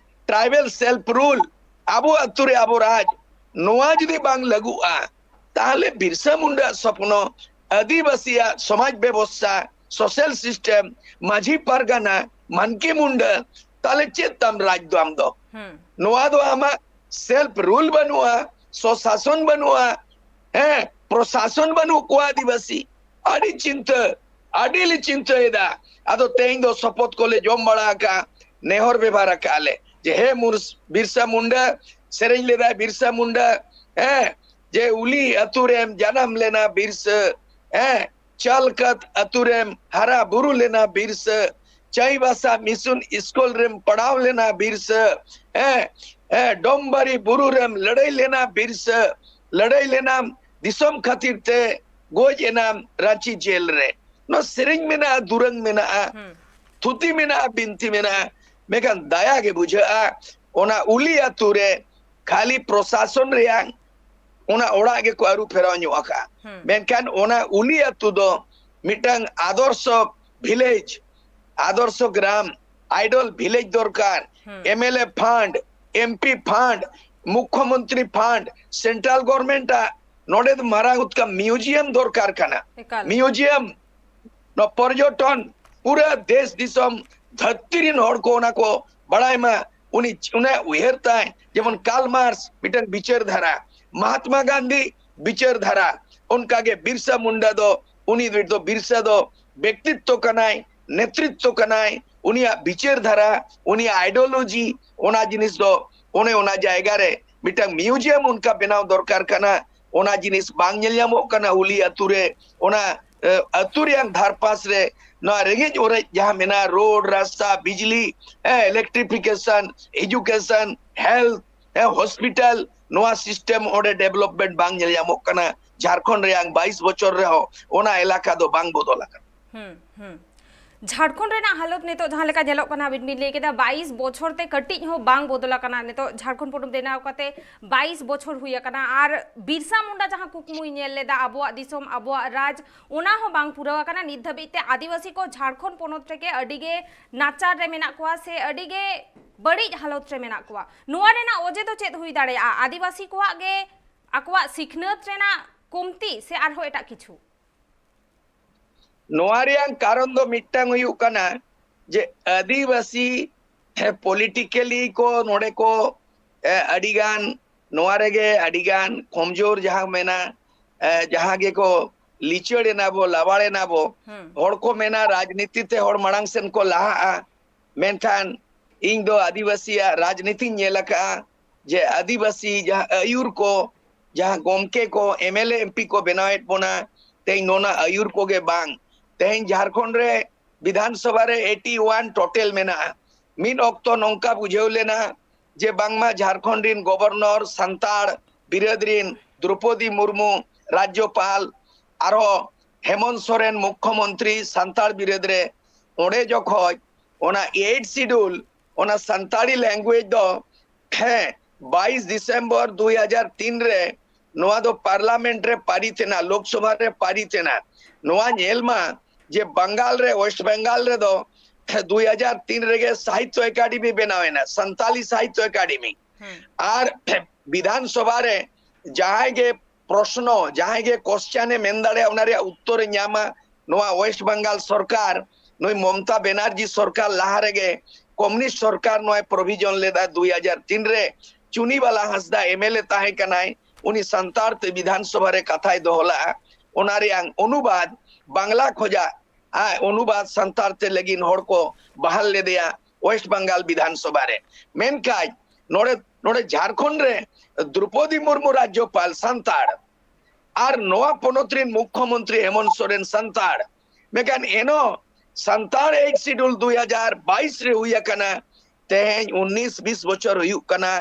ᱴᱨᱟᱭᱵᱟᱞ ᱥᱮᱞᱯ ᱨᱩᱞ, ᱟᱵᱚ ᱟᱹᱛᱩ ᱨᱮ ᱟᱵᱚ ᱨᱟᱡᱽ, ᱱᱚᱣᱟ ᱡᱩᱫᱤ ᱵᱟᱝ ᱞᱟᱹᱜᱩᱜᱼᱟ, ᱛᱟᱦᱞᱮ ᱵᱤᱨᱥᱟ ᱢᱩᱱᱰᱟᱹ ᱥᱚᱯᱱᱚ, ᱟᱹᱫᱤᱵᱟᱹᱥᱤᱭᱟᱜ ᱥᱚᱢᱟᱡᱽ ᱵᱮᱵᱚᱥᱛᱷᱟ, ᱥᱳᱥᱟᱞ ᱥᱤᱥᱴᱮᱢ, ᱢᱟᱹᱡᱷᱤ ᱯᱟᱨᱜᱟᱱᱟ, ᱢᱟᱱᱠᱤ ᱢᱩᱱᱰᱟᱹ, ᱛᱟᱦᱞᱮ ᱪᱮᱫ ᱛᱟᱢ ᱨᱟᱡᱽ ᱫᱚ ᱟᱢ ᱫᱚ? ᱦᱩᱸ᱾ ᱱᱚᱣᱟ ᱫᱚ ᱟᱢᱟᱜ ᱥᱮᱞᱯ ᱨᱩᱞ ᱵᱟᱹᱱᱩᱜᱼᱟ, ᱥᱚᱥᱟᱥᱚᱱ ᱵᱟᱹᱱᱩᱜᱼᱟ, ᱦᱮᱸ, ᱯᱨᱚᱥᱟᱥᱚᱱ ᱵᱟᱹᱱᱩᱜ ᱠᱚᱣᱟ ᱟᱹᱫᱤᱵᱟᱹᱥᱤ᱾ ᱟᱹᱰᱤ ᱪᱤᱱᱛᱟᱹ, ᱟᱹᱰᱤ ᱞᱮ ᱪᱤᱱᱛᱟᱹᱭᱮᱫᱟ᱾ ᱟᱫᱚ ᱛᱮᱦᱮᱧ ᱫᱚ ᱥᱚᱯᱚᱛ ᱠᱚᱞᱮ ᱡᱚᱢ ᱵᱟᱲᱟ ᱟᱠᱟᱫᱼᱟ, ᱱᱮᱦᱚᱨ ᱵᱮᱵᱷᱟᱨ ᱟᱠᱟᱫᱼᱟ ᱞᱮ ᱡᱮ ᱦᱮ ᱢᱩᱨᱥ-, ᱵᱤᱨᱥᱟ ᱢᱩᱱᱰᱟ, ᱥᱮᱨᱮᱧ ᱞᱮᱫᱟᱭ ᱵᱤᱨᱥᱟ ᱢᱩᱱᱰᱟ, ᱦᱮᱸ, ᱡᱮ ᱩᱞᱤ ᱟᱹᱛᱩ ᱨᱮᱢ ᱡᱟᱱᱟᱢ ᱞᱮᱱᱟ ᱵᱤᱨᱥᱟᱹ, ᱦᱮᱸ, ᱪᱟᱞᱠᱟᱛ ᱟᱹᱛᱩ ᱨᱮᱢ ᱦᱟᱨᱟ ᱵᱩᱨᱩ ᱞᱮᱱᱟ ᱵᱤᱨᱥᱟᱹ, ᱪᱟᱹᱭᱵᱟᱥᱟ ᱢᱤᱥᱚᱱ ᱤᱥᱠᱩᱞ ᱨᱮᱢ ᱯᱟᱲᱦᱟᱣ ᱞᱮᱱᱟ ᱵᱤᱨᱥᱟᱹ, ᱦᱮᱸ, ᱦᱮᱸ, ᱰᱚᱢᱵᱟᱨᱤ ᱵᱩᱨᱩ ᱨᱮᱢ ᱞᱟᱹᱲᱦᱟᱹᱭ ᱞᱮᱱᱟ ᱵᱤᱨᱥᱟᱹ, ᱞᱟᱹᱲᱦᱟᱹᱭ ᱞᱮᱱᱟᱢ ᱫᱤᱥᱚᱢ ᱠᱷᱟᱹᱛᱤᱨ ᱛᱮ, ᱜᱚᱡ ᱮᱱᱟᱢ ᱨᱟᱸᱪᱤ ᱡᱮᱞ ᱨᱮ᱾ ᱱᱚᱣᱟ ᱥᱮᱨᱮᱧ ᱢᱮᱱᱟᱜᱼᱟ, ᱫᱩᱨᱟᱹᱝ ᱢᱮᱱᱟᱜᱼᱟ, ᱦᱩᱸ᱾ ᱛᱷᱩᱛᱤ ᱢᱮᱱᱟᱜᱼᱟ, ᱵᱤᱱᱛᱤ ᱢᱮᱱᱟᱜᱼᱟ᱾ ᱢᱮᱱᱠᱷᱟᱱ ᱫᱟᱭᱟ ᱜᱮ ᱵᱩᱡᱷᱟᱹᱜᱼᱟ, ᱚᱱᱟ ᱩᱞᱤ ᱟᱹᱛᱩ ᱨᱮ ᱠᱷᱟᱹᱞᱤ ᱯᱨᱚᱥᱟᱥᱚᱱ ᱨᱮᱭᱟᱜ ᱚᱱᱟ ᱚᱲᱟᱜ ᱜᱮᱠᱚ ᱟᱹᱨᱩ ᱯᱷᱮᱨᱟᱣ ᱧᱚᱜ ᱟᱠᱟᱫᱼᱟ᱾ ᱦᱩᱸ᱾ ᱢᱮᱱᱠᱷᱟᱱ ᱚᱱᱟ ᱩᱞᱤ ᱟᱹᱛᱩ ᱫᱚ ᱢᱤᱫᱴᱟᱝ ᱟᱫᱚᱨᱥᱚ ᱵᱷᱤᱞᱮᱡᱽ, ᱟᱫᱚᱨᱥᱚ ᱜᱨᱟᱢ, ᱟᱭᱰᱚᱞ ᱵᱷᱤᱞᱮᱡᱽ ᱫᱚᱨᱠᱟᱨ, ᱦᱩᱸ᱾ M L A fund, M P fund, ᱢᱩᱠᱷᱭᱚᱢᱚᱱᱛᱨᱤ ᱯᱷᱟᱱᱰ, ᱥᱮᱱᱴᱨᱟᱞ ᱜᱚᱵᱷᱚᱨᱱᱢᱮᱱᱴ ᱟᱜ ᱱᱚᱰᱮ ᱫᱚ ᱢᱟᱨᱟᱝ ᱩᱛᱠᱟ ᱢᱤᱭᱩᱡᱤᱭᱟᱢ ᱫᱚᱨᱠᱟᱨ ᱠᱟᱱᱟ᱾ ᱮᱠᱟᱞ᱾ ᱢᱤᱭᱩᱡᱤᱭᱟᱢ, ᱱᱚᱣᱟ ᱯᱚᱨᱡᱚᱴᱚᱱ, ᱯᱩᱨᱟᱹ ᱫᱮᱥ ᱫᱤᱥᱚᱢ ᱫᱷᱟᱹᱨᱛᱤ ᱨᱤᱱ ᱦᱚᱲ ᱠᱚ ᱚᱱᱟ ᱠᱚ ᱵᱟᱲᱟᱭ ᱢᱟ᱾ ᱩᱱᱤ ᱪ-, ᱩᱱᱤᱭᱟᱜ ᱩᱭᱦᱟᱹᱨ ᱛᱟᱭ, ᱡᱮᱢᱚᱱ ᱠᱟᱨᱞ ᱢᱟᱨᱠᱥ ᱢᱤᱫᱴᱟᱝ ᱵᱤᱪᱟᱹᱨ ᱫᱷᱟᱨᱟ, ᱢᱟᱦᱟᱛᱢᱟ ᱜᱟᱱᱫᱷᱤ ᱵᱤᱪᱟᱹᱨ ᱫᱷᱟᱨᱟ, ᱚᱱᱠᱟᱜᱮ ᱵᱤᱨᱥᱟ ᱢᱩᱱᱰᱟ ᱫᱚ, ᱩᱱᱤ ᱫᱚ ᱵᱤᱨᱥᱟ ᱫᱚ ᱵᱮᱠᱛᱤᱛᱛᱚ ᱠᱟᱱᱟᱭ, ᱱᱮᱛᱨᱤᱛᱛᱚ ᱠᱟᱱᱟᱭ, ᱩᱱᱤᱭᱟᱜ ᱵᱤᱪᱟᱹᱨ ᱫᱷᱟᱨᱟ, ᱩᱱᱤᱭᱟᱜ ᱟᱭᱰᱤᱭᱳᱞᱚᱡᱤ, ᱚᱱᱟ ᱡᱤᱱᱤᱥ ᱫᱚ ᱚᱱᱮ ᱚᱱᱟ ᱡᱟᱭᱜᱟ ᱨᱮ ᱢᱤᱫᱴᱟᱝ ᱢᱤᱭᱩᱡᱤᱭᱟᱢ ᱚᱱᱠᱟ ᱵᱮᱱᱟᱣ ᱫᱚᱨᱠᱟᱨ ᱠᱟᱱᱟ᱾ ᱚᱱᱟ ᱡᱤᱱᱤᱥ ᱵᱟᱝ ᱧᱮᱞ ᱧᱟᱢᱚᱜ ᱠᱟᱱᱟ᱾ ᱩᱞᱤ ᱟᱹᱛᱩ ᱨᱮ, ᱚᱱᱟ, ᱮ, ᱟᱹᱛᱩ ᱨᱮᱭᱟᱜ ᱫᱷᱟᱨᱯᱟᱥ ᱨᱮ ᱱᱚᱣᱟ ᱨᱮᱸᱜᱮᱡ ᱚᱨᱮᱡ ᱡᱟᱦᱟᱸ ᱢᱮᱱᱟᱜᱼᱟ, ᱨᱳᱰ, ᱨᱟᱥᱛᱟ, ᱵᱤᱡᱽᱞᱤ, ᱦᱮᱸ, ᱤᱞᱮᱠᱴᱨᱤᱯᱷᱤᱠᱮᱥᱚᱱ, ᱮᱰᱩᱠᱮᱥᱚᱱ, ᱦᱮᱞᱛᱷ, ᱦᱮᱸ, ᱦᱚᱥᱯᱤᱴᱟᱞ, ᱱᱚᱣᱟ ᱥᱤᱥᱴᱮᱢ ᱚᱸᱰᱮ ᱰᱮᱵᱷᱞᱚᱯᱢᱮᱱᱴ ᱵᱟᱝ ᱧᱮᱞ ᱧᱟᱢᱚᱜ ᱠᱟᱱᱟ᱾ ᱡᱷᱟᱲᱠᱷᱚᱸᱰ ᱨᱮᱭᱟᱝ ᱵᱟᱭᱤᱥ ᱵᱚᱪᱷᱚᱨ ᱨᱮᱦᱚᱸ ᱚᱱᱟ ᱮᱞᱟᱠᱟ ᱫᱚ ᱵᱟᱝ ᱵᱚᱫᱚᱞ ᱟᱠᱟᱱᱟ᱾ ᱦᱩᱸ ᱦᱩᱸ ᱡᱷᱟᱲᱠᱷᱚᱸᱰ ᱨᱮᱱᱟᱜ ᱦᱟᱞᱚᱛ ᱱᱤᱛᱚᱜ ᱡᱟᱦᱟᱸ ᱞᱮᱠᱟ ᱧᱮᱞᱚᱜ ᱠᱟᱱᱟ, ᱟᱵᱤᱱ ᱵᱤᱱ ᱞᱟᱹᱭ ᱠᱮᱫᱟ ᱵᱟᱭᱤᱥ ᱵᱚᱪᱷᱚᱨ ᱛᱮ ᱠᱟᱹᱴᱤᱡ ᱦᱚᱸ ᱵᱟᱝ ᱵᱚᱫᱚᱞ ᱟᱠᱟᱱᱟ᱾ ᱱᱤᱛᱚᱜ ᱡᱷᱟᱲᱠᱷᱚᱸᱰ ᱯᱚᱱᱚᱛ ᱵᱮᱱᱟᱣ ᱠᱟᱛᱮ ᱵᱟᱭᱤᱥ ᱵᱚᱪᱷᱚᱨ ᱦᱩᱭ ᱟᱠᱟᱱᱟ, ᱟᱨ ᱵᱤᱨᱥᱟ ᱢᱩᱱᱰᱟ ᱡᱟᱦᱟᱸ ᱠᱩᱠᱢᱩᱭ ᱧᱮᱞ ᱞᱮᱫᱟ ᱟᱵᱚᱣᱟᱜ ᱫᱤᱥᱚᱢ ᱟᱵᱚᱣᱟᱜ ᱨᱟᱡᱽ, ᱚᱱᱟ ᱦᱚᱸ ᱵᱟᱝ ᱯᱩᱨᱟᱹᱣ ᱟᱠᱟᱱᱟ᱾ ᱱᱤᱛ ᱫᱷᱟᱹᱵᱤᱡ ᱛᱮ ᱟᱹᱫᱤᱵᱟᱹᱥᱤ ᱠᱚ ᱡᱷᱟᱲᱠᱷᱚᱸᱰ ᱯᱚᱱᱚᱛ ᱨᱮᱜᱮ ᱟᱹᱰᱤ ᱜᱮ ᱱᱟᱪᱟᱨ ᱨᱮ ᱢᱮᱱᱟᱜ ᱠᱚᱣᱟ ᱥᱮ ᱟᱹᱰᱤ ᱜᱮ ᱵᱟᱹᱲᱤᱡ ᱦᱟᱞᱚᱛ ᱨᱮ ᱢᱮᱱᱟᱜ ᱠᱚᱣᱟ᱾ ᱱᱚᱣᱟ ᱨᱮᱱᱟᱜ ᱚᱡᱮ ᱫᱚ ᱪᱮᱫ ᱦᱩᱭ ᱫᱟᱲᱮᱭᱟᱜᱼᱟ? ᱟᱹᱫᱤᱵᱟᱹᱥᱤ ᱠᱚᱣᱟᱜ ᱜᱮ ᱟᱠᱚᱣᱟᱜ ᱥᱤᱠᱷᱱᱟᱹᱛ ᱨᱮᱱᱟᱜ ᱠᱚᱢᱛᱤ ᱥᱮ ᱟᱨᱦᱚᱸ ᱮᱴᱟᱜ ᱠᱤᱪᱷᱩ? ᱱᱚᱣᱟ ᱨᱮᱭᱟᱝ ᱠᱟᱨᱚᱱ ᱫᱚ ᱢᱤᱫᱴᱟᱝ ᱦᱩᱭᱩᱜ ᱠᱟᱱᱟ ᱡᱮ ᱟᱹᱫᱤᱵᱟᱹᱥᱤ ᱯᱚᱞᱤᱴᱤᱠᱮᱞᱤ ᱠᱚ ᱱᱚᱰᱮ ᱠᱚ ᱮ, ᱟᱹᱰᱤᱜᱟᱱ ᱱᱚᱣᱟ ᱨᱮᱜᱮ ᱟᱹᱰᱤᱜᱟᱱ ᱠᱚᱢᱡᱳᱨ ᱡᱟᱦᱟᱸ ᱢᱮᱱᱟ, ᱮ, ᱡᱟᱦᱟᱸ ᱜᱮᱠᱚ ᱞᱤᱪᱟᱹᱲ ᱮᱱᱟ ᱵᱚ, ᱞᱟᱣᱟᱲ ᱮᱱᱟ ᱵᱚ᱾ ᱦᱩᱸ᱾ ᱦᱚᱲ ᱠᱚ ᱢᱮᱱᱟ ᱨᱟᱡᱽᱱᱤᱛᱤ ᱛᱮ ᱦᱚᱲ ᱢᱟᱲᱟᱝ ᱥᱮᱱ ᱠᱚ ᱞᱟᱦᱟᱜᱼᱟ, ᱢᱮᱱᱠᱷᱟᱱ ᱤᱧ ᱫᱚ ᱟᱹᱫᱤᱵᱟᱹᱥᱤᱭᱟᱜ ᱨᱟᱡᱽᱱᱤᱛᱤᱧ ᱧᱮᱞ ᱟᱠᱟᱫᱼᱟ ᱡᱮ ᱟᱹᱫᱤᱵᱟᱹᱥᱤ ᱡᱟᱦᱟᱸ ᱟᱹᱭᱩᱨ ᱠᱚ, ᱡᱟᱦᱟᱸ ᱜᱚᱢᱠᱮ ᱠᱚ, ᱮᱢ ᱮᱞ ᱮ, ᱮᱢ ᱯᱤ ᱠᱚ ᱵᱮᱱᱟᱣᱮᱫ ᱵᱚᱱᱟ, ᱛᱮᱦᱮᱧ ᱱᱚᱣᱟ ᱟᱹᱭᱩᱨ ᱠᱚᱜᱮ ᱵᱟᱝ᱾ ᱛᱮᱦᱮᱧ ᱡᱷᱟᱲᱠᱷᱚᱸᱰ ᱨᱮ ᱵᱤᱫᱷᱟᱱ ᱥᱚᱵᱷᱟ ᱨᱮ ᱮᱭᱤᱴᱤ ᱳᱣᱟᱱ ᱴᱳᱴᱮᱞ ᱢᱮᱱᱟᱜᱼᱟ᱾ ᱢᱤᱫ ᱚᱠᱛᱚ ᱱᱚᱝᱠᱟ ᱵᱩᱡᱷᱟᱹᱣ ᱞᱮᱱᱟ ᱡᱮ ᱵᱟᱝᱢᱟ ᱡᱷᱟᱲᱠᱷᱚᱸᱰ ᱨᱤᱱ ᱜᱚᱵᱚᱨᱱᱚᱨ ᱥᱟᱱᱛᱟᱲ, ᱵᱤᱨᱟᱹᱫ ᱨᱤᱱ ᱫᱨᱚᱯᱚᱫᱤ ᱢᱩᱨᱢᱩ ᱨᱟᱡᱽᱡᱚᱯᱟᱞ, ᱟᱨᱦᱚᱸ ᱦᱮᱢᱚᱱᱛ ᱥᱚᱨᱮᱱ ᱢᱩᱠᱠᱷᱚᱢᱚᱱᱛᱨᱤ ᱥᱟᱱᱛᱟᱲ ᱵᱤᱨᱟᱹᱫ ᱨᱮ᱾ ᱚᱸᱰᱮ ᱡᱚᱠᱷᱚᱡ ᱚᱱᱟ ᱮᱭᱤᱴ ᱥᱤᱰᱩᱞ, ᱚᱱᱟ ᱥᱟᱱᱛᱟᱲᱤ ᱞᱮᱝᱜᱩᱭᱮᱡᱽ ᱫᱚ, ᱦᱮᱸ, ᱵᱟᱭᱤᱥ ᱰᱤᱥᱮᱢᱵᱚᱨ ᱫᱩᱭ ᱦᱟᱡᱟᱨ ᱛᱤᱱ ᱨᱮ ᱱᱚᱣᱟ ᱫᱚ ᱯᱟᱨᱞᱟᱢᱮᱱᱴ ᱨᱮ ᱯᱟᱨᱤᱛ ᱮᱱᱟ, ᱞᱳᱠᱥᱚᱵᱷᱟ ᱨᱮ ᱯᱟᱨᱤᱛ ᱮᱱᱟ᱾ ᱱᱚᱣᱟ ᱧᱮᱞ ᱢᱟ ᱡᱮ ᱵᱟᱝᱜᱟᱞ ᱨᱮ, ᱳᱭᱮᱥᱴ ᱵᱮᱝᱜᱟᱞ ᱨᱮᱫᱚ ᱫᱩᱭ ᱦᱟᱡᱟᱨ ᱛᱤᱱ ᱨᱮᱜᱮ ᱥᱟᱦᱤᱛᱛᱚ ᱮᱠᱟᱰᱮᱢᱤ ᱵᱮᱱᱟᱣ ᱮᱱᱟ, ᱥᱟᱱᱛᱟᱞᱤ ᱥᱟᱦᱤᱛᱛᱚ ᱮᱠᱟᱰᱮᱢᱤ᱾ ᱦᱩᱸ᱾ ᱟᱨ ᱵᱤᱫᱷᱟᱱ ᱥᱚᱵᱷᱟ ᱨᱮ ᱡᱟᱦᱟᱸᱭ ᱜᱮ ᱯᱨᱚᱥᱱᱚ, ᱡᱟᱦᱟᱸᱭ ᱜᱮ ᱠᱚᱥᱪᱟᱱ ᱮ ᱢᱮᱱ ᱫᱟᱲᱮᱭᱟᱜᱼᱟ, ᱚᱱᱟ ᱨᱮᱭᱟᱜ ᱩᱛᱛᱚᱨ ᱮ ᱧᱟᱢᱟ᱾ ᱱᱚᱣᱟ ᱳᱭᱮᱥᱴ ᱵᱮᱝᱜᱟᱞ ᱥᱚᱨᱠᱟᱨ, ᱱᱩᱭ ᱢᱚᱢᱛᱟ ᱵᱮᱱᱟᱨᱡᱤ ᱥᱚᱨᱠᱟᱨ ᱞᱟᱦᱟ ᱨᱮᱜᱮ ᱠᱚᱢᱩᱱᱤᱥᱴ ᱥᱚᱨᱠᱟᱨ ᱱᱚᱣᱟᱭ ᱯᱨᱚᱵᱷᱤᱡᱚᱱ ᱞᱮᱫᱟ ᱫᱩᱭ ᱦᱟᱡᱟᱨ ᱛᱤᱱ ᱨᱮ᱾ ᱪᱩᱱᱤᱵᱟᱞᱟ ᱦᱟᱸᱥᱫᱟ ᱮᱢ ᱮᱞ ᱮ ᱛᱟᱦᱮᱸ ᱠᱟᱱᱟᱭ, ᱩᱱᱤ ᱥᱟᱱᱛᱟᱲ ᱛᱮ ᱵᱤᱫᱷᱟᱱ ᱥᱚᱵᱷᱟ ᱨᱮ ᱠᱟᱛᱷᱟᱭ ᱫᱚᱦᱚ ᱞᱟᱜᱼᱟ᱾ ᱚᱱᱟ ᱨᱮᱭᱟᱝ ᱚᱱᱩᱵᱟᱫ ᱵᱟᱝᱞᱟ ᱠᱷᱚᱡᱟᱜ, ᱟᱡ ᱚᱱᱩᱵᱟᱫ ᱥᱟᱱᱛᱟᱲ ᱛᱮ ᱞᱟᱹᱜᱤᱫ ᱦᱚᱲ ᱠᱚ ᱵᱟᱦᱟᱞ ᱞᱮᱫᱮᱭᱟ ᱳᱭᱮᱥᱴ ᱵᱮᱝᱜᱟᱞ ᱵᱤᱫᱷᱟᱱ ᱥᱚᱵᱷᱟ ᱨᱮ᱾ ᱢᱮᱱᱠᱷᱟᱱ ᱱᱚᱰᱮ, ᱱᱚᱰᱮ ᱡᱷᱟᱲᱠᱷᱚᱸᱰ ᱨᱮ ᱫᱨᱚᱯᱚᱫᱤ ᱢᱩᱨᱢᱩ ᱨᱟᱡᱽᱡᱚᱯᱟᱞ ᱥᱟᱱᱛᱟᱲ, ᱟᱨ ᱱᱚᱣᱟ ᱯᱚᱱᱚᱛ ᱨᱤᱱ ᱢᱩᱠᱠᱷᱚᱢᱚᱱᱛᱨᱤ ᱦᱮᱢᱚᱱᱛ ᱥᱚᱨᱮᱱ ᱥᱟᱱᱛᱟᱲ᱾ ᱢᱮᱱᱠᱷᱟᱱ ᱮᱱᱦᱚᱸ ᱥᱟᱱᱛᱟᱲ ᱮᱭᱤᱴ ᱥᱤᱰᱩᱞ ᱫᱩᱭ ᱦᱟᱡᱟᱨ ᱵᱟᱭᱤᱥ ᱨᱮ ᱦᱩᱭ ᱟᱠᱟᱱᱟ᱾ ᱛᱮᱦᱮᱧ ᱩᱱᱤᱥ ᱵᱤᱥ ᱵᱚᱪᱷᱚᱨ ᱦᱩᱭᱩᱜ ᱠᱟᱱᱟ᱾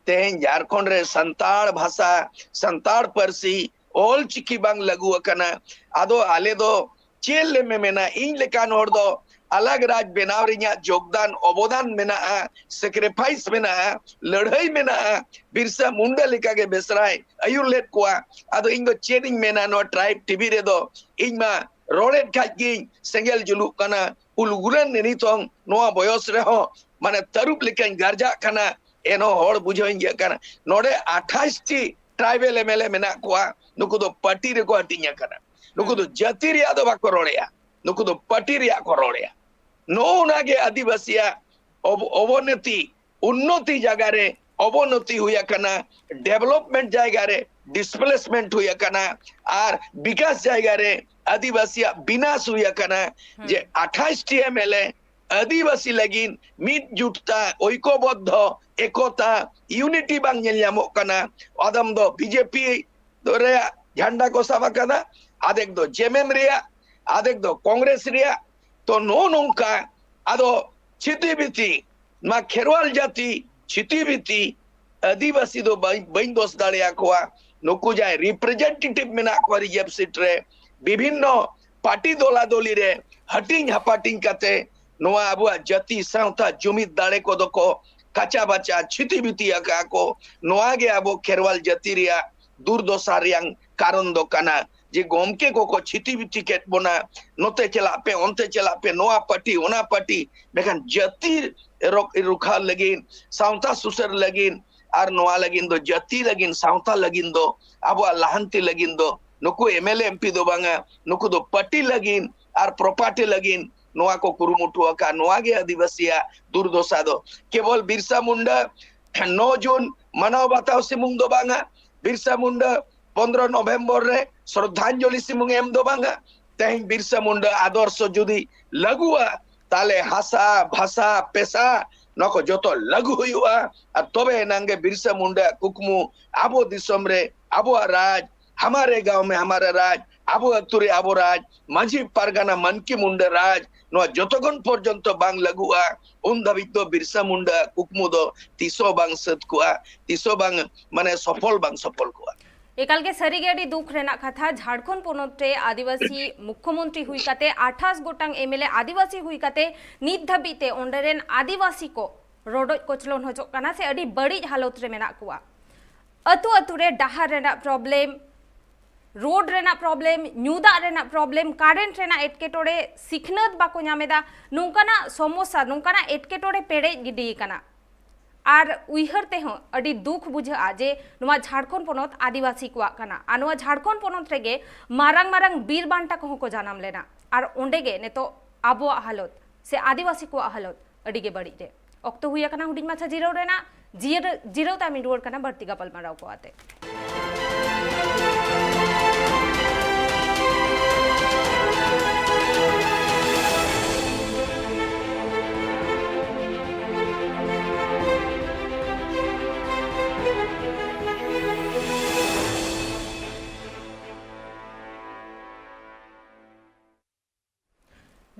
ᱛᱮᱦᱮᱧ ᱡᱷᱟᱲᱠᱷᱚᱸᱰ ᱨᱮ ᱥᱟᱱᱛᱟᱲ ᱵᱷᱟᱥᱟ, ᱥᱟᱱᱛᱟᱲ ᱯᱟᱹᱨᱥᱤ, ᱚᱞ ᱪᱤᱠᱤ ᱵᱟᱝ ᱞᱟᱹᱜᱩ ᱟᱠᱟᱱᱟ᱾ ᱟᱫᱚ ᱟᱞᱮ ᱫᱚ ᱪᱮᱫ ᱞᱮ ᱢᱮ-, ᱢᱮᱱᱟ? ᱤᱧ ᱞᱮᱠᱟᱱ ᱦᱚᱲ ᱫᱚ ᱟᱞᱟᱜᱽ ᱨᱟᱡᱽ ᱵᱮᱱᱟᱣ ᱨᱮᱧᱟᱜ ᱡᱳᱜᱽᱫᱟᱱ, ᱚᱵᱚᱫᱟᱱ ᱢᱮᱱᱟᱜᱼᱟ, ᱥᱮᱠᱨᱤᱯᱷᱟᱭᱤᱥ ᱢᱮᱱᱟᱜᱼᱟ, ᱞᱟᱹᱲᱦᱟᱹᱭ ᱢᱮᱱᱟᱜᱼᱟ, ᱵᱤᱨᱥᱟ ᱢᱩᱱᱰᱟ ᱞᱮᱠᱟᱜᱮ ᱵᱮᱥᱨᱟᱭ ᱟᱹᱭᱩᱨ ᱞᱮᱫ ᱠᱚᱣᱟ᱾ ᱟᱫᱚ ᱤᱧ ᱫᱚ ᱪᱮᱫ ᱤᱧ ᱢᱮᱱᱟ? ᱱᱚᱣᱟ ᱴᱨᱟᱭᱤᱵᱽ ᱴᱤᱵᱷᱤ ᱨᱮᱫᱚ ᱤᱧ ᱢᱟ ᱨᱚᱲᱮᱫ ᱠᱷᱟᱡ ᱜᱤᱧ ᱥᱮᱸᱜᱮᱞ ᱡᱩᱞᱩᱜ ᱠᱟᱱᱟ, ᱩᱞᱜᱩᱨᱟᱱ ᱱᱤᱛᱚᱝ ᱱᱚᱣᱟ ᱵᱚᱭᱚᱥ ᱨᱮᱦᱚᱸ ᱢᱟᱱᱮ ᱛᱟᱹᱨᱩᱵ ᱞᱮᱠᱟᱧ ᱜᱟᱨᱡᱟᱜ ᱠᱟᱱᱟ, ᱮᱱᱦᱚᱸ ᱦᱚᱲ ᱵᱩᱡᱷᱟᱹᱣ ᱤᱧ ᱜᱮᱭᱟ ᱠᱟᱱᱟ᱾ ᱱᱚᱰᱮ ᱟᱴᱷᱟᱥ ᱴᱤ ᱴᱨᱟᱭᱵᱮᱞ ᱮᱢ ᱮᱞ ᱮ ᱢᱮᱱᱟᱜ ᱠᱚᱣᱟ, ᱱᱩᱠᱩ ᱫᱚ ᱯᱟᱨᱴᱤ ᱨᱮᱠᱚ ᱦᱟᱹᱴᱤᱧ ᱟᱠᱟᱱᱟ᱾ ᱱᱩᱠᱩ ᱫᱚ ᱡᱟᱹᱛᱤ ᱨᱮᱭᱟᱜ ᱫᱚ ᱵᱟᱠᱚ ᱨᱚᱲᱮᱭᱟ, ᱱᱩᱠᱩ ᱫᱚ ᱯᱟᱨᱴᱤ ᱨᱮᱭᱟᱜ ᱠᱚ ᱨᱚᱲᱮᱭᱟ᱾ ᱱᱚᱜᱼᱚ ᱱᱟ ᱜᱮ ᱟᱹᱫᱤᱵᱟᱹᱥᱤᱭᱟᱜ ᱚᱵ-, ᱚᱵᱚᱱᱚᱛᱤ, ᱩᱱᱱᱚᱛᱤ ᱡᱟᱭᱜᱟ ᱨᱮ ᱚᱵᱚᱱᱚᱛᱤ ᱦᱩᱭ ᱟᱠᱟᱱᱟ, ᱰᱮᱵᱷᱞᱚᱯᱢᱮᱱᱴ ᱡᱟᱭᱜᱟ ᱨᱮ ᱰᱤᱥᱯᱞᱮᱥᱢᱮᱱᱴ ᱦᱩᱭ ᱟᱠᱟᱱᱟ, ᱟᱨ ᱵᱤᱠᱟᱥ ᱡᱟᱭᱜᱟ ᱨᱮ ᱟᱹᱫᱤᱵᱟᱹᱥᱤᱭᱟᱜ ᱵᱤᱱᱟᱥ ᱦᱩᱭ ᱟᱠᱟᱱᱟ᱾ ᱡᱮ ᱟᱴᱷᱟᱥ ᱴᱤ ᱮᱢ ᱮᱞ ᱮ ᱟᱹᱫᱤᱵᱟᱹᱥᱤ ᱞᱟᱹᱜᱤᱫ ᱢᱤᱫ ᱡᱩᱴᱛᱟ, ᱳᱭᱠᱚᱵᱚᱫᱽᱫᱷᱚ, ᱮᱠᱚᱛᱟ, ᱤᱭᱩᱱᱤᱴᱤ ᱵᱟᱝ ᱧᱮᱞ ᱧᱟᱢᱚᱜ ᱠᱟᱱᱟ᱾ ᱟᱫᱚᱢ ᱫᱚ ᱵᱤᱡᱮᱯᱤ ᱨᱮᱭᱟᱜ ᱡᱷᱟᱱᱰᱟ ᱠᱚ ᱥᱟᱵ ᱟᱠᱟᱫᱟ, ᱟᱫᱮᱠ ᱫᱚ ᱡᱮᱢᱮᱢ ᱨᱮᱭᱟᱜ, ᱟᱫᱮᱠ ᱫᱚ ᱠᱚᱝᱜᱨᱮᱥ ᱨᱮᱭᱟᱜ᱾ ᱛᱚ ᱱᱚᱜᱼᱚ ᱱᱚᱝᱠᱟ ᱟᱫᱚ ᱪᱷᱤᱛᱤ ᱵᱤᱛᱤ, ᱱᱚᱣᱟ ᱠᱷᱮᱨᱣᱟᱞ ᱡᱟᱹᱛᱤ ᱪᱷᱤᱛᱤ ᱵᱤᱛᱤ ᱟᱹᱫᱤᱵᱟᱹᱥᱤ ᱫᱚ ᱵᱟᱹᱧ, ᱵᱟᱹᱧ ᱫᱳᱥ ᱫᱟᱲᱮᱭᱟᱠᱚᱣᱟ᱾ ᱱᱩᱠᱩ ᱡᱟᱦᱟᱸᱭ ᱨᱤᱯᱨᱮᱡᱮᱱᱴᱮᱴᱤᱵᱷ ᱢᱮᱱᱟᱜ ᱠᱚᱣᱟ ᱨᱤᱡᱟᱨᱵᱷ ᱥᱤᱴ ᱨᱮ, ᱵᱤᱵᱷᱤᱱᱱᱚ ᱯᱟᱨᱴᱤ ᱫᱚᱞᱟᱫᱚᱞᱤ ᱨᱮ ᱦᱟᱹᱴᱤᱧ ᱦᱟᱯᱟᱴᱤᱧ ᱠᱟᱛᱮ ᱱᱚᱣᱟ ᱟᱵᱚᱣᱟᱜ ᱡᱟᱹᱛᱤ ᱥᱟᱶᱛᱟ ᱡᱩᱢᱤᱫ ᱫᱟᱲᱮ ᱠᱚᱫᱚ ᱠᱚ ᱠᱟᱪᱟ ᱵᱟᱪᱟ ᱪᱷᱤᱛᱤ ᱵᱤᱛᱤ ᱟᱠᱟᱫ ᱠᱚ᱾ ᱱᱚᱣᱟ ᱜᱮ ᱟᱵᱚ ᱠᱷᱮᱨᱣᱟᱞ ᱡᱟᱹᱛᱤ ᱨᱮᱭᱟᱜ ᱫᱩᱨᱫᱚᱥᱟ ᱨᱮᱭᱟᱝ ᱠᱟᱨᱚᱱ ᱫᱚ ᱠᱟᱱᱟ᱾ ᱡᱮ ᱜᱚᱢᱠᱮ ᱠᱚᱠᱚ ᱪᱷᱤᱛᱤ ᱵᱤᱛᱤ ᱠᱮᱫ ᱵᱚᱱᱟ, ᱱᱚᱛᱮ ᱪᱟᱞᱟᱜ ᱯᱮ, ᱚᱱᱛᱮ ᱪᱟᱞᱟᱜ ᱯᱮ, ᱱᱚᱣᱟ ᱯᱟᱨᱴᱤ, ᱚᱱᱟ ᱯᱟᱨᱴᱤ, ᱢᱮᱱᱠᱷᱟᱱ ᱡᱟᱹᱛᱤ ᱨᱚᱠ-, ᱨᱩᱠᱷᱟᱹᱣ ᱞᱟᱹᱜᱤᱫ, ᱥᱟᱶᱛᱟ ᱥᱩᱥᱟᱹᱨ ᱞᱟᱹᱜᱤᱫ, ᱟᱨ ᱱᱚᱣᱟ ᱞᱟᱹᱜᱤᱫ ᱫᱚ, ᱡᱟᱹᱛᱤ ᱞᱟᱹᱜᱤᱫ, ᱥᱟᱶᱛᱟ ᱞᱟᱹᱜᱤᱫ ᱫᱚ, ᱟᱵᱚᱣᱟᱜ ᱞᱟᱦᱟᱱᱛᱤ ᱞᱟᱹᱜᱤᱫ ᱫᱚ ᱱᱩᱠᱩ ᱮᱢ ᱮᱞ ᱮ ᱮᱢ ᱯᱤ ᱫᱚ ᱵᱟᱝᱟ, ᱱᱩᱠᱩ ᱫᱚ ᱯᱟᱨᱴᱤ ᱞᱟᱹᱜᱤᱫ ᱟᱨ ᱯᱨᱚᱯᱟᱨᱴᱤ ᱞᱟᱹᱜᱤᱫ ᱱᱚᱣᱟ ᱠᱚ ᱠᱩᱨᱩᱢᱩᱴᱩ ᱟᱠᱟᱫ᱾ ᱱᱚᱣᱟ ᱜᱮ ᱟᱹᱫᱤᱵᱟᱹᱥᱤᱭᱟᱜ ᱫᱩᱨᱫᱚᱥᱟ ᱫᱚ᱾ ᱠᱮᱵᱚᱞ ᱵᱤᱨᱥᱟ ᱢᱩᱱᱰᱟ ᱱᱚ ᱡᱩᱱ ᱢᱟᱱᱟᱣ ᱵᱟᱛᱟᱣ ᱥᱩᱢᱩᱝ ᱫᱚ ᱵᱟᱝᱟ, ᱵᱤᱨᱥᱟ ᱢᱩᱱᱰᱟ ᱯᱚᱱᱫᱽᱨᱚ ᱱᱚᱵᱷᱮᱢᱵᱚᱨ ᱨᱮ ᱥᱨᱚᱫᱷᱟᱧᱡᱚᱞᱤ ᱥᱩᱢᱩᱝ ᱮᱢ ᱫᱚ ᱵᱟᱝᱟ᱾ ᱛᱮᱦᱮᱧ ᱵᱤᱨᱥᱟ ᱢᱩᱱᱰᱟ ᱟᱫᱚᱨᱥᱚ ᱡᱩᱫᱤ ᱞᱟᱹᱜᱩᱜᱼᱟ, ᱛᱟᱦᱞᱮ ᱦᱟᱥᱟ, ᱵᱷᱟᱥᱟ, ᱯᱮᱥᱟ, ᱱᱚᱣᱟ ᱠᱚ ᱡᱚᱛᱚ ᱞᱟᱹᱜᱩ ᱦᱩᱭᱩᱜᱼᱟ᱾ ᱟᱨ ᱛᱚᱵᱮ ᱮᱱᱟᱝ ᱜᱮ ᱵᱤᱨᱥᱟ ᱢᱩᱱᱰᱟ ᱠᱩᱠᱢᱩ ᱟᱵᱚ ᱫᱤᱥᱚᱢ ᱨᱮ ᱟᱵᱚᱣᱟᱜ ᱨᱟᱡᱽ, ᱦᱟᱢᱟᱨᱮ ᱜᱟᱶ ᱢᱮ ᱦᱟᱢᱟᱨᱟ ᱨᱟᱡᱽ, ᱟᱵᱚ ᱟᱹᱛᱩ ᱨᱮ ᱟᱵᱚ ᱨᱟᱡᱽ, ᱢᱟᱹᱡᱷᱤ ᱯᱟᱨᱜᱟᱱᱟ ᱢᱟᱱᱠᱤ ᱢᱩᱱᱰᱟ ᱨᱟᱡᱽ, ᱱᱚᱣᱟ ᱡᱚᱛᱚᱠᱷᱚᱱ ᱯᱚᱨᱡᱚᱱᱛᱚ ᱵᱟᱝ ᱞᱟᱹᱜᱩᱜᱼᱟ, ᱩᱱ ᱫᱷᱟᱹᱵᱤᱡ ᱫᱚ ᱵᱤᱨᱥᱟ ᱢᱩᱱᱰᱟ ᱠᱩᱠᱢᱩ ᱫᱚ ᱛᱤᱥ ᱦᱚᱸ ᱵᱟᱝ ᱥᱟᱹᱛ ᱠᱚᱜᱼᱟ, ᱛᱤᱥ ᱦᱚᱸ ᱵᱟᱝ, ᱢᱟᱱᱮ, ᱥᱚᱯᱷᱚᱞ ᱵᱟᱝ ᱥᱚᱯᱷᱚᱞ ᱠᱚᱜᱼᱟ᱾ ᱮᱠᱟᱞ ᱜᱮ ᱥᱟᱹᱨᱤ ᱜᱮ ᱟᱹᱰᱤ ᱫᱩᱠ ᱨᱮᱱᱟᱜ ᱠᱟᱛᱷᱟ᱾ ᱡᱷᱟᱲᱠᱷᱚᱸᱰ ᱯᱚᱱᱚᱛ ᱨᱮ ᱟᱹᱫᱤᱵᱟᱹᱥᱤ ᱢᱩᱠᱷᱭᱚᱢᱚᱱᱛᱨᱤ ᱦᱩᱭ ᱠᱟᱛᱮ, ᱟᱴᱷᱟᱥ ᱜᱚᱴᱟᱝ ᱮᱢᱮᱞᱮ ᱟᱹᱫᱤᱵᱟᱹᱥᱤ ᱦᱩᱭ ᱠᱟᱛᱮ, ᱱᱤᱛ ᱫᱷᱟᱹᱵᱤᱡ ᱛᱮ ᱚᱸᱰᱮ ᱨᱮᱱ ᱟᱹᱫᱤᱵᱟᱹᱥᱤ ᱠᱚ ᱨᱚᱰᱚᱡ ᱠᱚᱪᱞᱚᱱ ᱦᱚᱪᱚᱜ ᱠᱟᱱᱟ ᱥᱮ ᱟᱹᱰᱤ ᱵᱟᱹᱲᱤᱡ ᱦᱟᱞᱚᱛ ᱨᱮ ᱢᱮᱱᱟᱜ ᱠᱚᱣᱟ᱾ ᱟᱹᱛᱩ ᱟᱹᱛᱩ ᱨᱮ ᱰᱟᱦᱟᱨ ᱨᱮᱱᱟᱜ problem, road ᱨᱮᱱᱟᱜ problem, ᱧᱩ ᱫᱟᱜ ᱨᱮᱱᱟᱜ problem, current ᱨᱮᱱᱟᱜ ᱮᱴᱠᱮᱴᱚᱬᱮ, ᱥᱤᱠᱷᱱᱟᱹᱛ ᱵᱟᱠᱚ ᱧᱟᱢ ᱮᱫᱟ, ᱱᱚᱝᱠᱟᱱᱟᱜ ᱥᱚᱢᱚᱥᱥᱟ, ᱱᱚᱝᱠᱟᱱᱟᱜ ᱮᱴᱠᱮᱴᱚᱬᱮ ᱯᱮᱨᱮᱡ ᱜᱤᱰᱤ ᱠᱟᱱᱟ᱾ ᱟᱨ ᱩᱭᱦᱟᱹᱨ ᱛᱮᱦᱚᱸ ᱟᱹᱰᱤ ᱫᱩᱠ ᱵᱩᱡᱷᱟᱹᱜᱼᱟ ᱡᱮ ᱱᱚᱣᱟ ᱡᱷᱟᱲᱠᱷᱚᱸᱰ ᱯᱚᱱᱚᱛ ᱟᱹᱫᱤᱵᱟᱹᱥᱤ ᱠᱚᱣᱟᱜ ᱠᱟᱱᱟ᱾ ᱟᱨ ᱱᱚᱣᱟ ᱡᱷᱟᱲᱠᱷᱚᱸᱰ ᱯᱚᱱᱚᱛ ᱨᱮᱜᱮ ᱢᱟᱨᱟᱝ ᱢᱟᱨᱟᱝ ᱵᱤᱨ ᱵᱟᱱᱴᱟ ᱠᱚᱦᱚᱸ ᱠᱚ ᱡᱟᱱᱟᱢ ᱞᱮᱱᱟ᱾ ᱟᱨ ᱚᱸᱰᱮ ᱜᱮ ᱱᱤᱛᱚᱜ ᱟᱵᱚᱣᱟᱜ ᱦᱟᱞᱚᱛ ᱥᱮ ᱟᱹᱫᱤᱵᱟᱹᱥᱤ ᱠᱚᱣᱟᱜ ᱦᱟᱞᱚᱛ ᱟᱹᱰᱤ ᱜᱮ ᱵᱟᱹᱲᱤᱡ ᱨᱮ᱾ ᱚᱠᱛᱚ ᱦᱩᱭ ᱟᱠᱟᱱᱟ ᱦᱩᱰᱤᱧ ᱢᱟᱪᱷᱟ ᱡᱤᱨᱟᱹᱣ ᱨᱮᱱᱟᱜ᱾ ᱡᱤᱨᱟᱹ-, ᱡᱤᱨᱟᱹᱣ ᱛᱟᱭᱚᱢᱤᱧ ᱨᱩᱣᱟᱹᱲ ᱠᱟᱱᱟ ᱵᱟᱹᱲᱛᱤ ᱜᱟᱯᱟᱞᱢᱟᱨᱟᱣ ᱠᱚ ᱟᱛᱮ᱾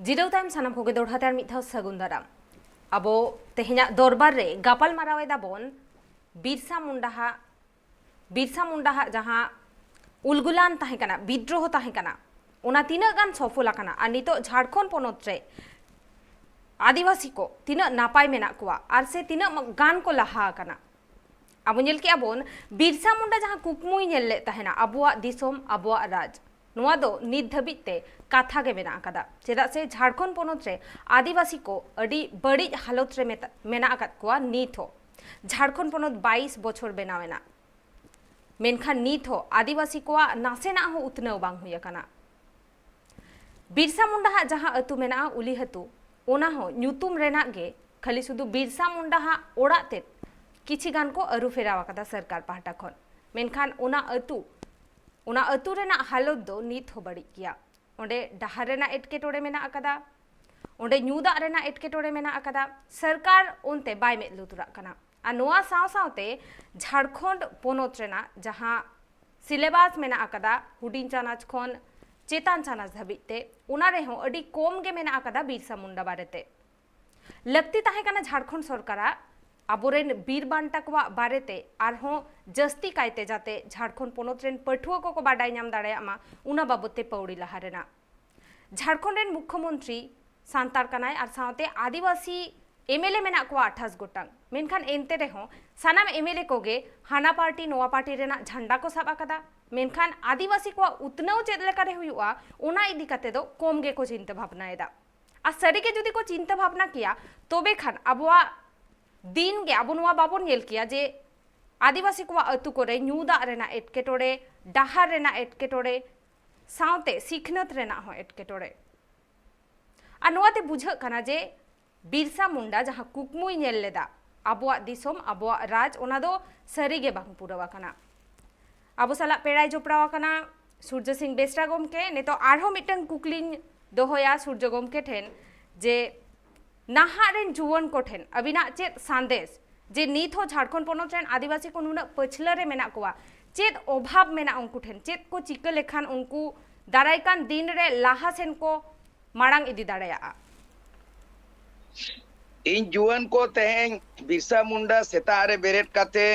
ᱡᱤᱨᱟᱹᱣ ᱛᱟᱭᱚᱢ ᱥᱟᱱᱟᱢ ᱠᱚᱜᱮ ᱫᱚᱲᱦᱟ ᱛᱮ ᱟᱨ ᱢᱤᱫ ᱫᱷᱟᱣ ᱥᱟᱹᱜᱩᱱ ᱫᱟᱨᱟᱢ᱾ ᱟᱵᱚ ᱛᱮᱦᱮᱧᱟᱜ ᱫᱚᱨᱵᱟᱨ ᱨᱮ ᱜᱟᱯᱟᱞ ᱢᱟᱨᱟᱣ ᱮᱫᱟ ᱵᱚᱱ ᱵᱤᱨᱥᱟ ᱢᱩᱱᱰᱟ ᱦᱟᱜ, ᱵᱤᱨᱥᱟ ᱢᱩᱱᱰᱟ ᱦᱟᱜ ᱡᱟᱦᱟᱸ ᱩᱞᱜᱩᱞᱟᱱ ᱛᱟᱦᱮᱸ ᱠᱟᱱᱟ, ᱵᱤᱫᱽᱨᱳᱦᱚ ᱛᱟᱦᱮᱸ ᱠᱟᱱᱟ, ᱚᱱᱟ ᱛᱤᱱᱟᱹᱜ ᱜᱟᱱ ᱥᱚᱯᱷᱚᱞ ᱟᱠᱟᱱᱟ ᱟᱨ ᱱᱤᱛᱚᱜ ᱡᱷᱟᱲᱠᱷᱚᱸᱰ ᱯᱚᱱᱚᱛ ᱨᱮ ᱟᱹᱫᱤᱵᱟᱹᱥᱤ ᱠᱚ ᱛᱤᱱᱟᱹᱜ ᱱᱟᱯᱟᱭ ᱢᱮᱱᱟᱜ ᱠᱚᱣᱟ ᱟᱨ ᱥᱮ ᱛᱤᱱᱟᱹᱜ ᱜᱟᱱ ᱠᱚ ᱞᱟᱦᱟ ᱟᱠᱟᱱᱟ᱾ ᱟᱵᱚ ᱧᱮᱞ ᱠᱮᱜᱼᱟ ᱵᱚᱱ, ᱵᱤᱨᱥᱟ ᱢᱩᱱᱰᱟ ᱡᱟᱦᱟᱸ ᱠᱩᱠᱢᱩᱭ ᱧᱮᱞ ᱞᱮᱫ ᱛᱟᱦᱮᱱᱟ, ᱟᱵᱚᱣᱟᱜ ᱫᱤᱥᱚᱢ, ᱟᱵᱚᱣᱟᱜ ᱨᱟᱡᱽ, ᱱᱚᱣᱟ ᱫᱚ ᱱᱤᱛ ᱫᱷᱟᱹᱵᱤᱡ ᱛᱮ ᱠᱟᱛᱷᱟ ᱜᱮ ᱢᱮᱱᱟᱜ ᱟᱠᱟᱫᱟ᱾ ᱪᱮᱫᱟᱜ ᱥᱮ ᱡᱷᱟᱲᱠᱷᱚᱸᱰ ᱯᱚᱱᱚᱛ ᱨᱮ ᱟᱹᱫᱤᱵᱟᱹᱥᱤ ᱠᱚ ᱟᱹᱰᱤ ᱵᱟᱹᱲᱤᱡ ᱦᱟᱞᱚᱛ ᱨᱮ ᱢᱮᱛᱟ-, ᱢᱮᱱᱟᱜ ᱟᱠᱟᱫ ᱠᱚᱣᱟ ᱱᱤᱛ ᱦᱚᱸ᱾ ᱡᱷᱟᱲᱠᱷᱚᱸᱰ ᱯᱚᱱᱚᱛ ᱵᱟᱭᱤᱥ ᱵᱚᱪᱷᱚᱨ ᱵᱮᱱᱟᱣ ᱮᱱᱟ, ᱢᱮᱱᱠᱷᱟᱱ ᱱᱤᱛ ᱦᱚᱸ ᱟᱹᱫᱤᱵᱟᱹᱥᱤ ᱠᱚᱣᱟᱜ ᱱᱟᱥᱮᱱᱟᱜ ᱦᱚᱸ ᱩᱛᱱᱟᱹᱣ ᱵᱟᱝ ᱦᱩᱭ ᱟᱠᱟᱱᱟ᱾ ᱵᱤᱨᱥᱟ ᱢᱩᱱᱰᱟ ᱦᱟᱜ ᱡᱟᱦᱟᱸ ᱟᱹᱛᱩ ᱢᱮᱱᱟᱜᱼᱟ, ᱩᱞᱤᱦᱟᱹᱛᱩ, ᱚᱱᱟ ᱦᱚᱸ ᱧᱩᱛᱩᱢ ᱨᱮᱱᱟᱜ ᱜᱮ, ᱠᱷᱟᱹᱞᱤ ᱥᱩᱫᱷᱩ ᱵᱤᱨᱥᱟ ᱢᱩᱱᱰᱟ ᱦᱟᱜ ᱚᱲᱟᱜ ᱛᱮᱫ ᱠᱤᱪᱷᱤ ᱜᱟᱱ ᱠᱚ ᱟᱹᱨᱩ ᱯᱷᱮᱨᱟᱣ ᱟᱠᱟᱫᱟ ᱥᱚᱨᱠᱟᱨ ᱯᱟᱦᱴᱟ ᱠᱷᱚᱱ᱾ ᱢᱮᱱᱠᱷᱟᱱ ᱚᱱᱟ ᱟᱹᱛᱩ, ᱚᱱᱟ ᱟᱹᱛᱩ ᱨᱮᱱᱟᱜ ᱦᱟᱞᱚᱛ ᱫᱚ ᱱᱤᱛ ᱦᱚᱸ ᱵᱟᱹᱲᱤᱡ ᱜᱮᱭᱟ᱾ ᱚᱸᱰᱮ ᱰᱟᱦᱟᱨ ᱨᱮᱱᱟᱜ ᱮᱴᱠᱮᱴᱚᱬᱮ ᱢᱮᱱᱟᱜ ᱟᱠᱟᱫᱟ, ᱚᱸᱰᱮ ᱧᱩ ᱫᱟᱜ ᱨᱮᱱᱟᱜ ᱮᱴᱠᱮᱴᱚᱬᱮ ᱢᱮᱱᱟᱜ ᱟᱠᱟᱫᱟ, ᱥᱚᱨᱠᱟᱨ ᱚᱱᱛᱮ ᱵᱟᱭ ᱢᱮᱫ ᱞᱩᱛᱩᱨᱟᱜ ᱠᱟᱱᱟ᱾ ᱟᱨ ᱱᱚᱣᱟ ᱥᱟᱶ ᱥᱟᱶᱛᱮ ᱡᱷᱟᱲᱠᱷᱚᱸᱰ ᱯᱚᱱᱚᱛ ᱨᱮᱱᱟᱜ ᱡᱟᱦᱟᱸ syllabus ᱢᱮᱱᱟᱜ ᱟᱠᱟᱫᱟ, ᱦᱩᱰᱤᱧ ᱪᱟᱱᱟᱪ ᱠᱷᱚᱱ ᱪᱮᱛᱟᱱ ᱪᱟᱱᱟᱪ ᱫᱷᱟᱹᱵᱤᱡ ᱛᱮ, ᱚᱱᱟ ᱨᱮᱦᱚᱸ ᱟᱹᱰᱤ ᱠᱚᱢ ᱜᱮ ᱢᱮᱱᱟᱜ ᱟᱠᱟᱫᱟ ᱵᱤᱨᱥᱟ ᱢᱩᱱᱰᱟ ᱵᱟᱨᱮᱛᱮ᱾ ᱞᱟᱹᱠᱛᱤ ᱛᱟᱦᱮᱸ ᱠᱟᱱᱟ ᱡᱷᱟᱲᱠᱷᱚᱸᱰ ᱥᱚᱨᱠᱟᱨᱟᱜ ᱟᱵᱚᱨᱮᱱ ᱵᱤᱨ ᱵᱟᱱᱴᱟ ᱠᱚᱣᱟᱜ ᱵᱟᱨᱮᱛᱮ ᱟᱨᱦᱚᱸ ᱡᱟᱹᱥᱛᱤ ᱠᱟᱭᱛᱮ ᱡᱟᱛᱮ ᱡᱷᱟᱲᱠᱷᱚᱸᱰ ᱯᱚᱱᱚᱛ ᱨᱮᱱ ᱯᱟᱹᱴᱷᱩᱣᱟᱹ ᱠᱚᱠᱚ ᱵᱟᱰᱟᱭ ᱧᱟᱢ ᱫᱟᱲᱮᱭᱟᱜ ᱢᱟ, ᱚᱱᱟ ᱵᱟᱵᱚᱛ ᱛᱮ ᱯᱟᱹᱣᱲᱤ ᱞᱟᱦᱟ ᱨᱮᱱᱟᱜ᱾ ᱡᱷᱟᱲᱠᱷᱚᱸᱰ ᱨᱮᱱ ᱢᱩᱠᱷᱭᱚᱢᱚᱱᱛᱨᱤ ᱥᱟᱱᱛᱟᱲ ᱠᱟᱱᱟᱭ ᱟᱨ ᱥᱟᱶᱛᱮ ᱟᱹᱫᱤᱵᱟᱹᱥᱤ ᱮᱢᱮᱞᱮ ᱢᱮᱱᱟᱜ ᱠᱚᱣᱟ ᱟᱴᱷᱟᱥ ᱜᱚᱴᱟᱝ᱾ ᱢᱮᱱᱠᱷᱟᱱ ᱮᱱᱛᱮ ᱨᱮᱦᱚᱸ ᱥᱟᱱᱟᱢ ᱮᱢᱮᱞᱮ ᱠᱚᱜᱮ ᱦᱟᱱᱟ ᱯᱟᱨᱴᱤ ᱱᱚᱣᱟ ᱯᱟᱨᱴᱤ ᱨᱮᱱᱟᱜ ᱡᱷᱟᱱᱰᱟ ᱠᱚ ᱥᱟᱵ ᱟᱠᱟᱫᱟ᱾ ᱢᱮᱱᱠᱷᱟᱱ ᱟᱹᱫᱤᱵᱟᱹᱥᱤ ᱠᱚᱣᱟᱜ ᱩᱛᱱᱟᱹᱣ ᱪᱮᱫ ᱞᱮᱠᱟᱨᱮ ᱦᱩᱭᱩᱜᱼᱟ, ᱚᱱᱟ ᱤᱫᱤ ᱠᱟᱛᱮ ᱫᱚ ᱠᱚᱢ ᱜᱮᱠᱚ ᱪᱤᱱᱛᱟᱹ ᱵᱷᱟᱵᱽᱱᱟᱭᱮᱫᱟ᱾ ᱟᱨ ᱥᱟᱹᱨᱤᱜᱮ ᱡᱩᱫᱤ ᱠᱚ ᱪᱤᱱᱛᱟᱹ ᱵᱷᱟᱵᱽᱱᱟ ᱠᱮᱭᱟ, ᱛᱚᱵᱮ ᱠᱷᱟᱱ ᱟᱵᱚᱣᱟᱜ ᱫᱤᱱ ᱜᱮ ᱟᱵᱚ ᱱᱚᱣᱟ ᱵᱟᱵᱚᱱ ᱧᱮᱞ ᱠᱮᱭᱟ ᱡᱮ ᱟᱹᱫᱤᱵᱟᱹᱥᱤ ᱠᱚᱣᱟᱜ ᱟᱹᱛᱩ ᱠᱚᱨᱮ ᱧᱩ ᱫᱟᱜ ᱨᱮᱱᱟᱜ ᱮᱴᱠᱮᱴᱚᱬᱮ, ᱰᱟᱦᱟᱨ ᱨᱮᱱᱟᱜ ᱮᱴᱠᱮᱴᱚᱬᱮ, ᱥᱟᱶᱛᱮ ᱥᱤᱠᱷᱱᱟᱹᱛ ᱨᱮᱱᱟᱜ ᱦᱚᱸ ᱮᱴᱠᱮᱴᱚᱬᱮ᱾ ᱟᱨ ᱱᱚᱣᱟᱛᱮ ᱵᱩᱡᱷᱟᱹᱜ ᱠᱟᱱᱟ ᱡᱮ ᱵᱤᱨᱥᱟ ᱢᱩᱱᱰᱟ ᱡᱟᱦᱟᱸ ᱠᱩᱠᱢᱩᱭ ᱧᱮᱞ ᱞᱮᱫᱟ, ᱟᱵᱚᱣᱟᱜ ᱫᱤᱥᱚᱢ, ᱟᱵᱚᱣᱟᱜ ᱨᱟᱡᱽ, ᱚᱱᱟ ᱫᱚ ᱥᱟᱹᱨᱤᱜᱮ ᱵᱟᱝ ᱯᱩᱨᱟᱹᱣ ᱟᱠᱟᱱᱟ᱾ ᱟᱵᱚ ᱥᱟᱞᱟᱜ ᱯᱮᱲᱟᱭ ᱡᱚᱯᱲᱟᱣ ᱟᱠᱟᱱᱟ ᱥᱩᱨᱡᱚ ᱥᱤᱝ ᱵᱮᱥᱨᱟ ᱜᱚᱢᱠᱮ᱾ ᱱᱤᱛᱚᱜ ᱟᱨᱦᱚᱸ ᱢᱤᱫᱴᱟᱝ ᱠᱩᱠᱞᱤᱧ ᱫᱚᱦᱚᱭᱟ ᱥᱩᱨᱡᱚ ᱜᱚᱢᱠᱮ ᱴᱷᱮᱱ ᱡᱮ ᱱᱟᱦᱟᱜ ᱨᱮᱱ ᱡᱩᱣᱟᱹᱱ ᱠᱚᱴᱷᱮᱱ ᱟᱹᱵᱤᱱᱟᱜ ᱪᱮᱫ ᱥᱟᱸᱫᱮᱥ ᱡᱮ ᱱᱤᱛ ᱦᱚᱸ ᱡᱷᱟᱲᱠᱷᱚᱸᱰ ᱯᱚᱱᱚᱛ ᱨᱮᱱ ᱟᱹᱫᱤᱵᱟᱹᱥᱤ ᱠᱚ ᱱᱩᱱᱟᱹᱜ ᱯᱟᱹᱪᱷᱞᱟᱹ ᱨᱮ ᱢᱮᱱᱟᱜ ᱠᱚᱣᱟ, ᱪᱮᱫ ᱚᱵᱷᱟᱵᱽ ᱢᱮᱱᱟᱜᱼᱟ ᱩᱱᱠᱩ ᱴᱷᱮᱱ? ᱪᱮᱫ ᱠᱚ ᱪᱤᱠᱟᱹ ᱞᱮᱠᱷᱟᱱ ᱩᱱᱠᱩ ᱫᱟᱨᱟᱭ ᱠᱟᱱ ᱫᱤᱱ ᱨᱮ ᱞᱟᱦᱟ ᱥᱮᱱ ᱠᱚ ᱢᱟᱲᱟᱝ ᱤᱫᱤ ᱫᱟᱲᱮᱭᱟᱜᱼᱟ? ᱤᱧ ᱡᱩᱣᱟᱹᱱ ᱠᱚ ᱛᱮᱦᱮᱧ ᱵᱤᱨᱥᱟ ᱢᱩᱱᱰᱟ ᱥᱮᱛᱟᱜ ᱨᱮ ᱵᱮᱨᱮᱫ ᱠᱟᱛᱮ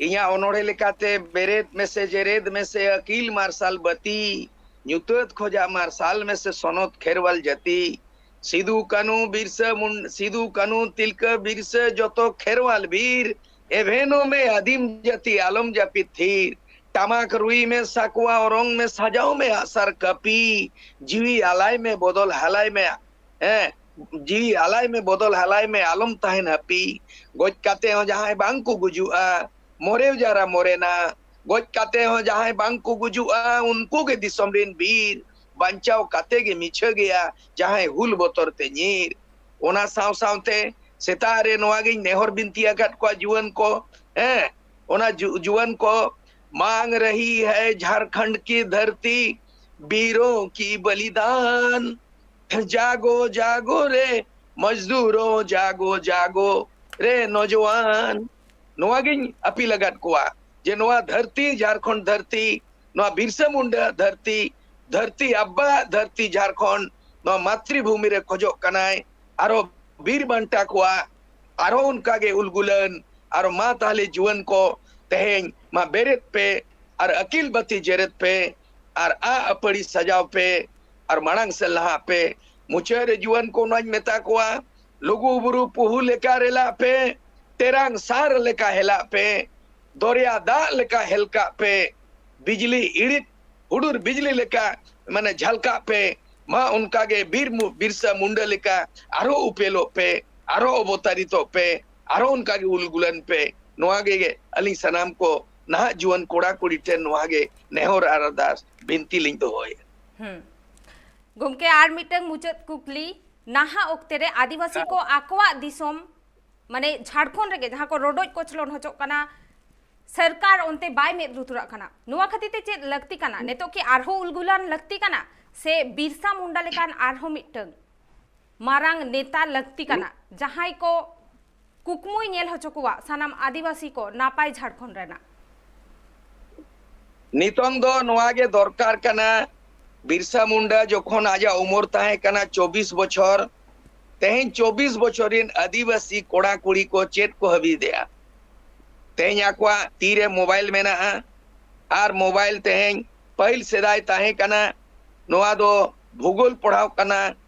ᱤᱧᱟᱹᱜ ᱚᱱᱚᱬᱦᱮ ᱞᱮᱠᱟᱛᱮ ᱵᱮᱨᱮᱫ ᱢᱮᱥᱮ ᱡᱮᱨᱮᱫ ᱢᱮᱥᱮ ᱟᱹᱠᱤᱞ ᱢᱟᱨᱥᱟᱞ ᱵᱟᱹᱛᱤ, ᱧᱩᱛᱟᱹᱛ ᱠᱷᱚᱡᱟᱜ ᱢᱟᱨᱥᱟᱞ ᱢᱮᱥᱮ ᱥᱚᱱᱚᱛ ᱠᱷᱮᱨᱣᱟᱞ ᱡᱟᱹᱛᱤ᱾ ᱥᱤᱫᱩ ᱠᱟᱹᱱᱩ ᱵᱤᱨᱥᱟᱹ ᱢᱩᱱ ᱥᱤᱫᱩ ᱠᱟᱹᱱᱩ ᱛᱤᱞᱠᱟᱹ ᱵᱤᱨᱥᱟᱹ ᱡᱚᱛᱚ ᱠᱷᱮᱨᱣᱟᱞ ᱵᱤᱨ, ᱮᱵᱷᱮᱱᱚ ᱢᱮ ᱟᱹᱫᱤᱢ ᱡᱟᱹᱛᱤ ᱟᱞᱚᱢ ᱡᱟᱹᱯᱤᱫ ᱛᱷᱤᱨ᱾ ᱴᱟᱢᱟᱠ ᱨᱩᱭ ᱢᱮ ᱥᱟᱠᱣᱟ ᱚᱨᱚᱝ ᱢᱮ ᱥᱟᱡᱟᱣ ᱢᱮ ᱟᱜᱼᱥᱟᱨ ᱠᱟᱹᱯᱤ᱾ ᱡᱤᱣᱤ ᱟᱞᱟᱭ ᱢᱮ ᱵᱚᱫᱚᱞ ᱦᱟᱞᱟᱭ ᱢᱮ, ᱦᱮᱸ, ᱡᱤᱣᱤ ᱟᱞᱟᱭ ᱢᱮ ᱵᱚᱫᱚᱞ ᱦᱟᱞᱟᱭ ᱢᱮ ᱟᱞᱚᱢ ᱛᱟᱦᱮᱱ ᱦᱟᱹᱯᱤ᱾ ᱜᱚᱡ ᱠᱟᱛᱮ ᱦᱚᱸ ᱡᱟᱦᱟᱸᱭ ᱵᱟᱝ ᱠᱚ ᱜᱩᱡᱩᱜᱼᱟ, ᱢᱚᱨᱮᱣ ᱡᱟᱨᱟ ᱢᱚᱨᱮᱱᱟ᱾ ᱜᱚᱡ ᱠᱟᱛᱮ ᱦᱚᱸ ᱡᱟᱦᱟᱸᱭ ᱵᱟᱝ ᱠᱚ ᱜᱩᱡᱩᱜᱼᱟ, ᱩᱱᱠᱩ ᱜᱮ ᱫᱤᱥᱚᱢ ᱨᱮᱱ ᱵᱤᱨ᱾ ᱵᱟᱧᱪᱟᱣ ᱠᱟᱛᱮ ᱜᱮ ᱢᱤᱪᱷᱟᱹ ᱜᱮᱭᱟ ᱡᱟᱦᱟᱸᱭ ᱦᱩᱞ ᱵᱚᱛᱚᱨ ᱛᱮ ᱧᱤᱨ᱾ ᱚᱱᱟ ᱥᱟᱶ ᱥᱟᱶᱛᱮ ᱥᱮᱛᱟᱜ ᱨᱮ ᱱᱚᱣᱟ ᱜᱤᱧ ᱱᱮᱦᱚᱨ ᱵᱤᱱᱛᱤ ᱟᱠᱟᱫ ᱠᱚᱣᱟ ᱡᱩᱣᱟᱹᱱ ᱠᱚ, ᱦᱮᱸ, ᱚᱱᱟ ᱡᱩ- ᱡᱩᱣᱟᱹᱱ ᱠᱚ, ᱢᱟᱝ ᱨᱟᱦᱤ ᱦᱟᱭ ᱡᱷᱟᱨᱠᱷᱚᱸᱰ ᱠᱤ ᱫᱷᱟᱹᱨᱛᱤ, ᱵᱤᱨᱳ ᱠᱤ ᱵᱚᱞᱤᱫᱟᱱ, ᱡᱟᱜᱳ ᱡᱟᱜᱳ ᱨᱮ ᱢᱚᱡᱽᱫᱩᱨᱳ, ᱡᱟᱜᱳ ᱡᱟᱜᱳ ᱨᱮ ᱱᱚᱡᱣᱟᱱ᱾ ᱱᱚᱣᱟ ᱜᱤᱧ ᱟᱹᱯᱤᱞ ᱟᱠᱟᱫ ᱠᱚᱣᱟ ᱡᱮ ᱱᱚᱣᱟ ᱫᱷᱟᱹᱨᱛᱤ, ᱡᱷᱟᱨᱠᱷᱚᱸᱰ ᱫᱷᱟᱹᱨᱛᱤ, ᱱᱚᱣᱟ ᱵᱤᱨᱥᱟᱹ ᱢᱩᱱᱰᱟ ᱫᱷᱟᱹᱨᱛᱤ, ᱫᱷᱟᱹᱨᱛᱤ ᱟᱵᱵᱟ ᱫᱷᱟᱹᱨᱛᱤ ᱡᱷᱟᱨᱠᱷᱚᱸᱰ, ᱱᱚᱣᱟ ᱢᱟᱛᱨᱤ ᱵᱷᱩᱢᱤ ᱨᱮ ᱠᱷᱚᱡᱚᱜ ᱠᱟᱱᱟᱭ ᱟᱨᱚ ᱵᱤᱨ ᱵᱟᱱᱴᱟ ᱠᱚᱣᱟᱜ ᱟᱨᱦᱚᱸ ᱚᱱᱠᱟᱜᱮ ᱩᱞᱜᱩᱞᱟᱱ, ᱟᱨ ᱢᱟ ᱛᱟᱦᱞᱮ ᱡᱩᱣᱟᱹᱱ ᱠᱚ ᱛᱮᱦᱮᱧ ᱢᱟ ᱵᱮᱨᱮᱫ ᱯᱮ, ᱟᱨ ᱟᱹᱠᱤᱞ ᱵᱟᱹᱛᱤ ᱡᱮᱨᱮᱫ ᱯᱮ, ᱟᱨ ᱟᱜ ᱟᱹᱯᱟᱹᱲᱤ ᱥᱟᱡᱟᱣ ᱯᱮ, ᱟᱨ ᱢᱟᱲᱟᱝ ᱥᱮᱫ ᱞᱟᱦᱟᱜ ᱯᱮ᱾ ᱢᱩᱪᱟᱹᱫ ᱨᱮ ᱡᱩᱣᱟᱹᱱ ᱠᱚ ᱱᱚᱣᱟᱧ ᱢᱮᱛᱟ ᱠᱚᱣᱟ, ᱞᱩᱜᱩ ᱵᱩᱨᱩ ᱯᱩᱦᱩ ᱞᱮᱠᱟ ᱨᱮᱞᱟᱜ ᱯᱮ, ᱛᱮᱨᱟᱝ ᱥᱟᱨ ᱞᱮᱠᱟ ᱦᱮᱞᱟᱜ ᱯᱮ, ᱫᱚᱨᱭᱟ ᱫᱟᱜ ᱞᱮᱠᱟ ᱦᱮᱞᱠᱟᱜ ᱯᱮ, ᱵᱤᱡᱽᱞᱤ ᱤᱲᱤᱡ ᱦᱩᱰᱩᱨ ᱵᱤᱡᱽᱞᱤ ᱞᱮᱠᱟ ᱢᱟᱱᱮ ᱡᱷᱟᱞᱠᱟᱜ ᱯᱮ᱾ ᱢᱟ ᱚᱱᱠᱟᱜᱮ ᱵᱤᱨ ᱢᱩ-, ᱵᱤᱨᱥᱟ ᱢᱩᱱᱰᱟᱹ ᱞᱮᱠᱟ ᱟᱨᱦᱚᱸ ᱩᱯᱮᱞᱚᱜ ᱯᱮ, ᱟᱨᱦᱚᱸ ᱚᱵᱚᱛᱟᱨᱤᱛᱚᱜ ᱯᱮ, ᱟᱨᱦᱚᱸ ᱚᱱᱠᱟᱜᱮ ᱩᱞᱜᱩᱞᱟᱱ ᱯᱮ᱾ ᱱᱚᱣᱟ ᱜᱮ ᱟᱹᱞᱤᱧ ᱥᱟᱱᱟᱢ ᱠᱚ ᱱᱟᱦᱟᱜ ᱡᱩᱣᱟᱹᱱ ᱠᱚᱲᱟ ᱠᱩᱲᱤ ᱴᱷᱮᱱ ᱱᱚᱣᱟ ᱜᱮ ᱱᱮᱦᱚᱨ ᱟᱨ ᱟᱨᱫᱟᱥ ᱵᱤᱱᱛᱤ ᱞᱤᱧ ᱫᱚᱦᱚᱭᱟ᱾ ᱦᱩᱸ᱾ ᱜᱚᱢᱠᱮ, ᱟᱨ ᱢᱤᱫᱴᱟᱝ ᱢᱩᱪᱟᱹᱫ ᱠᱩᱠᱞᱤ, ᱱᱟᱦᱟᱜ ᱚᱠᱛᱮ ᱨᱮ ᱟᱹᱫᱤᱵᱟᱹᱥᱤ ᱠᱚ ᱟᱠᱚᱣᱟᱜ ᱫᱤᱥᱚᱢ, ᱢᱟᱱᱮ ᱡᱷᱟᱲᱠᱷᱚᱸᱰ ᱨᱮᱜᱮ ᱡᱟᱦᱟᱸ ᱠᱚ ᱨᱚᱰᱚᱡ ᱠᱚᱪᱞᱚᱱ ᱦᱚᱪᱚᱜ ᱠᱟᱱᱟ, ᱥᱚᱨᱠᱟᱨ ᱚᱱᱛᱮ ᱵᱟᱭ ᱢᱮᱫ ᱞᱩᱛᱩᱨᱟᱜ ᱠᱟᱱᱟ, ᱱᱚᱣᱟ ᱠᱷᱟᱹᱛᱤᱨ ᱛᱮ ᱪᱮᱫ ᱞᱟᱹᱠᱛᱤ ᱠᱟᱱᱟ? ᱱᱤᱛᱚᱜ ᱠᱤ ᱟᱨᱦᱚᱸ ᱩᱞᱜᱩᱞᱟᱱ ᱞᱟᱹᱠᱛᱤ ᱠᱟᱱᱟ, ᱥᱮ ᱵᱤᱨᱥᱟ ᱢᱩᱱᱰᱟ ᱞᱮᱠᱟᱱ ᱟᱨᱦᱚᱸ ᱢᱤᱫᱴᱟᱝ ᱢᱟᱨᱟᱝ ᱱᱮᱛᱟ ᱞᱟᱹᱠᱛᱤ ᱠᱟᱱᱟ, ᱡᱟᱦᱟᱸᱭ ᱠᱚ ᱠᱩᱠᱢᱩᱭ ᱧᱮᱞ ᱦᱚᱪᱚ ᱠᱚᱣᱟ ᱥᱟᱱᱟᱢ ᱟᱹᱫᱤᱵᱟᱹᱥᱤ ᱠᱚ ᱱᱟᱯᱟᱭ ᱡᱷᱟᱲᱠᱷᱚᱸᱰ ᱨᱮᱱᱟᱜ? ᱱᱤᱛᱚᱝ ᱫᱚ ᱱᱚᱣᱟ ᱜᱮ ᱫᱚᱨᱠᱟᱨ ᱠᱟᱱᱟ, ᱵᱤᱨᱥᱟ ᱢᱩᱱᱰᱟ ᱡᱚᱠᱷᱚᱱ ᱟᱡᱟᱜ ᱩᱢᱚᱨ ᱛᱟᱦᱮᱸ ᱠᱟᱱᱟ ᱪᱚᱵᱵᱤᱥ ᱵᱚᱪᱷᱚᱨ, ᱛᱮᱦᱮᱧ ᱪᱚᱵᱵᱤᱥ ᱵᱚᱪᱷᱚᱨ ᱨᱤᱱ ᱟᱹᱫᱤᱵᱟᱹᱥᱤ ᱠᱚᱲᱟ ᱠᱩᱲᱤ ᱠᱚ ᱪᱮᱫ ᱠᱚ ᱦᱟᱹᱵᱤᱫᱮᱜᱼᱟ? ᱛᱮᱦᱮᱧ ᱟᱠᱚᱣᱟᱜ ᱛᱤᱨᱮ ᱢᱳᱵᱟᱭᱤᱞ ᱢᱮᱱᱟᱜᱼᱟ, ᱟᱨ ᱢᱳᱵᱟᱭᱤᱞ ᱛᱮᱦᱮᱧ, ᱯᱟᱹᱦᱤᱞ ᱥᱮᱫᱟᱭ ᱛᱟᱦᱮᱸ ᱠᱟᱱᱟ, ᱱᱚᱣᱟ ᱫᱚ ᱵᱷᱩᱜᱳᱞ ᱯᱟᱲᱦᱟᱣ ᱠᱟᱱᱟ,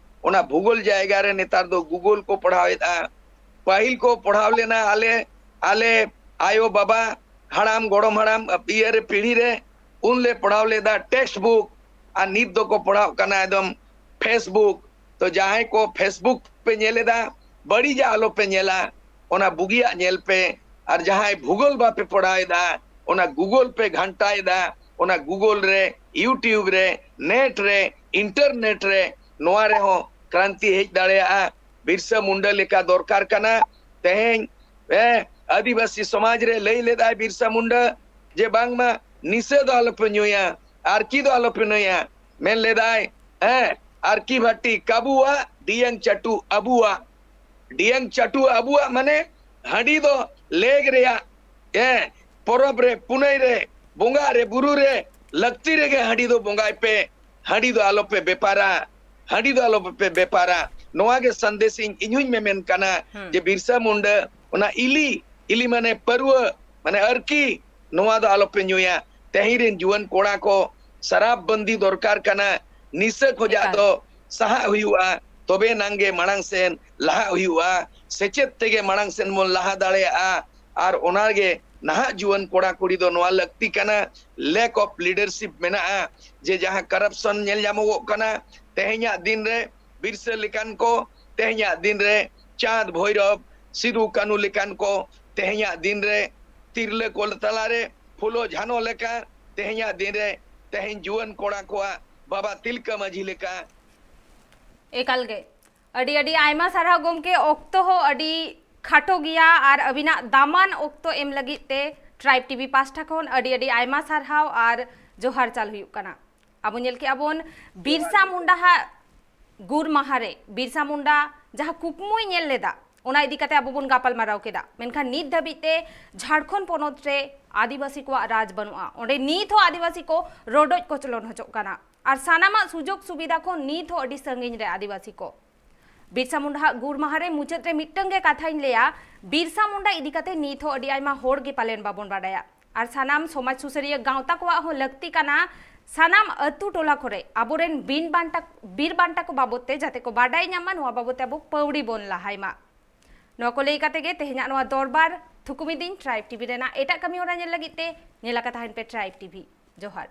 ᱚᱱᱟ ᱵᱷᱩᱜᱳᱞ ᱡᱟᱭᱜᱟ ᱨᱮ ᱱᱮᱛᱟᱨ ᱫᱚ ᱜᱩᱜᱳᱞ ᱠᱚ ᱯᱟᱲᱦᱟᱣᱮᱫᱼᱟ᱾ ᱯᱟᱹᱦᱤᱞ ᱠᱚ ᱯᱟᱲᱦᱟᱣ ᱞᱮᱱᱟ ᱟᱞᱮ, ᱟᱞᱮ ᱟᱭᱳ ᱵᱟᱵᱟ, ᱦᱟᱲᱟᱢ ᱜᱚᱲᱚᱢ ᱦᱟᱲᱟᱢ ᱤᱭᱟᱹ ᱨᱮ, ᱯᱤᱲᱦᱤ ᱨᱮ, ᱩᱱᱞᱮ ᱯᱟᱲᱦᱟᱣ ᱞᱮᱫᱟ ᱴᱮᱠᱥᱴ ᱵᱩᱠ, ᱟᱨ ᱱᱤᱛ ᱫᱚᱠᱚ ᱯᱟᱲᱦᱟᱣ ᱠᱟᱱᱟ ᱮᱠᱫᱚᱢ ᱯᱷᱮᱥᱵᱩᱠ᱾ ᱛᱚ ᱡᱟᱦᱟᱸᱭ ᱠᱚ ᱯᱷᱮᱥᱵᱩᱠ ᱯᱮ ᱧᱮᱞ ᱮᱫᱟ, ᱵᱟᱹᱲᱤᱡᱟᱜ ᱟᱞᱚ ᱯᱮ ᱧᱮᱞᱟ, ᱚᱱᱟ ᱵᱩᱜᱤᱭᱟᱜ ᱧᱮᱞ ᱯᱮ᱾ ᱟᱨ ᱡᱟᱦᱟᱸᱭ ᱵᱷᱩᱜᱳᱞ ᱵᱟᱯᱮ ᱯᱟᱲᱦᱟᱣ ᱮᱫᱟ, ᱚᱱᱟ ᱜᱩᱜᱳᱞ ᱯᱮ ᱜᱷᱟᱱᱴᱟᱭᱮᱫᱟ, ᱚᱱᱟ ᱜᱩᱜᱳᱞ ᱨᱮ, ᱤᱭᱩᱴᱤᱭᱩᱵᱽ ᱨᱮ, ᱱᱮᱴ ᱨᱮ, ᱤᱱᱴᱟᱨᱱᱮᱴ ᱨᱮ, ᱱᱚᱣᱟ ᱨᱮᱦᱚᱸ ᱠᱨᱟᱱᱛᱤ ᱦᱮᱡ ᱫᱟᱲᱮᱭᱟᱜᱼᱟ᱾ ᱵᱤᱨᱥᱟ ᱢᱩᱱᱰᱟ ᱞᱮᱠᱟ ᱫᱚᱨᱠᱟᱨ ᱠᱟᱱᱟ᱾ ᱛᱮᱦᱮᱧ, ᱦᱮᱸ, ᱟᱹᱫᱤᱵᱟᱹᱥᱤ ᱥᱚᱢᱟᱡᱽ ᱨᱮ ᱞᱟᱹᱭ ᱞᱮᱫᱟᱭ ᱵᱤᱨᱥᱟ ᱢᱩᱱᱰᱟ ᱡᱮ ᱵᱟᱝᱢᱟ ᱱᱤᱥᱟᱹ ᱫᱚ ᱟᱞᱚᱯᱮ ᱧᱩᱭᱟ, ᱟᱨᱠᱤ ᱫᱚ ᱟᱞᱚᱯᱮ ᱧᱩᱭᱟ, ᱢᱮᱱ ᱞᱮᱫᱟᱭ, ᱦᱮᱸ, ᱟᱨᱠᱤ ᱵᱷᱟᱴᱤ ᱠᱟᱵᱩᱣᱟᱜ, ᱰᱤᱭᱟᱝ ᱪᱟᱴᱩ ᱟᱵᱩᱣᱟᱜ᱾ ᱰᱤᱭᱟᱝ ᱪᱟᱴᱩ ᱟᱵᱩᱣᱟᱜ ᱢᱟᱱᱮ ᱦᱟᱺᱰᱤ ᱫᱚ ᱞᱮᱜ ᱨᱮᱭᱟᱜ, ᱦᱮᱸ, ᱯᱚᱨᱚᱵᱽ ᱨᱮ, ᱯᱩᱱᱟᱹᱭ ᱨᱮ, ᱵᱚᱸᱜᱟ ᱨᱮ, ᱵᱩᱨᱩ ᱨᱮ, ᱞᱟᱹᱠᱛᱤ ᱨᱮᱜᱮ ᱦᱟᱺᱰᱤ ᱫᱚ ᱵᱚᱸᱜᱟᱭ ᱯᱮ᱾ ᱦᱟᱺᱰᱤ ᱫᱚ ᱟᱞᱚᱯᱮ ᱵᱮᱯᱟᱨᱟ, ᱦᱟᱺᱰᱤ ᱫᱚ ᱟᱞᱚᱯᱮ ᱵᱮᱯᱟᱨᱟ᱾ ᱱᱚᱣᱟ ᱜᱮ ᱥᱟᱸᱫᱮᱥ ᱤᱧ ᱤᱧ ᱦᱚᱧ ᱢᱮᱢᱮᱱ ᱠᱟᱱᱟ ᱦᱩᱸ᱾ ᱡᱮ ᱵᱤᱨᱥᱟ ᱢᱩᱱᱰᱟ ᱚᱱᱟ ᱤᱞᱤ, ᱤᱞᱤ ᱢᱟᱱᱮ ᱯᱟᱹᱨᱣᱟᱹ, ᱢᱟᱱᱮ ᱟᱨᱠᱤ, ᱱᱚᱣᱟ ᱫᱚ ᱟᱞᱚᱯᱮ ᱧᱩᱭᱟ᱾ ᱛᱮᱦᱮᱧ ᱨᱮᱱ ᱡᱩᱣᱟᱹᱱ ᱠᱚᱲᱟ ᱠᱚ ᱥᱟᱨᱟᱯ ᱵᱟᱹᱱᱫᱤ ᱫᱚᱨᱠᱟᱨ ᱠᱟᱱᱟ᱾ ᱱᱤᱥᱟᱹ ᱠᱷᱚᱡᱟᱜ ᱮᱠᱟᱞ᱾ ᱫᱚ ᱥᱟᱦᱟᱜ ᱦᱩᱭᱩᱜᱼᱟ, ᱛᱚᱵᱮ ᱱᱟᱝ ᱜᱮ ᱢᱟᱲᱟᱝ ᱥᱮᱱ ᱞᱟᱦᱟᱜ ᱦᱩᱭᱩᱜᱼᱟ᱾ ᱥᱮᱪᱮᱫ ᱛᱮᱜᱮ ᱢᱟᱲᱟᱝ ᱥᱮᱱ ᱵᱚᱱ ᱞᱟᱦᱟ ᱫᱟᱲᱮᱭᱟᱜᱼᱟ᱾ ᱟᱨ ᱚᱱᱟ ᱜᱮ ᱱᱟᱦᱟᱜ ᱡᱩᱣᱟᱹᱱ ᱠᱚᱲᱟ ᱠᱩᱲᱤ ᱫᱚ ᱱᱚᱣᱟ ᱞᱟᱹᱠᱛᱤ ᱠᱟᱱᱟ, lack of leadership ᱢᱮᱱᱟᱜᱼᱟ, ᱡᱮ ᱡᱟᱦᱟᱸ corruption ᱧᱮᱞ ᱧᱟᱢᱚᱜᱚᱜ ᱠᱟᱱᱟ ᱛᱮᱦᱮᱧᱟᱜ ᱫᱤᱱ ᱨᱮ, ᱵᱤᱨᱥᱟᱹ ᱞᱮᱠᱟᱱ ᱠᱚ ᱛᱮᱦᱮᱧᱟᱜ ᱫᱤᱱ ᱨᱮ, ᱪᱟᱸᱫ ᱵᱷᱳᱭᱨᱚᱵ, ᱥᱤᱫᱩ ᱠᱟᱹᱱᱩ ᱞᱮᱠᱟᱱ ᱠᱚ ᱛᱮᱦᱮᱧᱟᱜ ᱫᱤᱱ ᱨᱮ, ᱛᱤᱨᱞᱟᱹ ᱠᱚ ᱛᱟᱞᱟᱨᱮ ᱯᱷᱩᱞᱳ ᱡᱷᱟᱱᱚ ᱞᱮᱠᱟ ᱛᱮᱦᱮᱧᱟᱜ ᱫᱤᱱ ᱨᱮ ᱛᱮᱦᱮᱧ ᱡᱩᱣᱟᱹᱱ ᱠᱚᱲᱟ ᱠᱚᱣᱟᱜ ᱵᱟᱵᱟ ᱛᱤᱞᱠᱟᱹ ᱢᱟᱹᱡᱷᱤ ᱞᱮᱠᱟ᱾ ᱮᱠᱟᱞ ᱜᱮ᱾ ᱟᱹᱰᱤ ᱟᱹᱰᱤ ᱟᱭᱢᱟ ᱥᱟᱨᱦᱟᱣ ᱜᱚᱢᱠᱮ, ᱚᱠᱛᱚ ᱦᱚᱸ ᱟᱹᱰᱤ ᱠᱷᱟᱴᱚ ᱜᱮᱭᱟ ᱟᱨ ᱟᱹᱵᱤᱱᱟᱜ ᱫᱟᱢᱟᱱ ᱚᱠᱛᱚ ᱮᱢ ᱞᱟᱹᱜᱤᱫ ᱛᱮ ᱴᱨᱟᱭᱤᱵᱽ ᱴᱤᱵᱷᱤ ᱯᱟᱥᱴᱟ ᱠᱷᱚᱱ ᱟᱹᱰᱤ ᱟᱹᱰᱤ ᱟᱭᱢᱟ ᱥᱟᱨᱦᱟᱣ ᱟᱨ ᱡᱚᱦᱟᱨ ᱪᱟᱞ ᱦᱩᱭᱩᱜ ᱠᱟᱱᱟ᱾ ᱟᱵᱚ ᱧᱮᱞ ᱠᱮᱜᱼᱟ ᱵᱚᱱ ᱵᱤᱨᱥᱟ ᱢᱩᱱᱰᱟ ᱦᱟᱜ ᱜᱩᱨ ᱢᱟᱦᱟ ᱨᱮ ᱵᱤᱨᱥᱟ ᱢᱩᱱᱰᱟ ᱡᱟᱦᱟᱸ ᱠᱩᱠᱢᱩᱭ ᱧᱮᱞ ᱞᱮᱫᱟ, ᱚᱱᱟ ᱤᱫᱤ ᱠᱟᱛᱮ ᱟᱵᱚ ᱵᱚᱱ ᱜᱟᱯᱟᱞ ᱢᱟᱨᱟᱣ ᱠᱮᱫᱟ᱾ ᱢᱮᱱᱠᱷᱟᱱ ᱱᱤᱛ ᱫᱷᱟᱹᱵᱤᱡ ᱛᱮ ᱡᱷᱟᱲᱠᱷᱚᱸᱰ ᱯᱚᱱᱚᱛ ᱨᱮ ᱟᱹᱫᱤᱵᱟᱹᱥᱤ ᱠᱚᱣᱟᱜ ᱨᱟᱡᱽ ᱵᱟᱹᱱᱩᱜᱼᱟ᱾ ᱚᱸᱰᱮ ᱱᱤᱛ ᱦᱚᱸ ᱟᱹᱫᱤᱵᱟᱹᱥᱤ ᱠᱚ ᱨᱚᱰᱚᱡ ᱠᱚᱪᱞᱚᱱ ᱦᱚᱪᱚᱜ ᱠᱟᱱᱟ ᱟᱨ ᱥᱟᱱᱟᱢᱟᱜ ᱥᱩᱡᱳᱜᱽ ᱥᱩᱵᱤᱫᱷᱟ ᱠᱷᱚᱱ ᱱᱤᱛ ᱦᱚᱸ ᱟᱹᱰᱤ ᱥᱟᱺᱜᱤᱧ ᱨᱮ ᱟᱹᱫᱤᱵᱟᱹᱥᱤ ᱠᱚ᱾ ᱵᱤᱨᱥᱟ ᱢᱩᱱᱰᱟ ᱦᱟᱜ ᱜᱩᱨ ᱢᱟᱦᱟ ᱨᱮ ᱢᱩᱪᱟᱹᱫ ᱨᱮ ᱢᱤᱫᱴᱟᱝ ᱜᱮ ᱠᱟᱛᱷᱟᱧ ᱞᱟᱹᱭᱟ, ᱵᱤᱨᱥᱟ ᱢᱩᱱᱰᱟ ᱤᱫᱤ ᱠᱟᱛᱮ ᱱᱤᱛ ᱦᱚᱸ ᱟᱹᱰᱤ ᱟᱭᱢᱟ ᱦᱚᱲ ᱜᱮ ᱯᱟᱞᱮᱱ ᱵᱟᱵᱚᱱ ᱵᱟᱰᱟᱭᱟ᱾ ᱟᱨ ᱥᱟᱱᱟᱢ ᱥᱚᱢᱟᱡᱽ ᱥᱩᱥᱟᱹᱨᱤᱭᱟᱹ ᱜᱟᱶᱛᱟ ᱠᱚᱣᱟᱜ ᱦᱚᱸ ᱞᱟᱹᱠᱛᱤ ᱠᱟᱱᱟ, ᱥᱟᱱᱟᱢ ᱟᱹᱛᱩ ᱴᱚᱞᱟ ᱠᱚᱨᱮ ᱟᱵᱚᱨᱮᱱ ᱵᱤᱨ ᱵᱟᱱᱴᱟ, ᱵᱤᱨ ᱵᱟᱱᱴᱟ ᱠᱚ ᱵᱟᱵᱚᱫ ᱛᱮ ᱡᱟᱛᱮ ᱠᱚ ᱵᱟᱰᱟᱭ ᱧᱟᱢ ᱢᱟ, ᱱᱚᱣᱟ ᱵᱟᱵᱚᱫ ᱛᱮ ᱟᱵᱚ ᱯᱟᱹᱣᱲᱤ ᱵᱚᱱ ᱞᱟᱦᱟᱭ ᱢᱟ᱾ ᱱᱚᱣᱟ ᱠᱚ ᱞᱟᱹᱭ ᱠᱟᱛᱮ ᱜᱮ ᱛᱮᱦᱮᱧᱟᱜ ᱱᱚᱣᱟ ᱫᱚᱨᱵᱟᱨ ᱛᱷᱩᱠᱩᱢ ᱤᱫᱤᱧ᱾ ᱴᱨᱟᱭᱤᱵᱽ ᱴᱤᱵᱷᱤ ᱨᱮᱱᱟᱜ ᱮᱴᱟᱜ ᱠᱟᱹᱢᱤ ᱦᱚᱨᱟ ᱧᱮᱞ ᱞᱟᱹᱜᱤᱫ ᱛᱮ ᱧᱮᱞ ᱟᱠᱟ ᱛᱟᱦᱮᱱ ᱯᱮ ᱴᱨᱟᱭᱤᱵᱽ ᱴᱤᱵᱷᱤ᱾ ᱡᱚᱦᱟᱨ᱾